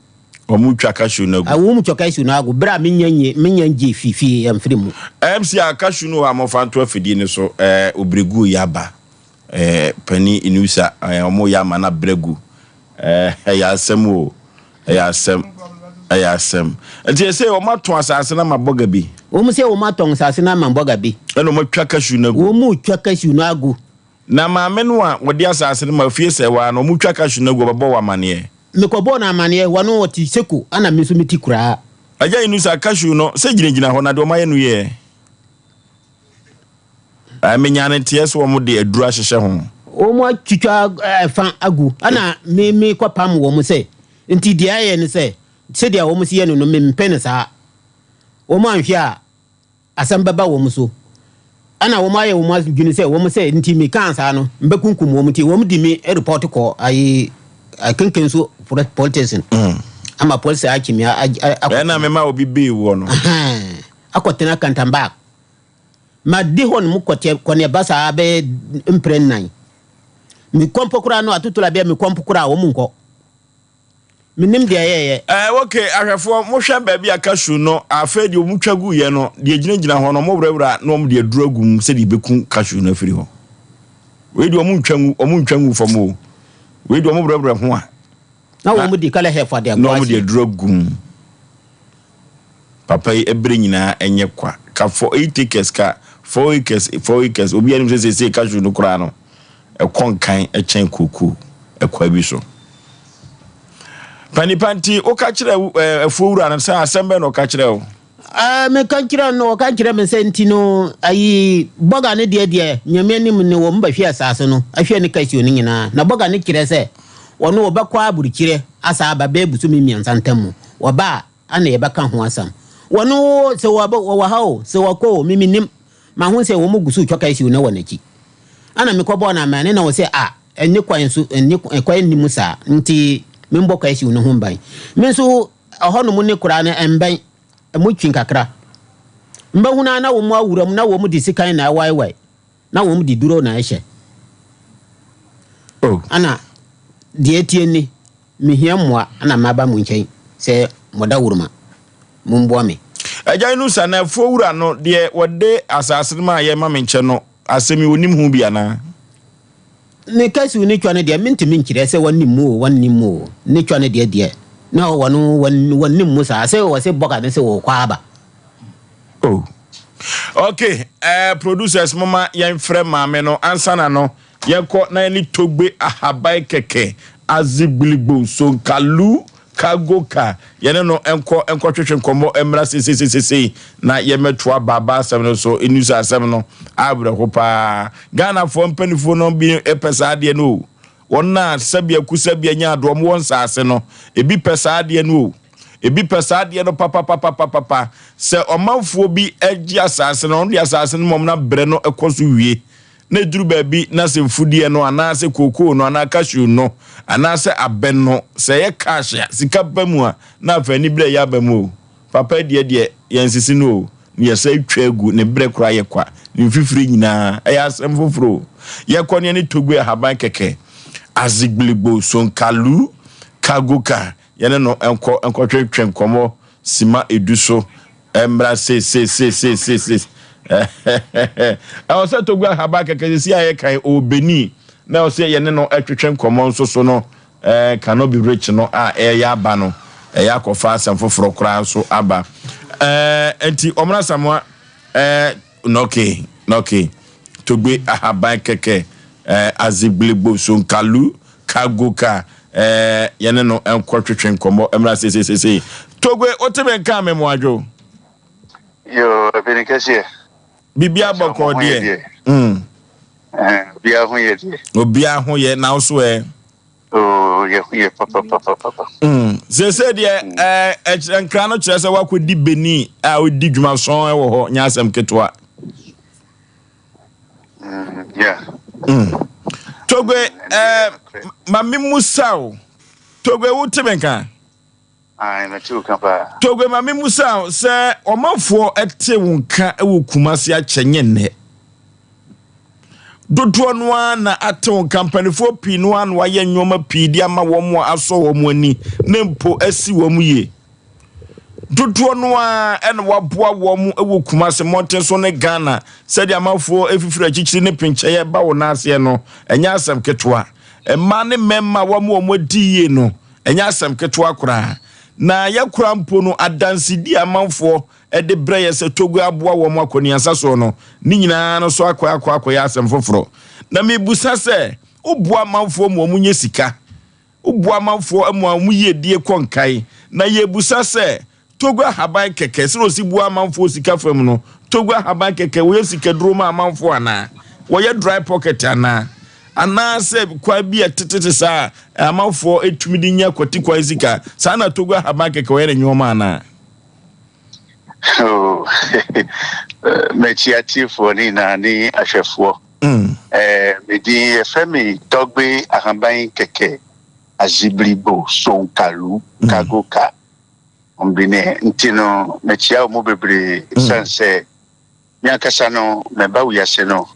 Wɔn twa cashew no agu. Wɔn twa cashew no agu bere a menya nye menya ngye fifie mfiri mu. MC a cashew no wɔ a wɔfa nto afidie no so ɛɛ obiregu yɛ aba. Eh panin Inusa eh ɔmo yɛ ama no abrɛ gu eh ɛyɛ asɛm o ɛyɛ asɛm ɛyɛ asɛm nti ɛsɛ ɔmo atɔn asase no ama bɔga bi. Wɔn sɛ wɔn atɔn asase no ama bɔga bi. Ɛna ɔmo atwa cashew no agu. Wɔn retwa cashew no agu. Na maame no a wɔde asase no ma fie sɛ waa no ɔmo twa cashew no agu ɔbɛbɔ wɔ amaneɛ. Mekɔbɔɔ no amaneɛ wɔn ɔte Seko ɛna me nso mete Kuraa. Agya Inusa cashew no sɛ gyinagyina hɔ na deɛ ɔmo ayɛ no yɛ. Ɛɛ, menya no nteɛ sɛ wɔn de aduru ahyehyɛ ho. Wɔn atwitwa ɛfa agu, ɛna me me kɔpam wɔn sɛ, nti deɛ ayɛ ne sɛ, sɛdeɛ wɔn si yɛ no no, mempɛ no saa. Wɔn anhwɛ a, asɛm bɛba wɔn so. Ɛna wɔn ayɛ wɔn adwene sɛ, wɔn sɛ, nti mekaa saa no, mbɛkunkum wɔn, nti wɔn de me report kɔ ayi Akenken so police station. Ama polisi akye me akɔ. Ɛna mema obi bee woɔ no. Akɔtena Kantanbak. Madi hɔ nom kɔteɛ kɔneaba saa bɛyɛ mprɛ nnan. Mekɔ mpo koraa no atotola bia mekɔ mpo koraa wɔn nkɔ. Menim deɛ ɛyɛɛyɛ. Ɛɛ ok ahwɛfoɔ mohwɛ baabi a cashew no afei deɛ wɔn twa gu yɛ no deɛ gyinagyina hɔ no wɔn werɛwerɛ na wɔn de aduro agu mu sɛdeɛ ɛbɛku cashew no afiri hɔ. Wei deɛ wɔn ntwa ngu wɔn ntwa ngu fam o. Wei deɛ wɔn werɛwerɛ ho a. Na wɔn de kala hɛfa de agu Na wɔn de aduro agu mu. Papa yi ɛberɛ nyinaa ɛnyɛ kwa. Ka for eight acres ka four acres four acres obiara nim sɛ seesei cashew no koraa no ɛkɔ nkan ɛkyɛn kookoo ɛkwa bi so. Panipa nti woka kyerɛ afuo wura no sɛ asɛm bɛn na ɔka kyerɛ wo? Ɛɛ meka kyerɛ no ɔka kyerɛ me sɛ nti no ayi bɔga no deɛ deɛ nyame anim ne wɔn bɛhwɛ asase no ahwɛ ne cashew no nyinaa na bɔga no kyerɛ sɛ Wɔno wɔbɛkɔ aburukyire asa aba bɛyɛ bosome mmiɛnsa ntam mu. Wɔba a, ana yɛbɛka ho asɛm. Wɔno sɛ wɔba wɔwɔ ha o, sɛ wɔkɔ o, me mennim. Mahu sɛ wɔn gu so retwa kaihyew na wɔ n'akyi. Ana mekɔbɔɔ no amane na ɔse a, ɛnne kwan so, ɛnne kwan nni mu saa, nti membɔ kaihyew no ho ban. Me nso ɛhɔnom ne koraa no ɛmbɛn, ɛmu twe kakra. Mbɛhunu ara na wɔn awura mu na wɔn de sekan na ɛwaewae. Na wɔn de duro na ɛhyɛ. Oh. Ana deɛ ɛteɛ ni, mehia mmoa na maba mo nkyɛn sɛ mo dawuroma, momboa me. Agya Inusa, na afuo wura no, deɛ wɔde asase no maa yɛn ma me nkyɛ no, asɛm yi ɔnim ho bi anaa? Ne kasiw ne twa no deɛ, mentumi nkyerɛ sɛ wɔnim mu o, wɔnnim mu o. Ne twa no deɛ deɛ, na wɔn wɔnnim mu saa, sɛ wɔse bɔga no sɛ wɔkɔ aba. Oh. Okay, uh, producers moma yɛmfrɛ maame no ansa na no yɛnkɔ na yɛne togbe ahaban kɛkɛ azigbiligbo sonkalu. Cargo car, yɛne no nkɔ nkɔtwetwe nkɔmmɔ mmra seseisesei na yɛmmɛtoa baaba asɛm no so. News asɛm no awerɛho paa. Ghanafoɔ mpanifoɔ no bi pɛ saa adeɛ no o. Wɔn a sɛbea ku sɛbea nya adoɔ wɔn wɔ nsaase no, ebi pɛ saa adeɛ no o. Ebi pɛ saa adeɛ no papapapapapa. Sɛ ɔmanfoɔ bi gye asaase no, wɔn de asaase no ma wɔn na brɛ no kɔ so wie. Na ɛduru baabi na sɛ mfudeɛ no anaasɛ kookoo no anaa cashew no anaasɛ abɛ no, sɛ ɛyɛ cash a, sika ba mu a, na afei aniberɛ yɛ aba mu o. Papa deɛ deɛ yɛnsisi no o, na yɛsan twa agu, ne berɛ koraa yɛ kwa, ne mfifire nyinaa, ɛyɛ asɛm foforɔ o. Yɛkɔ ne yɛne Togo ahaban kɛkɛ, Azigbiligbo, Sonkalu, Kagoka, yɛne no nkɔ nkɔtwetwe nkɔmmɔ sima edu so mmra seeseeseeseesei. Ɛwɔ sɛ Togo ahaban kɛkɛ sisi a yɛkan ɔwɔ Benin na ɛwɔ sɛ yɛne no twetwe nkɔmmɔ nso so no eh, cannot be rich no a ɛyɛ aba no ɛyɛ akɔfa asɛm foforɔ koraa nso aba eh, nti ɔmra Samoa eh, nɔke nɔke Togbe ahaban kɛkɛ eh, Azigbiligbo Sonkalu Kagoka eh, yɛne no nkɔ twetwe nkɔmmɔ mmra seseesei. Togbe, wote me nka me mmoadwo? Yo, ɛbɛni kɛseɛ. Biribiara bɔkɔɔ deɛ. Mm. Eh, obiara ho yɛ deɛ. Obiara ho yɛ, na wo so ɛ? Oh, yɛ ho yɛ papapapapa. Mm. Seesei deɛ, mm. eh, ɛkyerɛ nkra no kyerɛ sɛ woakɔdi Benin a wodi dwuma sɔn wɔ hɔ, nyɛ asɛm ketewa. Mm, yeah. Mm. Togbe, eh, ma me musa o. Togbe, wo te me nka? Ai, me te wo ka paa. Togbe, ma me musa o sɛ ɔmanfoɔ te wo nka wɔ Kumasi akyɛ nyɛ nnɛ. Dodoɔ no ara na ate wo nka, mpanimfoɔ pii no ara na wɔayɛ nneɛma pii de ama wɔn a asɔ wɔn ani ne mpo asi wɔn yie. Dodoɔ no ara na wɔaboa wɔn wɔ Kumasi mmɔnten so ne Ghana sɛdeɛ amanfoɔ fifiri akyikyiri ne penkyɛeɛ ba wɔn aseɛ no, ɛnyɛ asɛm ketewa. Mmaa ne mmarima a wɔama wɔn adi yie no, ɛnyɛ asɛm ketewa koraa. Na yɛkora mpo no, adansedie a amanfoɔ de brɛ yɛ sɛ Togo aboa wɔn akɔneasa soɔ no, ne nyinaa no so akɔ akɔ akɔyɛ asɛm foforɔ. Na mebusa sɛ, woboa amanfoɔ ma wɔnya sika? Woboa amanfoɔ ma wɔn yiedie kɔ nkae. Na yɛrebisa sɛ, Togo ahaban kɛkɛ, sɛdeɛ wɔsi boa amanfoɔ sika fam no, Togo ahaban kɛkɛ, wɔyɛ sikaduro ma amanfoɔ anaa? Wɔyɛ dry pocket anaa? Anaasɛ kwan bi a ɛtetete saa a amanfoɔ tumi de nya kwati kwan sika, saa na Togo ahaban kɛkɛ wɔyɛ ne nneɛma anaa? Oh, m'akyi atiefoɔ ne nyinaa ne ahwɛfoɔ. Mm. Eh, me din yɛfrɛ me Tɔgbe Ahaban Kɛkɛ Aziblibo Sonkalu mm. Kagoka Mbine nti no mekyia wo mu bebree mm. sane sɛ me ankasa no mɛba wiase no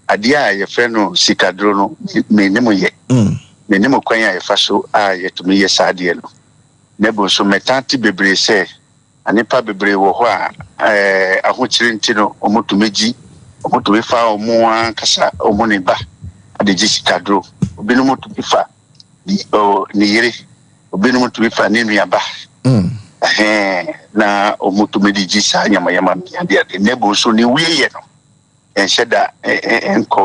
adeɛ a yɛfrɛ no sikaduro no menim yɛ mm. menim kwan a yɛfa so a yɛtumi yɛ saa adeɛ no na bu nso mɛtan te bebree sɛ Nnipa bebree wɔ hɔ a, ahokyere nti no, wɔtumi gye, wɔtumi fa wɔn ankasa wɔn ne ba de gye sikaduro. Obinom tumi fa ne yere, obinom tumi fa ne nuaba. Mm. Na wɔtumi de gye saa nyamayama no ne adeade. Na ebu nso ne wie yɛ no. ɛnhyɛ da nkɔ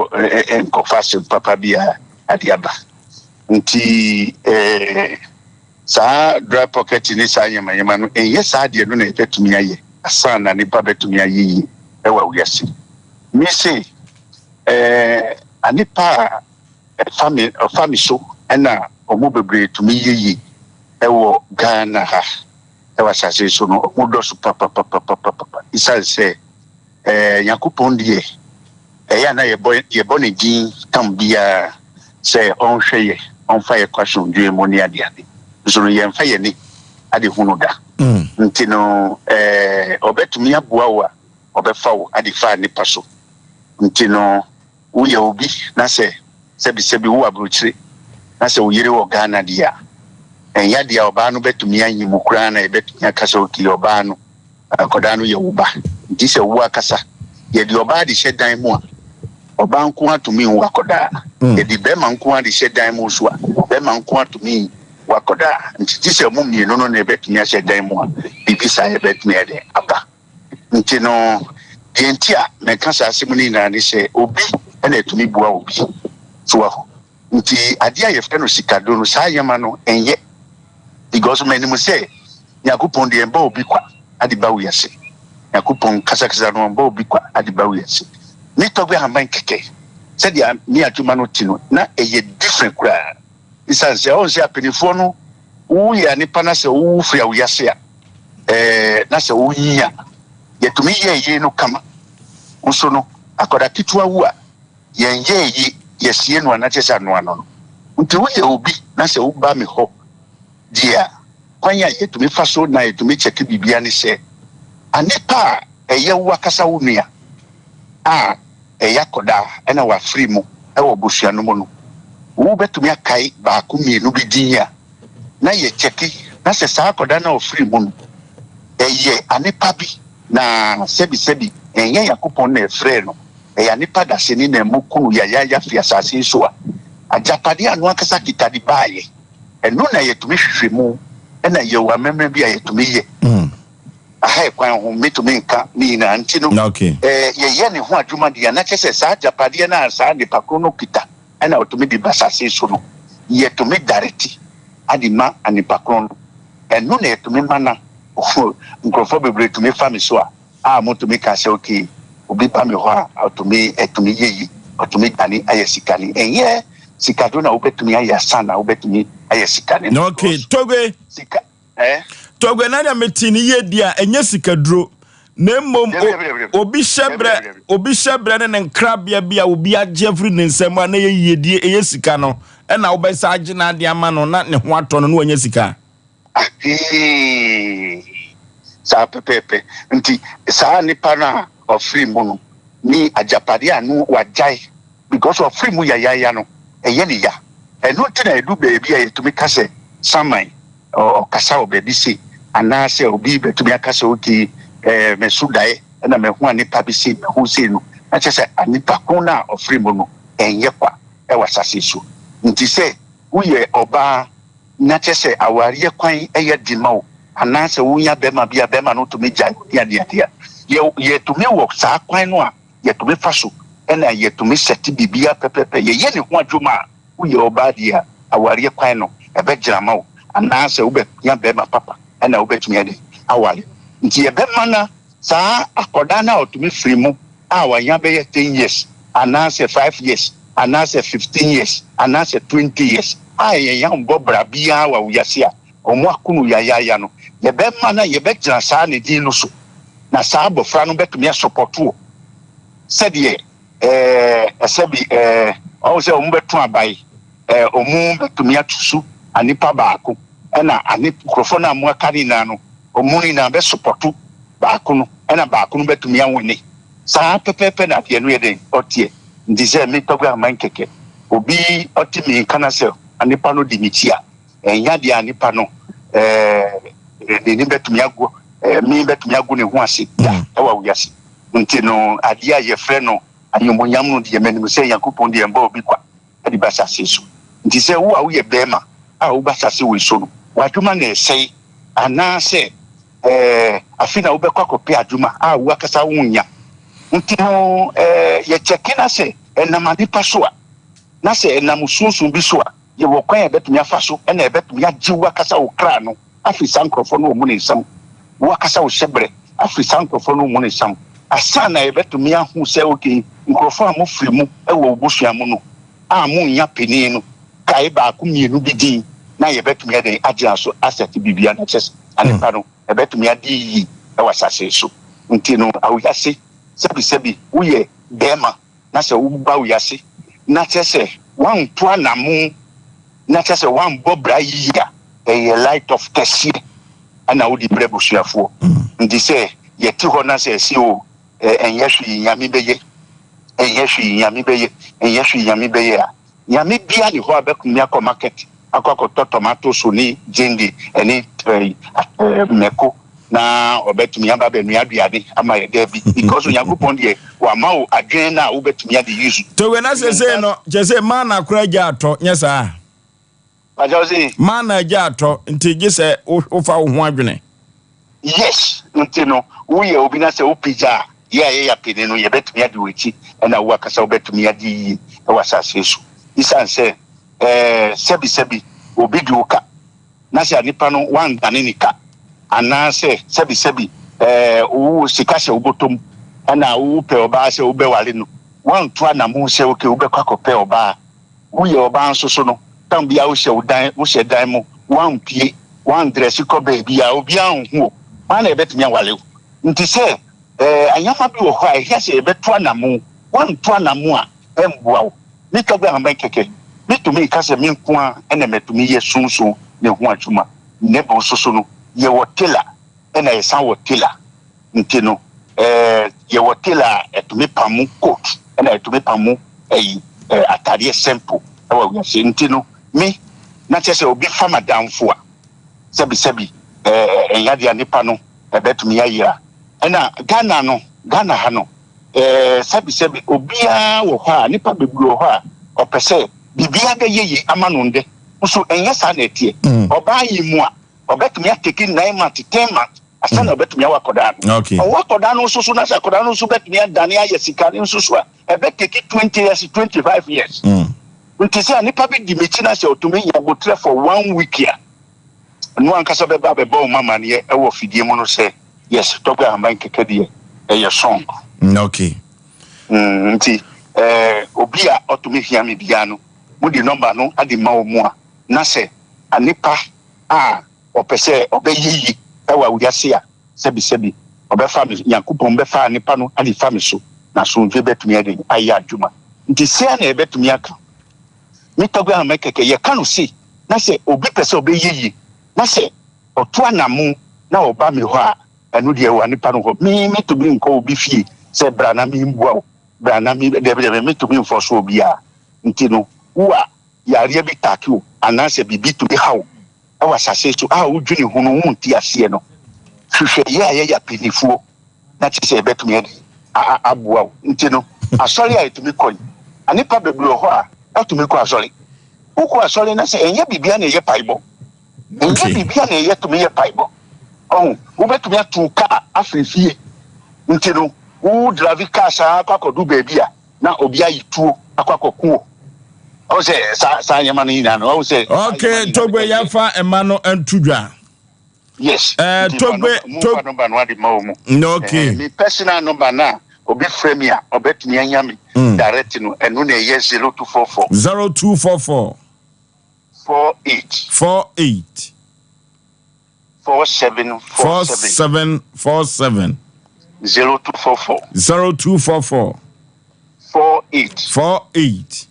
nkɔfa asɛm papa biara ade aba nti ɛɛ saa dry pocket ne saa nyamanyama no ɛnyɛ saa adeɛ no na ɛbɛtumi ayɛ asan na nipa bɛtumi ayɛ yie ɛwɔ wiase mi se ɛɛ anipa a ɛfa mi ɔfa mi so ɛna wɔn bebree tumi yɛ yie ɛwɔ Ghana ha ɛwɔ asase so no wɔn dɔso papapapapapa esan sɛ. Eh, Nyankopɔn deɛ, ɛyɛ a na yɛbɔ, yɛbɔ ne din tam biara sɛ ɔnhwɛ yɛ, ɔmfa yɛ kɔ asomdwoe mu ne adeade. Nso no, yɛmfa yɛn ani ade hu no da. Mm. Nti no, eh, ɔbɛtumi aboa wo a, ɔbɛfa wo ade fa nnipa so. Nti no, woyɛ obi na sɛ sɛbisɛbi wowɔ aburokyire na sɛ wo yere wɔ Ghana deɛ a, ɛnyɛ adeɛ a ɔbaa no bɛtumi anyi mu koraa na yɛbɛtumi aka sɛ okay, ɔbaa no Akwadaa no yɛ wo ba, nti sɛ wo akasa. Yɛde ɔbaa de hyɛ dan mu a, ɔbaa nko ara tumi nwo akwadaa. Mm. Yɛde bɛrima nko ara de hyɛ dan mu nso a, bɛrima nko ara tumi wo akwadaa. Nti gye sɛ mo mmienu no na ɛbɛtumi ahyɛ dan mu a, biribi saa yɛbɛtumi ayɛ dɛn aba. Nti no, deɛ nti a mɛka saa asɛm no nyinaa ne sɛ obi na ɛtumi boa obi. So wahu? Nti adeɛ a yɛfrɛ no sikaduro no, saa yɛma no ɛnyɛ. Because manim sɛ Nyankopɔn deɛ ɛmba obi kwa ade ba wiase. Nyankopɔn kasakasa no ɔmba obi kwa ade ba wiase. Me tɔgbe ahaban kɛkɛ sɛdeɛ me adwuma no te no na ɛyɛ different koraa. Esiane sɛ ɔhu sɛ apanimfoɔ no woyɛ nipa na sɛ wowu firi awiase a ɛɛ na sɛ wonyi a yɛtumi yɛ yie no kama. Nso no akwadaa ketewa wu a yɛn yɛ yie yɛsie no a na kyerɛ sɛ anoa no no. Nti woyɛ obi na sɛ woba me hɔ deɛ a kwan a yɛtumi fa so na yɛtumi kyɛke biribiara ne sɛ anepa a ɛyɛ wo akasa wo nua a ɛyɛ akɔdaa ɛna wafiri mu ɛwɔ abusua no mu no, wo bɛtumi akae baako mmienu bi din a na yɛ kyɛke na sɛ saa akɔdaa no a ɔfiri mu no ɛyɛ anepa bi na sɛbi sɛbi ɛnyɛ Nyankopɔn na ɛfrɛɛ no, ɛyɛ anepa dasani na ɛmo kunu yayaaya firi asase yi so a, agyapadeɛ a no ankasa kita de baayɛ, ɛno na yɛtumi hwehwɛ mu ɛna yɛwɔ amammerɛ bi a yɛtumi yɛ. Aha kwan ho metumi nka ne nyinaa nti no eh, yɛyɛ ne ho adwuma deɛ na kyɛ sɛ saa agyapadeɛ no a saa nipa koro no kita ɛna ɔtumi de ba asase so no yɛtumi darete ade ma nipa koro no ɛno na yɛtumi ma na nkurɔfoɔ bebree tumi fa me so a a motumi ka sɛ okay obi ba me hɔ a ɔtumi ɛtumi yɛ yi ɔtumi dane ayɛ sikani ɛnyɛ sikaduro na wobɛtumi ayɛ asan na wobɛtumi ayɛ sikani. Okay, Togbe. Sika Eh? Tɔgbe na deɛ mete ne yie di a ɛnyɛ sikaduro na mmom obi hyɛ berɛ obi hyɛ berɛ ne ne nkrabea bi a obi agye afiri ne nsam a na ɛyɛ yiedie ɛyɛ sika no ɛna wobɛsa agye n'adeɛ ama no na ne ho atɔ no na wanya sika. Ahee saa pɛpɛɛpɛ nti saa nipa no a ɔfiri mu no ne agyapadeɛ a no wagyae because ɔfiri mu yayaaya no ɛyɛ ne ya ɛno nti na ɛdu baabi a yɛtumi ka sɛ saman ɔkasa wɔ baabi sei anaasɛ obi bɛtumi aka sɛ okay ɛɛ mɛso daeɛ ɛna mɛho anipa bi sei mɛho sei no na kyerɛ sɛ anipa ko no a ɔfiri mu no ɛnyɛ kwa ɛwɔ asase so nti sɛ woyɛ ɔbaa na kyerɛ sɛ awareɛ kwan ɛyɛ den ma wo anaasɛ wonya bɛrima bi a bɛrima no tumi gyae wo ne adeadeɛ a yɛ yɛtumi wɔ saa kwan no a yɛtumi fa so ɛna yɛtumi sɛte biribiara pɛpɛpɛ yɛyɛ ne ho adwuma a Woyɛ ɔbaa deɛ a, awareɛ kwan no ɛbɛgyina ma wo anaasɛ wobɛnya bɛrima papa ɛna wobɛtumi ayɛ dɛn aware. Nti yɛbɛma no saa akɔdaa no a ɔtumi firi mu a wanya bɛyɛ ten years anaasɛ five years anaasɛ 15 years anaasɛ 20 years a yɛnya mbɔ bra biara wɔ wiase a wɔn akono yayaaya no, yɛbɛma no yɛbɛgyina saa ne din no so na saa abɔfra no bɛtumi asɔpɔtoɔ sɛdeɛ Ɛɛ, ɛsɛ bi, ɛɛ, ɔhu sɛ wɔn bɛto abae, ɛɛ, wɔn bɛtumi ato su anipa baako, ɛna ane nkurɔfoɔ no a wɔn aka ne nyinaa no, wɔn nyinaa bɛsopɔto baako no, ɛna baako no bɛtumi awene. Saa pɛpɛɛpɛ na adeɛ no yɛ dɛn ɔteɛ. Nti sɛ me Tɔgbe Aman kɛkɛ, obi ɔte me nka na sɛ anipa no di me kyi a, ɛnyɛ adeɛ a nipa no ɛɛ, n'ani bɛtumi agu, ɛɛ, me bɛtumi agu ne ho ase da ɛwɔ wiase. Nti no, adeɛ a yɛfrɛ no animuonyam no deɛ, manim sɛ Nyankopɔn deɛ ɛmba obi kwa de ba asase so. Nti sɛ wo a woyɛ bɛɛma a woba asase wei so no, w'adwuma na ɛsɛe, anaasɛ ɛɛ afe na wobɛkɔ akɔpɛ adwuma a wo akasa wonnya. Nti no, ɛɛ yɛkyɛke na sɛ ɛnam adepa so a, na sɛ ɛnam sunsum bi so a, yɛwɔ kwan a yɛbɛtumi afa so na yɛbɛtumi agye wo akasa wo kra no afiri saa nkurɔfoɔ no wɔn ne nsam, wo akasa wo hyɛberɛ afiri saa nkurɔfoɔ no wɔn ne nsam, ansa na yɛbɛtumi ahu sɛ okay, nkurɔfoɔ a mofiri mu wɔ wo busua mu no a monnya panin no, kae baako mmienu bi din na yɛbɛtumi ayɛ dɛn agyina so asɛte biribiara na kyerɛ sɛ adepa no ɛbɛtumi adi yie wɔ asase so. Nti no awiase sɛbisɛbi woyɛ bɛrima na sɛ woba wiase na kyerɛ sɛ woantu anamo na kyerɛ sɛ woambɔ bra yiye a, ɛyɛ light off kɛseɛ ɛna wode brɛ abusuafoɔ. Nti sɛ yɛte hɔ na sɛ ɛse o ɛnyɛ hwee Nyame bɛyɛ, ɛnyɛ hwee Nyame bɛyɛ, ɛnyɛ hwee Nyame bɛyɛ a, Nyame bia ne hɔ a bɛtumi akɔ market akɔ akɔtɔ tomatoes ne gyendi ne mako na ɔbɛtumi aba abɛnoa aduane ama yɛ daabi because Onyankopɔn deɛ wama wo adwene no a wobɛtumi ade use. Towe na sesei no kyerɛ sɛ mana koraa gya atɔ nyɛ saa? Pakyɛw se? Mana gya atɔ nti gye sɛ wofa wo ho adwene. Yes nti no woyɛ obi na sɛ wo pagya a yɛ a yɛyɛ apene no yɛbɛtumi adi w'akyi ɛna wo akasa wobɛtumi adi yie ɛwɔ asase so esiane sɛ ɛɛ sɛbi sɛbi obi di wo ka. na sɛ nipa no wandane ne ka anaasɛ sɛbisɛbi ɛɛ wo sika hyɛ wo bɔtɔ mu ɛna wopɛ ɔbaa sɛ wobɛware no, wantu anamo sɛ okay wobɛkɔ akɔpɛ ɔbaa. Woyɛ ɔbaa nso so no, tam biara wohyɛ wo dan, wohyɛ dan mu, wampue, wandrɛse kɔ baabi a obiara nhu wo, hwan na ɛbɛtumi aware wo? Nti sɛ ɛɛ nneɛma bi wɔ hɔ a ɛhia sɛ yɛbɛtu anamo, wantu anamo a ɛmboa wo. Me tɔgbe ahomɛn kɛkɛ, me tumi nka sɛ me nko ara na mɛtumi yɛ sunsun ne ho adwuma. Nnɛ bere nso so no, yɛwɔ tailor ɛna yɛsan wɔ tailor. Nti no, ɛɛ yɛwɔ tailor a ɛtumi pamo coat ɛna ɛtumi pamo ɛyi ɛɛ atadeɛ simple ɛwɔ wiase. Nti no, me na kyerɛ sɛ obi fa m'adamfo a, sɛbi sɛbi ɛɛ ɛnyɛ adeɛ a nipa no ɛbɛtumi ayera. Ɛna Ghana no, Ghana ha no, Ɛɛ, sɛbisɛbi, obiara wɔ hɔ a, nnipa bebree wɔ hɔ a, ɔpɛ sɛ biribiara bɛyɛ yie ama no ndɛ. Nso ɛnyɛ saa na ɛteɛ. Ɔbaa yi mu a, ɔbɛtumi ateki nine months, ten months ansa na ɔbɛtumi awo akɔdaa no. Ɔwo akɔdaa no nso so na sɛ akɔdaa no nso bɛtumi adane ayɛ sika no nso so a, ɛbɛteki 20 years, 25 years. Nti sɛ nipa bi di m'akyi na sɛ ɔtumi nya aboterɛ for one week a, Ɛno ankasa bɛba abɛbɔ wo amaneɛ wɔ fidie mu no sɛ yes Tɔgbe Ahaban kɛkɛ deɛ ɛyɛ song. Mm, okay. Mm, nti eh, obi a ɔtumi hia me biara no, mode nɔmba no ade ma wɔn a, na sɛ anipa a ɔpɛ sɛ ɔbɛyɛ yie wɔ awiase a, sɛbisɛbi, ɔbɛfa me, Nyankopɔn bɛfa anipa no ade fa me so, na asomdwoe bɛtumi ade ayɛ adwuma. Nti sei na yɛbɛtumi aka. Me Tɔgbe Ahaban kɛkɛ, yɛka no sei. na sɛ obi pɛ sɛ ɔbɛyɛ yie na sɛ ɔto anamo na ɔba me hɔ a, ɛno deɛ ɛwɔ nipa no hɔ. Me metumi nkɔ obi fie sɛ bra na membua wo, bra na me dabi dabi metumi mfɔ so obiara. Nti no wo a yareɛ bi take wo anaasɛ biribi tumi ha wo wɔ asase so a wodwene ho no wonte aseɛ no, hwehwɛ yɛ a yɛyɛ apannifoɔ na kyerɛ sɛ yɛbɛtumi adi aboa wo. Nti no asɔre a yɛtumi kɔ yi, nnipa bebree wɔ hɔ a wɔtumi kɔ asɔre. Wokɔ asɔre na sɛ ɛnyɛ biribiara na ɛyɛ paebɔ. Ɛnyɛ biribiara na ɛyɛ tumi yɛ paebɔ. Ɔho, wobɛtumi atu kaa afiri fie. Nti no, wo drive kaa saa akɔ akɔdu baabi a na obi ayi tuo akɔ akɔko wo. Ɔho sɛ saa saa nneɛma no nyinaa no, ɔho sɛ. Okay, Togbe yɛmfa mma no nto dwa. Yes. Eh, Nti fa Togbe, nɔmba, Tog. momfa nɔmba no ade ma wɔ mu. Okay. Eh, me personal nɔmba no a obi frɛ me a ɔbɛtumi anya me direct no, ɛno na ɛyɛ 0244. 0244. 48. 48. 4747. 4747. 0244. 0244. 48. 48.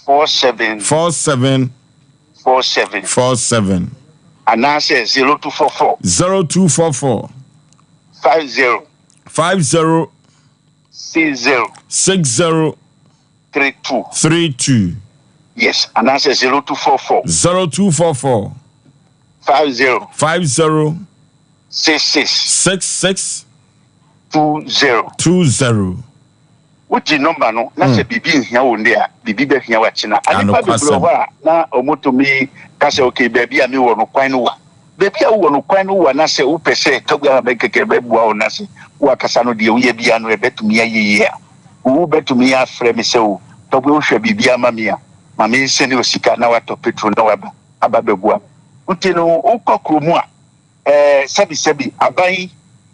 47. 47. 47. 47. Anaasɛ 0244. 0244. 50. 50. 60. 60. 32. 32. Yes, anaasɛ 0244. 0244. 50. 50. 66. 66. 20. 20. Wogye nɔmba no na sɛ biribi nhia wo nnɛ a, biribi bɛhia wo akyena. Nnipa bebree wɔ hɔ a na wɔtumi ka sɛ, okay, baabi a mewɔ no, kwan no wa. Baabi a wowɔ no, kwan no wa na sɛ wopɛ sɛ Tɔgbe Ahmed kɛkɛ bɛboa wo na sɛ woakasa no deɛ woyɛ biara no ɛbɛtumi ayɛ yie a, wobɛtumi afrɛ me sɛ, o, Tɔgbe wohwɛ biribi ama me a, ma mensɛne wo sika na woatɔ petrol na woaba aba abɛboa me. Nti no, wokɔ kurom a, Ɛɛ sɛbi sɛbi aban yi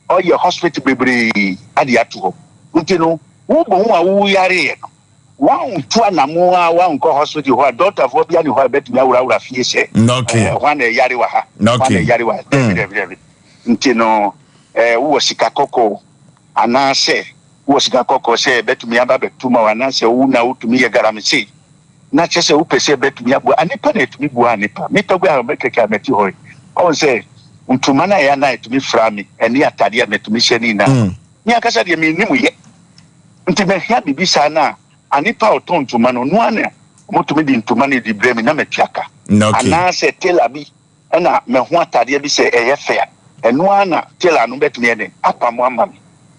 ɔyɛ hospital bebree ade ato hɔ nti no wo bɔ ho a wo yareɛ no wantu anamo a wankɔ hospital hɔ a dɔktafoɔ bia ne hɔ a ɛbɛtumi aworawora fie sɛ ɛɛ hwan na ɛyare wɔ ha hwan na ɛyare wɔ ha dɛbi dɛbi dɛbi nti no ɛɛ wowɔ sika kɔkɔɔ anaasɛ wowɔ sika kɔkɔɔ sɛ ɛbɛtumi aba bɛtu ma wo anaasɛ wo na wotumi yɛ galamsey na kyerɛ sɛ wopɛ sɛ ɛbɛtumi aboa anipa na ɛtumi boa anipa. Me tɔgbe a mɛkɛkɛ a mɛte hɔ yi, ɔhu sɛ ntoma no a ɛyɛ na ɛtumi fra me ɛne atadeɛ a mɛtumi hyɛ ne nyinaa. Mm. Me ankasa deɛ mennim yɛ. Nti mɛhia biribi saa no a, anipa a ɔtɔn ntoma no, ɔno ara na wɔtumi de ntoma no de brɛ me na matua ka. Anaasɛ tailor bi ɛna mahu atadeɛ bi sɛ ɛyɛ fɛ a, ɛno ara na tailor no bɛtumi ayɛ dɛn apamo ama me.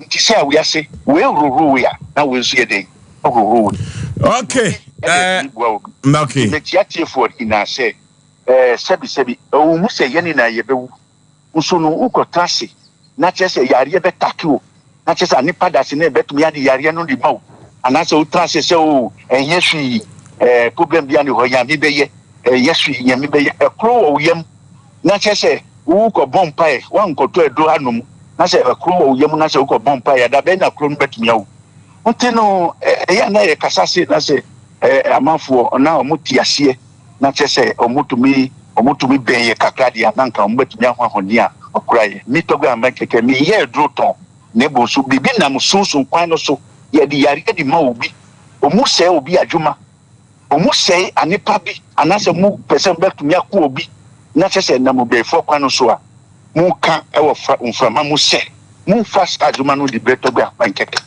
Nti sɛ wiase wei huruhuru wei a, na wei nso yɛ dɛn huruhuru wei. Okay. Ɛna ɛtumi boa obi. Okay. Nti mekyia tiefoɔ nyinaa sɛ ɛɛ sɛbi sɛbi ɛwɔ mu sɛ yɛn nyinaa yɛbɛwu. Nso no wokɔtena ase na kyerɛ sɛ yareɛ bɛtake wo, na kyerɛ sɛ anepa da ase na ɛbɛtumi ade yareɛ no de ma wo, anaasɛ wotena ase sɛ o ɛnyɛ hwee, ɛɛ problem biara ne hɔ, Nyame bɛyɛ, ɛnyɛ hwee, Nyame bɛyɛ, ɛkoro wɔ wo yam. Na kyerɛ sɛ wokɔ bɔ mpae, woankɔtɔ aduro anom, na sɛ ɛkoro wɔ wo yam na sɛ wokɔ bɔ mpae a, da bɛn na koro no bɛtumi awu? Nti no, ɛyɛ a na yɛkasa se na sɛ amanfoɔ na wɔn te aseɛ na kyerɛ sɛ wɔn tumi wɔn tumi bɛn yɛ kakra deɛ a na nka wɔn bɛtumi ahu ahoɔden a ɔkura yɛ. Me tɔgbe amɛ kɛkɛ meyɛ aduro tɔn na mmom so biribi nam sunsum kwan no so yɛde yareɛ de ma obi, wɔn sɛe obi adwuma. Wɔsɛe anepa bi anaasɛ mopɛ sɛ mobɛtumi ako obi na kyerɛ sɛ ɛnam ɔbɛɛfoɔ kwan no so a, monka wɔ fra mframa mu sɛ, Momfa saa adwuma no diberɛ Togbe Ahaban kɛkɛ.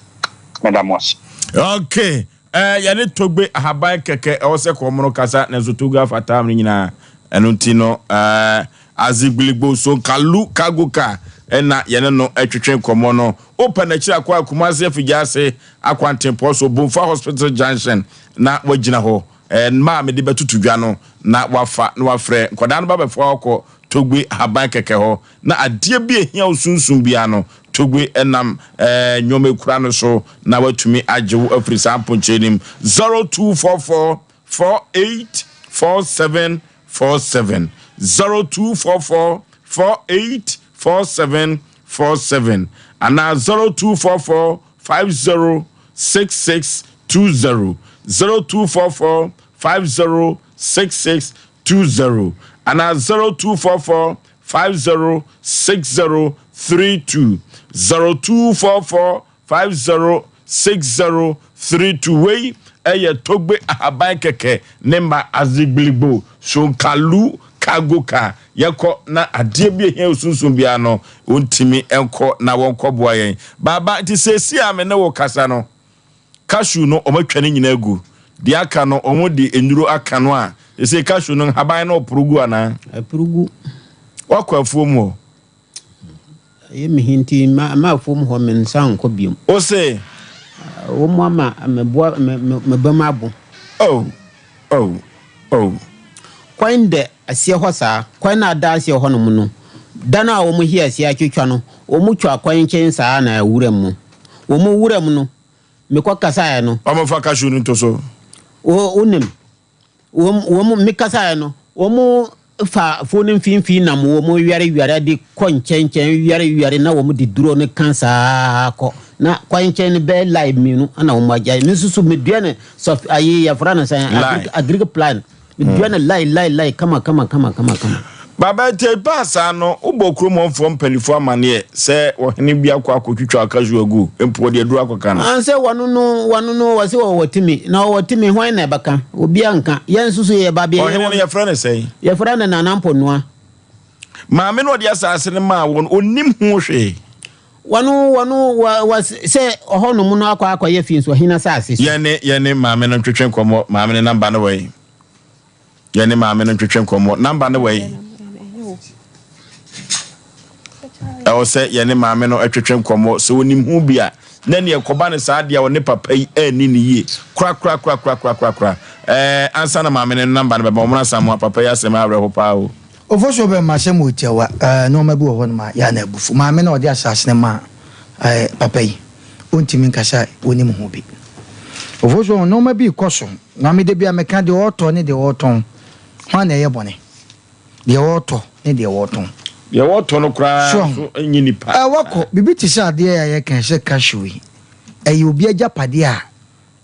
Meda mo ase. Ok, eh, yɛne Togbe Ahaban kɛkɛ ɛwɔ sɛ kɔmono kasa nanso Togbe afa tam no nyinaa ɛno nti no eh, Azigbiligbo Sonkalu Kagoka ɛna yɛne no ɛtwetwe nkɔmmɔ no. Wopɛ n'akyiri akɔ a Kumasi Afigya-ase akwantempɔn so Bomfa Hospital Junction na wagyina hɔ. Mma a mede bɛtoto dwa no na wafa na wafrɛ nkwadaa no ba bɛfa wo akɔ Togbe Ahaban Kɛkɛ hɔ. Na adeɛ bi a ɛhia wo sunsum biara no, Togbe nam nneɛma ekura no so na watumi agye wo afiri saa mponkyerɛ no mu. 0244 48 47 47 0244 48 47 47 anaa 0244 50 6620 0244 50 6620 anaa 0244 50 6032 0244 506032 Wei yɛ Togbe ahaban kɛkɛ ne mma Azigbiligbo, Sonkalu, Kagoka. Yɛkɔ na adeɛ bi a ɛhia osunsum biara no, wɔntumi nkɔ na wɔnkɔboa yɛn. Baaba, nti seesei a me ne wo kasa no, cashew no wɔatwa ne nyinaa agu. Deɛ aka no, wɔde nnuro aka no a, seesei cashew no nhaban no reporo gu anaa? Ɛporo gu. Woakɔ afuom hɔ? Ɛyɛ me he nti ma afuom hɔ me nsa nkɔ biom. Wo se? Wɔn ama me boa me me bam abo. Oh oh oh. Kwan dɛ aseɛ hɔ saa. Kwan no a ada aseɛ hɔ nom no, da no a wɔn he aseɛ atwitwa no, wɔn twa kwan nkyɛn saa na wuram mu. Wɔn wuram no, me kɔ kasaeɛ no. Wɔn fa cashew no nto so. Wo wonim. Wɔn, wɔn, me kasaeɛ no, wɔn fa afuo no mfimfini nam wɔn wiare wiare de kɔ nkyɛn nkyɛn wiare wiare na wɔn de duro no ka saa kɔ na kwan nkyɛn no bɛyɛ line mmienu na wɔn agyae. Me nso so medua no sɔf ayi yɛfra no sɛn agric agric plan medua no line line line kama kama kama kama kama. Baba nti ɛbaa saa no, wobɔɔ kurom hɔfoɔ mpanimfoɔ amaneɛ sɛ ɔhene bi akɔ akɔtwitwa ɔkasuo agu, mpo ɔde aduro akɔka no. Ansɛ wɔno no, wɔno no, wɔse wɔwɔ tumi, na wɔwɔ tumi, hwan na ɛbɛka? Obiara nka. Yɛn nso so yɛba bea Ɔhene no, yɛfrɛ no sɛn? Yɛfrɛ no Nana Mponua. Maame no a ɔde asase no maa wɔn, ɔnnim ho hwee. Wɔno, wɔno, wɔ, wɔ, sɛ ɔhɔnom no akɔ akɔyɛ fi nso ɔhene asase so. Yɛne, yɛne maame no ntwetwe nkɔmmɔ. Maame no namba no wɔ he? Yɛne maame no ntwetwe nkɔmmɔ. Namba no wɔ he? Ɛwɔ sɛ yɛne maame no twetwe nkɔmmɔ. Sɛ onim ho bi a, na nea ɛkɔba no saa deɛ ɔne papa yi anni no yie korakorakorakorakorakora. Ɛɛ, ansa na maame no namba no bɛba, wɔn asamoa papa yi asɛm awerɛho paa o. Ofosuo bɛ ma asɛm wɔ tiawa ɛɛ nnoɔma bi wɔ hɔ nom a yɛ a na abufu. Maame no a ɔde asaase no maa ɛɛ papa yi, ɔntumi nka sɛ ɔnim ho bi. Ofosuo ho nnoɔma bi rekɔ so na me da bi a meka deɛ ɔretɔ ne deɛ ɔretɔn, hwan na ɛyɛ bɔne? Deɛ ɔretɔ ne deɛ ɔretɔn. Deɛ ɔretɔ no koraa So nso nyɛ nipa. Ɛɛ wakɔ, biribi te sɛ adeɛ a yɛka sɛ cashew yi, ɛyɛ obi agyapadeɛ a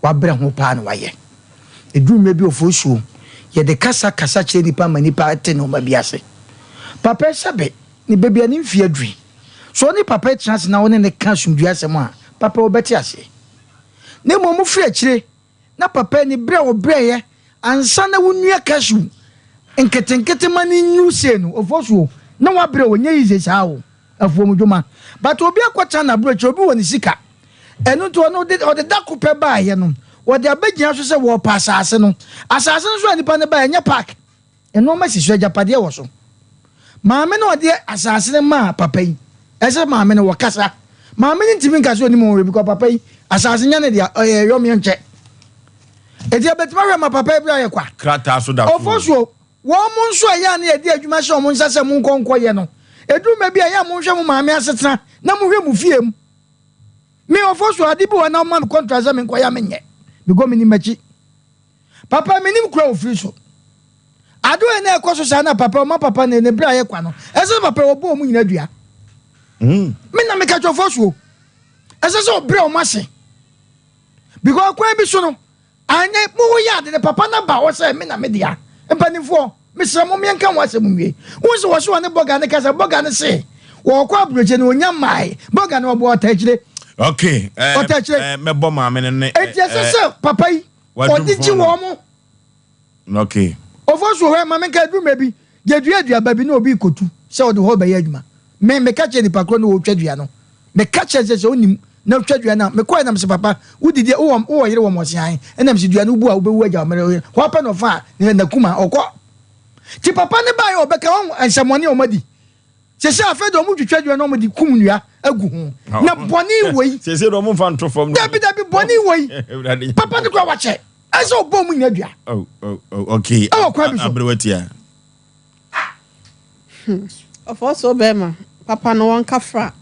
Wabrɛ ho paa na wayɛ. Ɛduru mmerɛ bi ofosuo, yɛde kasa kasa kyerɛ nipa ma nipa te nnoɔma bi ase. Papa yi sɛbe ne baabi a ne mfeɛ aduru yi, sɛ ɔne papa yi tena ase na wone no ka asomdwoeɛ asɛm a, papa yi ɔbɛte aseɛ. Na mmom mofiri akyire na papa yi ne brɛ a ɔbrɛeɛ ansa na wonua cashew nketenkete ma no nwu sei no, ofosuo, na wabrɛ o, ɛnyɛ easy saa o. Afuom dwuma. But obi akɔ China aburokyire obi wɔ ne sika. Ɛno nti ɔno ɔde ɔde da ko pɛ baayɛ no wɔde abɛgyina so sɛ wɔɔpɛ asaase no. Asaase no so a nipa no baeɛ ɛnyɛ park. Nnoɔma si so agyapadeɛ wɔ so. Maame no ɔde asaase no maa papa yi ɛsɛ maame no wɔkasa. Maame no ntumi nka sɛ ɔnim ho hwee because papa yi asaase nyɛ ne dea ɔyɛ yɔmeɛ nkyɛ. Eti ɛbɛtumi ahwɛ ma papa yi bere ayɛ kwa. Krataa so da so. Ofosuo Wɔn nso a ɛyɛ a na yɛde adwuma hyɛ wɔn nsa sɛ monkɔ nkɔyɛ no, ɛduru mmerɛ bi a, ɛyɛ a monhwɛ mo maame asetena na mohwɛ mo fie mu. Me ɔfo so ade bi wɔ hɔ na woma me contract sɛ menkɔyɛ a menyɛ because menim m'akyi. Papa menim kuro a ɔfiri so. Ade wei na ɛkɔ so saa na papa ɔma papa ne ne bere a yɛ kwa no ɛsɛ sɛ papa ɔbɔ wɔn nyinaa dua. Me na meka kyerɛ ɔfɔ so ɛsɛ sɛ ɔbrɛ wɔn ase because kwan bi so no anyɛ mo wo yɛ ade ne papa na ba hɔ sɛ me na me dea mpanimfoɔ mesrɛ mo meɛnka ho asɛm nwie wo sɛ wɔse wɔne bɔga ne kasa bɔga ne se wɔkɔ aburokye no ɔnya mmae bɔga no ɔbɔ ɔtaakyire okay ɔtaakyire eh, mɛbɔ maame no ne enti ɛsɛ sɛ papa yi ɔde gye wɔn mo Okay. Ɔfɔ so hɔ ma menka aduru mmerɛ bi yɛdua aduaba bi na obi rekɔtu sɛ ɔde hɔ bɛyɛ adwuma me meka kyerɛ nipa korɔ no ɔretwa dua no meka kyerɛ sɛ sɛ onim na ɔtwa dua no a mekɔɛ na mese papa wodidi wowɔ wowɔ yere wɔ mɔse ahe ɛna mese dua no wobu a wobɛwu agya ɔmere hɔ apɛ na ɔfa a ne nakuma ɔkɔ ti papa ne baeɛ ɔbɛka ɔho nsɛmɔne a ɔmadi Sese afei de ɔmo twitwa dua na ɔmo de kum nnua agu ho. Na bɔne wei. Sese de ɔmo nfa nto fam. Dabi dabi bɔne wei. Papa ne kura wakyɛ. Ɛsɛ ɔbɔ ɔmo nyina dua. Oh oh oh okay. Ɛwɔ kwan bi so. Aberewa tia. Ɔfɔ so bɛrima papa no wɔn kafra.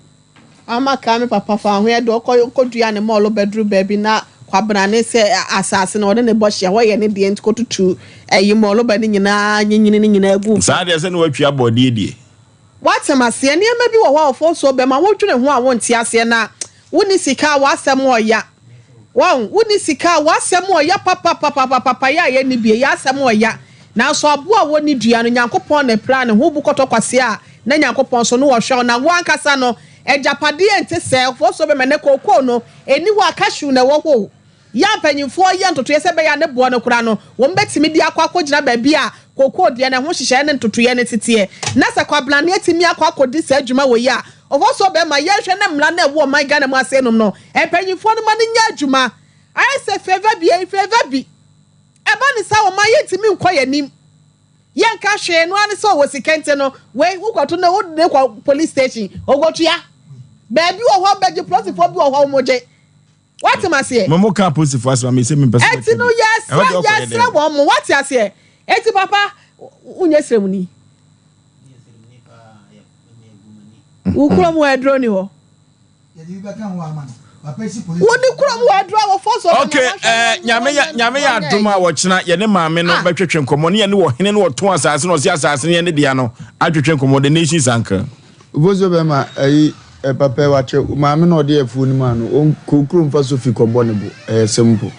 Ama kaa me papa fa ho yɛ de ɔkɔ kɔdua ne mɔɔlo bɛduru baabi na kwabena ne sɛ asase no ɔne ne bɔ hyia hɔ yɛ ne deɛ nti kɔtutu ɛyi mɔɔlo bɛ ne nyinaa nyinyini ne nyinaa gu. Saa deɛ sɛ ne watwi abɔdeɛ die. Woate maseɛ nneɛma bi wɔ hɔ a ɔfɔ so bɛma wodwene ho a wonte aseɛ na wonni sika a w'asɛm ɔya. Wahu? Wonni sika a, w'asɛm ɔya papapapapapa yɛ a yɛnni bie, yɛ asɛm ɔya. Nanso aboa a wɔnni dua no, Nyankopɔn na ɛpiraa ne ho, wobu kɔtɔ kwasea a, na Nyankopɔn nso no ɔhwɛ wo. Na wo ankasa no, agyapadeɛ nte sɛɛ, foforɔ bɛma nnɛ kookoo no, ɛnni hɔ a, cashew na ɛwɔ hɔ o. Yɛ a mpanyimfoɔ yɛ ntotoeɛ sɛ ɛbɛyɛ a ne boɔ no koraa no, wɔbɛtumi de akɔ akɔgyina baabi a kookoo deɛ no ɛho nhyehyɛeɛ ne ntotoeɛ no teteɛ. Na sɛ Kwabrane atumi akɔ akɔdi saa dwuma wei a, ɔhɔ so bɛma yɛnhwɛ na mmara no a ɛwɔ ɔman Ghana mu ase nom no, mpanyimfoɔ no ma no nyɛ adwuma. Ayɛ sɛ favour bi, ɛyɛ favour bi. Ɛba no saa ɔman yɛntumi nkɔ yɛn anim. Yɛnka hwee, ɛno ara ne sɛ ɔwɔ sika nti no, wei wokɔto no wode no kɔ police station, ɔkɔtua. Baabi wɔ hɔ bɛgye, polisifoɔ bi wɔ hɔ wɔgye. Wate maseɛ? Mo mo ka apolisifoɔ asɛm a mese mempɛ sɛ Eti no yɛsrɛ yɛsrɛ wɔn mo wate aseɛ? Eti papa wonyɛ srɛmuni. Wo kurom wɔ aduro ni hɔ. Wo ne kurom wɔ aduro a wɔfɔ so. Okay, eh, nyame yɛ nyame yɛ adom a wɔkyena yɛne maame no ah. bɛtwetwe nkɔmmɔ ne yɛne ɔhene no ɔtɔn asase no ɔse asase no yɛne dea no atwetwe nkɔmmɔ the nation's uncle. Obozo bɛma ayi eh papa yi wakyɛ wo maame na ɔde afuo no maa no ɔnkɔ kurom fa sofi kɔbɔ ne bo ɛyɛ simple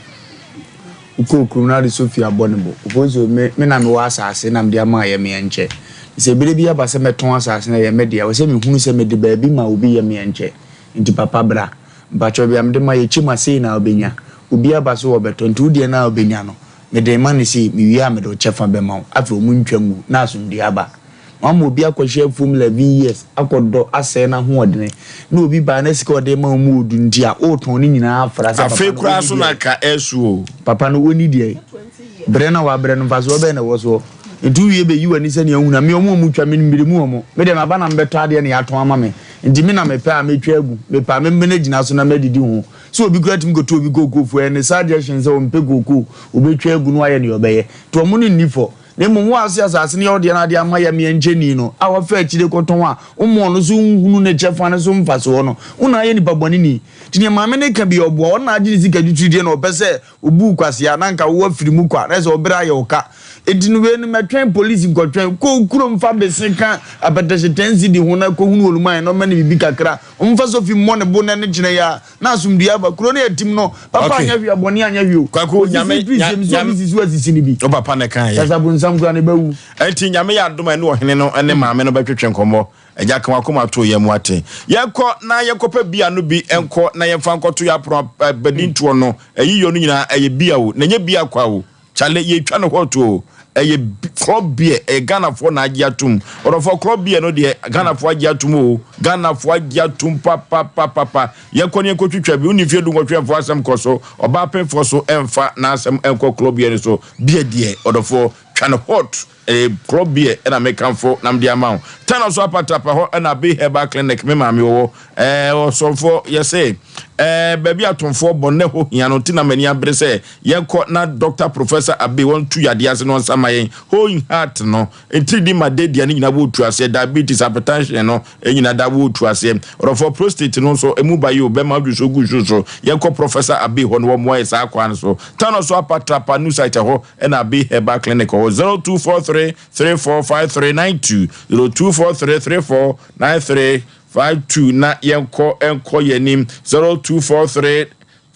wokɔ kurom na ade sofi abɔ ne bo Obozo me me na mewɔ asase na mede ama ayɛ meɛ nkyɛ sɛ berɛ bi aba sɛ mɛtɔn asase no ɛyɛ me dea wɔ sɛ mehunu sɛ mede baabi ma obi yɛ meɛ nkyɛ nti papa bra mpakyɛw bia mede ma yɛkyɛ mu a sei na wobɛnya obi aba so wɔbɛtɔ nti wo deɛ no a wobɛnya no mede ma no sei mewie a mede wo kyɛfa bɛma wo afei ɔmo ntwa ngu na asomdue aba Wama obi akɔhyɛ afuom 11 years akɔdɔ asɛe n'ahoɔdene na obi baa na sika a ɔde rema wo mu ɔdu nti a woretɔn ne nyinaa afra sɛ papa Afei no koraa ɔnni so na deɛ. ka ɛresu o. Papa no ɔnni deɛ. Brɛ no a wabrɛ no mfasoɔ bɛn na ɛwɔ soɔ? Nti wowie bɛyi w'ani sɛnea wohunu a me wɔn a wɔtwa me no mmerɛ mu wɔn. Me deɛ maba na mebɛtɔ adeɛ na yɛatɔn ama me nti me na mepɛ a mɛtwa agu mepɛ a memmene agyina so na madidi ho. Sɛ obi koraa tumi kɔtɔ obi kookoo fuo ɛyɛ ne suggestion sɛ ɔmpɛ kookoo ɔbɛtwa agu na wayɛ deɛ ɔbɛyɛ nti wɔn no nni fɔ. Na mmom wo a wose asase no yɛ wo deɛ na wode ama yamyɛ nkyɛni no a wafa akyire kɔtɔn a womma ɔno nso nhunu ne kyɛfa no so mfasoɔ no, wo na ayɛ nipa bɔneni. Nti deɛ maame no ka biara ɔboa, ɔno na agye ne sika twitwiri deɛ na ɔpɛ sɛ ɔbu wo kwasea na anka wo afiri mu kwa na ɛsɛ ɔbrɛ ayɛ wo ka. Nti no wei no mɛtwɛn polisi nkɔtwɛn, kɔ wo kurom fa bese ka apɛtɛhye ten cedi ho na kɔhunu oluman na ɔmma no biribi kakra, ɔmfa sofi mmɔ ne bo na ne kyena yi ara Na asomdue aba. Kuro no yɛ tim no, papa Okay. anyɛ hwee, bɔne anyɛ hwee o. Kwaku, Osisi nyame, firi nya, sɛm sɛ nyame, obi sisi asisi no bi. O papa na ɛka yɛ. Sasabonsam kura ne bɛwu. Enti nyame yɛ adom a ɛne ɔhene no ne maame no bɛtwetwe nkɔmmɔ. Agya ka wakoma to yɛn mu ate. Yɛnkɔ na yɛnkɔpɛ bia no bi nkɔ na yɛmfa nkɔto yɛ apono abadintoɔ no. Ɛyi yɔ no nyinaa ɛyɛ bia o, na ɛnyɛ bia kwa o. Chale yɛtwa no hot o. Ɛyɛ club beer, ɛyɛ Ghanafoɔ na agye atom. Ɔdɔfoɔ club beer no deɛ Ghanafoɔ agye atom o. Ghanafoɔ agye atom papapapapa. Yɛnkɔ ne yɛnkɔtwitwa bi. Wonni mfeɛ dunwɔtwe ɛmfa w'asɛm kɔ so. Ɔbaa pemfoɔ so ɛmfa n'asɛm ɛnkɔ club beer no so. Beer deɛ ɔdɔfoɔ twa no hot. Ɛyɛ club beer ɛna mekamfo na mede ama wo. Tana so apatrapa hɔ ɛna Abbey Herbal Clinic me maame wɔ hɔ. Ɛɛ ɔsɔfoɔ yɛse ɛɛ baabi atomfoɔ bɔ nnɛ hɔ hia no nti na m'ani abere sɛ yɛnkɔ na Doctor Professor Abbey wɔntu yadeɛ ase na ɔnsa ma yɛn. Whole in heart no ntiridi ma dedia no nyinaa wɔretu aseɛ, diabetes, hypertension no nyinaa da wɔretu aseɛ. Ɔdɔfoɔ prostate no nso emu ba yi o, bɛma wodwo so gu nsuo so. Yɛnkɔ Professor Abbey hɔ na wɔmmoa yɛ saa kwan no so. Tano so apatrapa new site ɛhɔ ɛna Abbey Herbal Clinic wɔ hɔ. 0243. 3 34 53 92, 0243 34 93 52 na yɛnkɔ nkɔ yɛn anim, 0243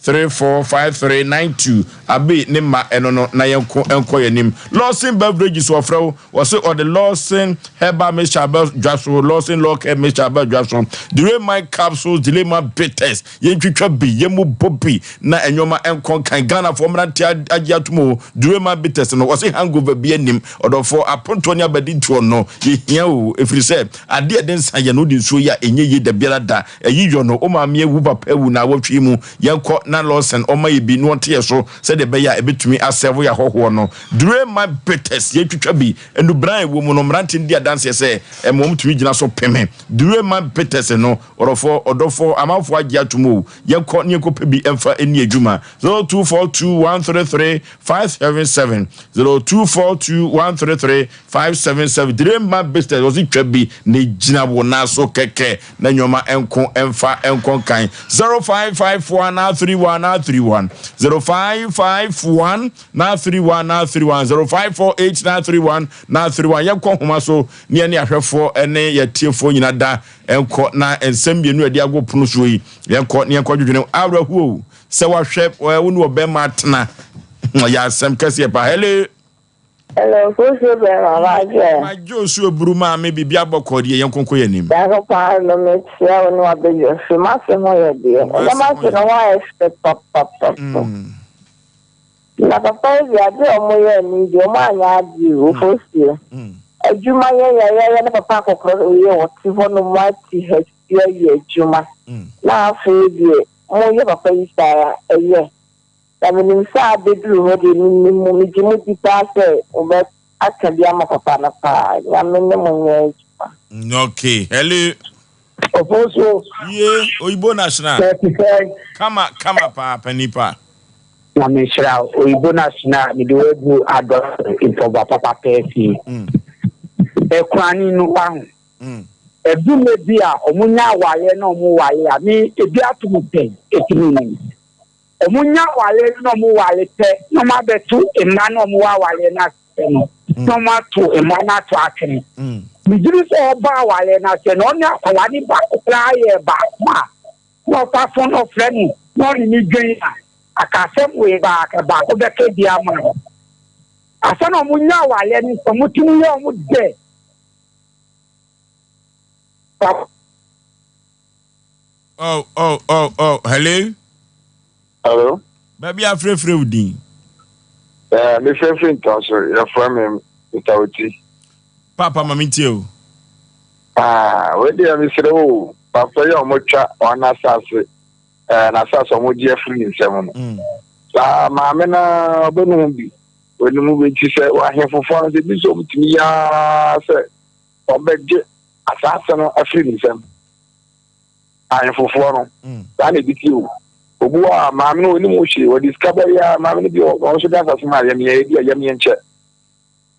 34 53 92 Abe ne mma ɛno no na yɛnko nkɔ yɛn anim. Lawson Beverages wɔfrɛ wo, wɔse ɔde Lawson Herbal Mixture aba dwa so, Lawson Lock Herb Mixture aba dwa so, Delay Capsules, Delay Bitters, yɛntwitwa bi, yɛmmobɔ bi na nneɛma nkɔ nkan. Ghanafoɔ mmeranteɛ agye atom o, Durema Bitters no, wɔse hangover bi anim. Ɔdɔfoɔ, apontoɔ ne abadintoɔ no, yɛhia o, ɛfiri sɛ adeɛ a ɛde nsa yɛ no, wode nsuo yɛ a, ɛnyɛ yie da biara da. Ɛyi yɔ no, wo maame awu, papa awu, naawɔtwe yi mu, yɛnkɔ na Lawson ɔmma yɛ bi na ɔnte yɛ so sɛdeɛ ɛbɛyɛ a ɛbɛtumi asɛvo yɛ ahɔhoɔ no. Durema Bitters, yɛntwitwa bi. Nnubran a ɛwɔ mu no, mmeranteɛ no di adanseɛ sɛ ɛma wɔtumi gyina so peme. Durema Bitters no, Ɔdɔfoɔ, ɔdɔfoɔ, amanfoɔ agye atom o, yɛnkɔ ne yɛnkɔpɛ bi mfa nni adwuma. 0242 133 577, 0242 133 577. Dire mma business, ɔse twa bi na gyina wo nan so kɛkɛ na nneɛma nko mfa nkɔ nkan. 0551 931 931, 0551 931 931, 0548 931 931. Yɛnkɔ nhoma so ne yɛne ahwɛfoɔ ne yɛtiefoɔ nyina da Nkɔ na nsɛm mmienu a ɛde ago pono soɔ yi, yɛnkɔ na yɛnkɔ dwedwene. Awerɛhoɔ o, sɛ wahwɛ wo ne ɔbɛrima atena, yɛ asɛm kɛseɛ pa. Hello. Hello, Fosuo bɛrima, magye. Magye osuo buru maame, biribi abɔ kɔɔ deɛ, yɛnkɔ nkɔ yɛn anim. Nyankopɔn adom mekyia wo ne wabɛdwa fie. M'ase ho yɛ deɛ. Ɛnɛ m'ase no ho ayɛ fɛ papapapa. Na papa yi deɛ adeɛ a ɔmo yɛɛ no yi deɛ ɔmo anyɛ adeɛ o Ofosuo. Adwuma yɛ yɛyɛyɛ ne papa akɔkorɔ wei a ɔte hɔ nom ati ha si ayɛ adwuma na afei deɛ mo yɛ papa yi saa a ɛyɛ na menim sɛ abɛduru hɔ deɛ menim mo megye mo di paa sɛ mo bɛ aka bi ama papa no paa Nyame ne mo nyɛ adwuma. Okay, hello. Ofosuo. Ye, Oyibo National. Tɛte sɛn? Kama, kama paa, panin pa. Nyame nhyira wo. Oyibo National, mede wo agu adɔ mpɔboa papa pɛɛ fie. Ɛkurani no wahu. Ɛdu mmerɛ bi a ɔmo nya awareɛ na ɔmo ware a, me ebi ato me pɛn, eti me nim. Ɔmo nya awareɛ no na ɔmo ware pɛ na ɔmo abɛto mma na ɔmo wɔ awareɛ no ase no na ɔmo ato mma no ato atwene. Megyedi sɛ ɔba awareɛ no ase no ɔne akwadaa no baako koraa yɛ baako a na ɔfa fon na ɔfrɛ no na ɔne no dwen a, aka asɛm wei ba aka baako bɛka bi ama no. Asa na ɔmo nya awareɛ no nso ɔmo tumi yɛ ɔmo dɛ. Oh, oh, oh, oh, hello? Hello? Baabi afrɛfrɛ wo din? Eh, mefrɛfrɛ ntoa so, yɛfrɛ me Mr. Oti. Papa ma mentie o. Ah, wei deɛ mesrɛ wo, papa yi a wɔtwa wɔn asase, eh, n'asase a wɔgye afiri ne nsam no. Mm. Saa maame no ɔbɛnu ho bi, ɔnim bi nti sɛ ahemfofoɔ no sɛ bi sɛ wɔtumi yaa sɛ wɔbɛgye asase no afiri ne nsam. Ahemfofoɔ no, mm. saa na ebi tie o. Obi wɔ a maame no onim ho hwee, wɔde sika bɛyɛ a maame no bi ɔno nso de asase ma yɛmyɛ ebi a yɛmyɛ nkyɛ.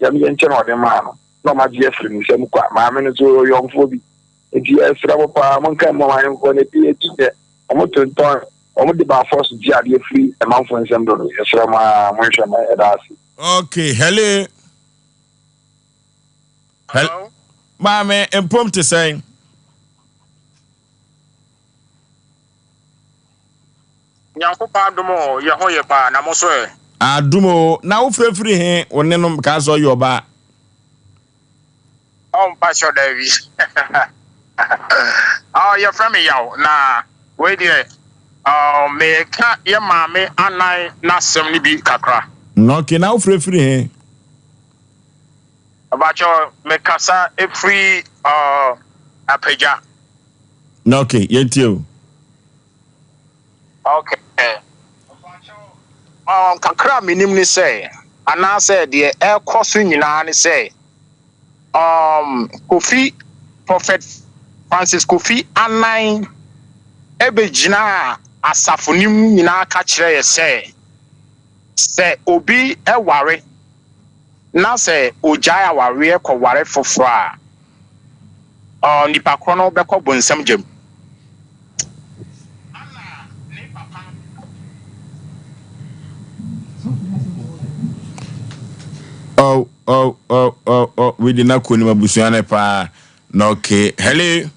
Yɛmyɛ nkyɛ na ɔde maa no na ɔma gye afiri ne nsam kwa. Maame no nso ɔyɔnfoɔ bi. Nti yɛsrɛ mo paa monka mmom ahemfoɔ no ebi ebi nyɛ wɔn tontɔn wɔn de baafɔ so gye adeɛ firi ɛmanfoɔ nsam dodo. Yɛsrɛ mo aa monhwɛ ma yɛda ase. Okay, hello. Hello. Maame, mpom te sɛn? Nyankopɔn adom o, yɛ ho yɛ paa, na mo so ɛ? Adom o, na wo frɛ firi he? Wo ne no kaa sɛ ɔyɛ ɔbaa. Oh, mpakyɛw daabi. Oh, yɛfrɛ me Yaw, na wei deɛ, oh, meka yɛ maame anan n'asɛm no bi kakra. Okay, na wo frɛ firi he? Mpakyɛw, mekasa firi oh, Apagya. Okay, yɛntie o. Okay. Um, kakra a menim ne sɛ, anaasɛ deɛ ɛrekɔ so nyinaa ne sɛ, um, Kofi, Prophet Francis Kofi Annan ɛbɛgyinaa asafo no mu nyinaa ka kyerɛɛ yɛ sɛ, sɛ obi ware na sɛ ogyae awareɛ kɔware foforɔ a, ɔ nipa korɔ no bɛkɔ bonsam gya mu. Oh, oh, oh, oh, oh, wei de na kɔ nim abusua no paa. Na okay. Hello.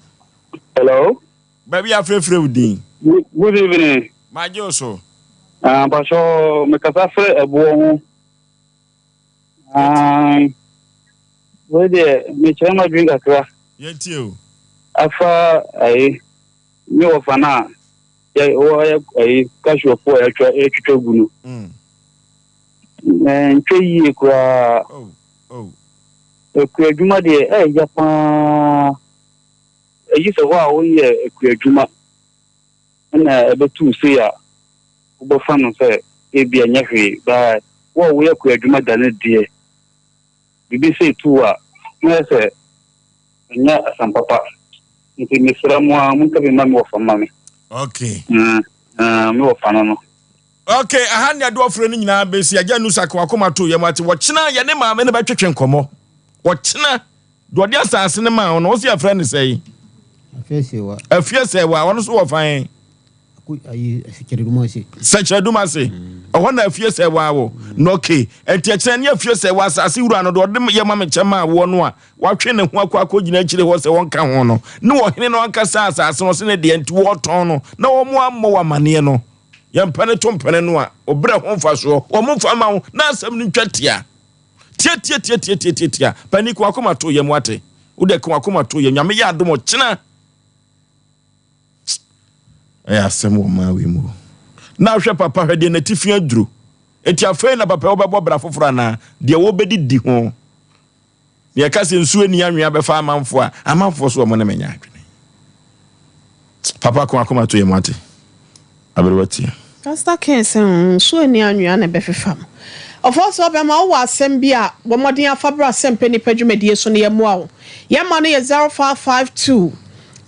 Hello. Baabi afrɛfrɛ wo din. Good evening. Magye wo so. Ah, mpakyɛ mekasa frɛ ɛboɔ ho. Ah, wei deɛ mekyerɛ m'adwene kakra. Yɛntie o. Afa ayi me wɔfa no a wɔyɛ ayi casualfoɔ a yɛatwa yɛatwitwa gu no. Mm. Ntwa yie koraa. Oh, oh. Akua adwuma deɛ ɛyɛ paa. Ɛyi sɛ hɔ a woyɛ akua adwuma na ɛbɛtu sei a wobɛfa no sɛ ebia ɛnyɛ hwee but wo a woyɛ kuadwuma da no deɛ biribi sei to wo a na ayɛ sɛ ɛnyɛ asɛm papa nti mesrɛ mo ara monka bi mma me wɔfa mma me. Okay. Mm, uh, me wɔfa no no. Okay, aha ne ade ɔfrɛ no nyinaa bɛsi agya nusa ka wakoma to yam ate wɔkyena yɛne maame no bɛtwetwe nkɔmmɔ wɔkyena deɛ ɔde asase no maa wo no wo sɛ yɛfrɛ no sɛe afie sɛwa ɔno so wɔ fan Sɛkyerɛdum ase. Ɛhɔ na afie sɛ waa wɔ. Na okay, ɛnti ɛkyerɛ ne afie sɛ wɔ asase wura no de ɔde yɛ ma me kyɛ maa woɔ no a watwe ne ho akɔ akɔgyina akyire hɔ sɛ wɔnka ho no ne ɔhene no ankasa asase no ɔse ne deɛ nti wɔtɔn no na wɔn ammɔ wɔ amaneɛ no yɛmpene to mpene no a ɔbrɛ ho mfasoɔ wɔn mfa ma wo na asɛm no ntwa tia tia tia tia tia tia tia tia pani ko akoma to yam wate wode ko akoma to yam nyame yɛ adom ɔkyena Ɛyɛ asɛm wɔ ɔman wei mu. Na hwɛ papa hwɛ deɛ n'atifi aduro. Eti afei na papa wobɛbɔ bra foforɔ anaa? Deɛ wɔbɛdidi ho. Deɛ ɛka sɛ nsuo ani anwea bɛfa amanfoɔ a, amanfoɔ so wɔn ne menya adwene. Papa ko akoma to yɛ mu ate. Aberewa tia. Pastor Ken sɛ nsuo ani anwea na ɛbɛfefa mo. Ɔfɔɔ sɛ ɔbɛma wowɔ asɛm bi a bɔ mmɔden afa bra Asɛmpɛ Nnipa dwumadie so na yɛmmoa wo. Yɛn mma no yɛ 0552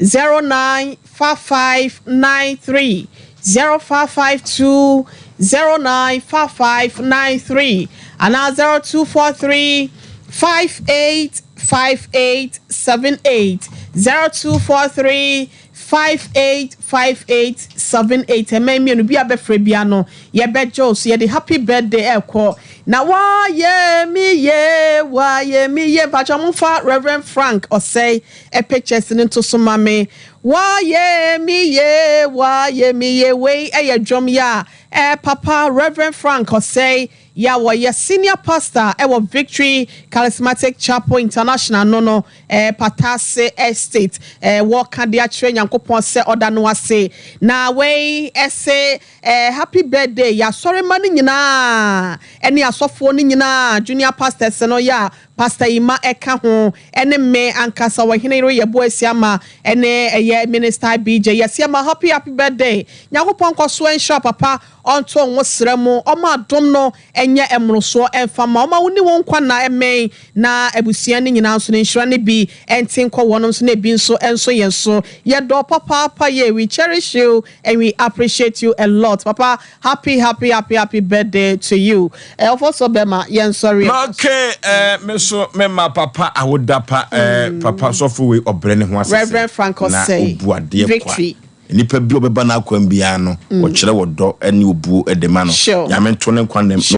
095593, 0552 095593 anaa 0243 585878, 0243 585878. Ɛmɛn mmienu bi a bɛfrɛ bia no yɛbɛgye wo so. Yɛde happy birthday ɛkɔ na wayɛ me ye, wayɛ me ye. Mpakyɛ momfa Reverend Frank Ɔsɛe Pictures no nto so ma me. Wayɛ me ye, wayɛ me ye. Wei yɛ dwom yi a eh, papa Reverend Frank Ɔsɛe yi a wɔyɛ senior pastor wɔ Victory Charismatic Chapel International no no eh, Patase Estate eh, wɔka de akyerɛ Nyankopɔn sɛ ɔda no ase. Na wei ɛse eh, happy birthday yɛ asɔremma no nyinaa ɛne asɔfoɔ no nyinaa, junior pastors no yɛ a Pastor Emma ɛka ho ɛne me ankasa ɔhene yere yɛ Boasiama ɛne ɛyɛ Minister BJ yɛse ɛma happy happy birthday Nyankopɔn nkɔso ɛnhyira papa ɔnto nwo srɛ mo ɔma adom no ɛnyɛ ɛmorosoɔ ɛmfa ma ɔma wo ne wo nkwa nna ɛmɛn na abusua no nyinaa nso no nhyira no bi ɛnte nkɔ wɔnom so na ebi nso ɛnso yɛn so yɛdɔ papaapa yie we cherish you and we appreciate you a lot papa Happy happy happy happy birthday to you eh ɔfɔsɔ bɛma yɛn sɔre ɛda so. Okay eh, me so me ma papa awoda pa eh, mm. papa sɔfo wei ɔbrɛ ne ho asese Reverend Frank na Osei obu adeɛ kwa victory nipa bi ɔbɛba n'akwan biara no mm. ɔkyerɛ wɔ dɔ ne obuo de ma no sure nyame nto ne nkwa nam sure.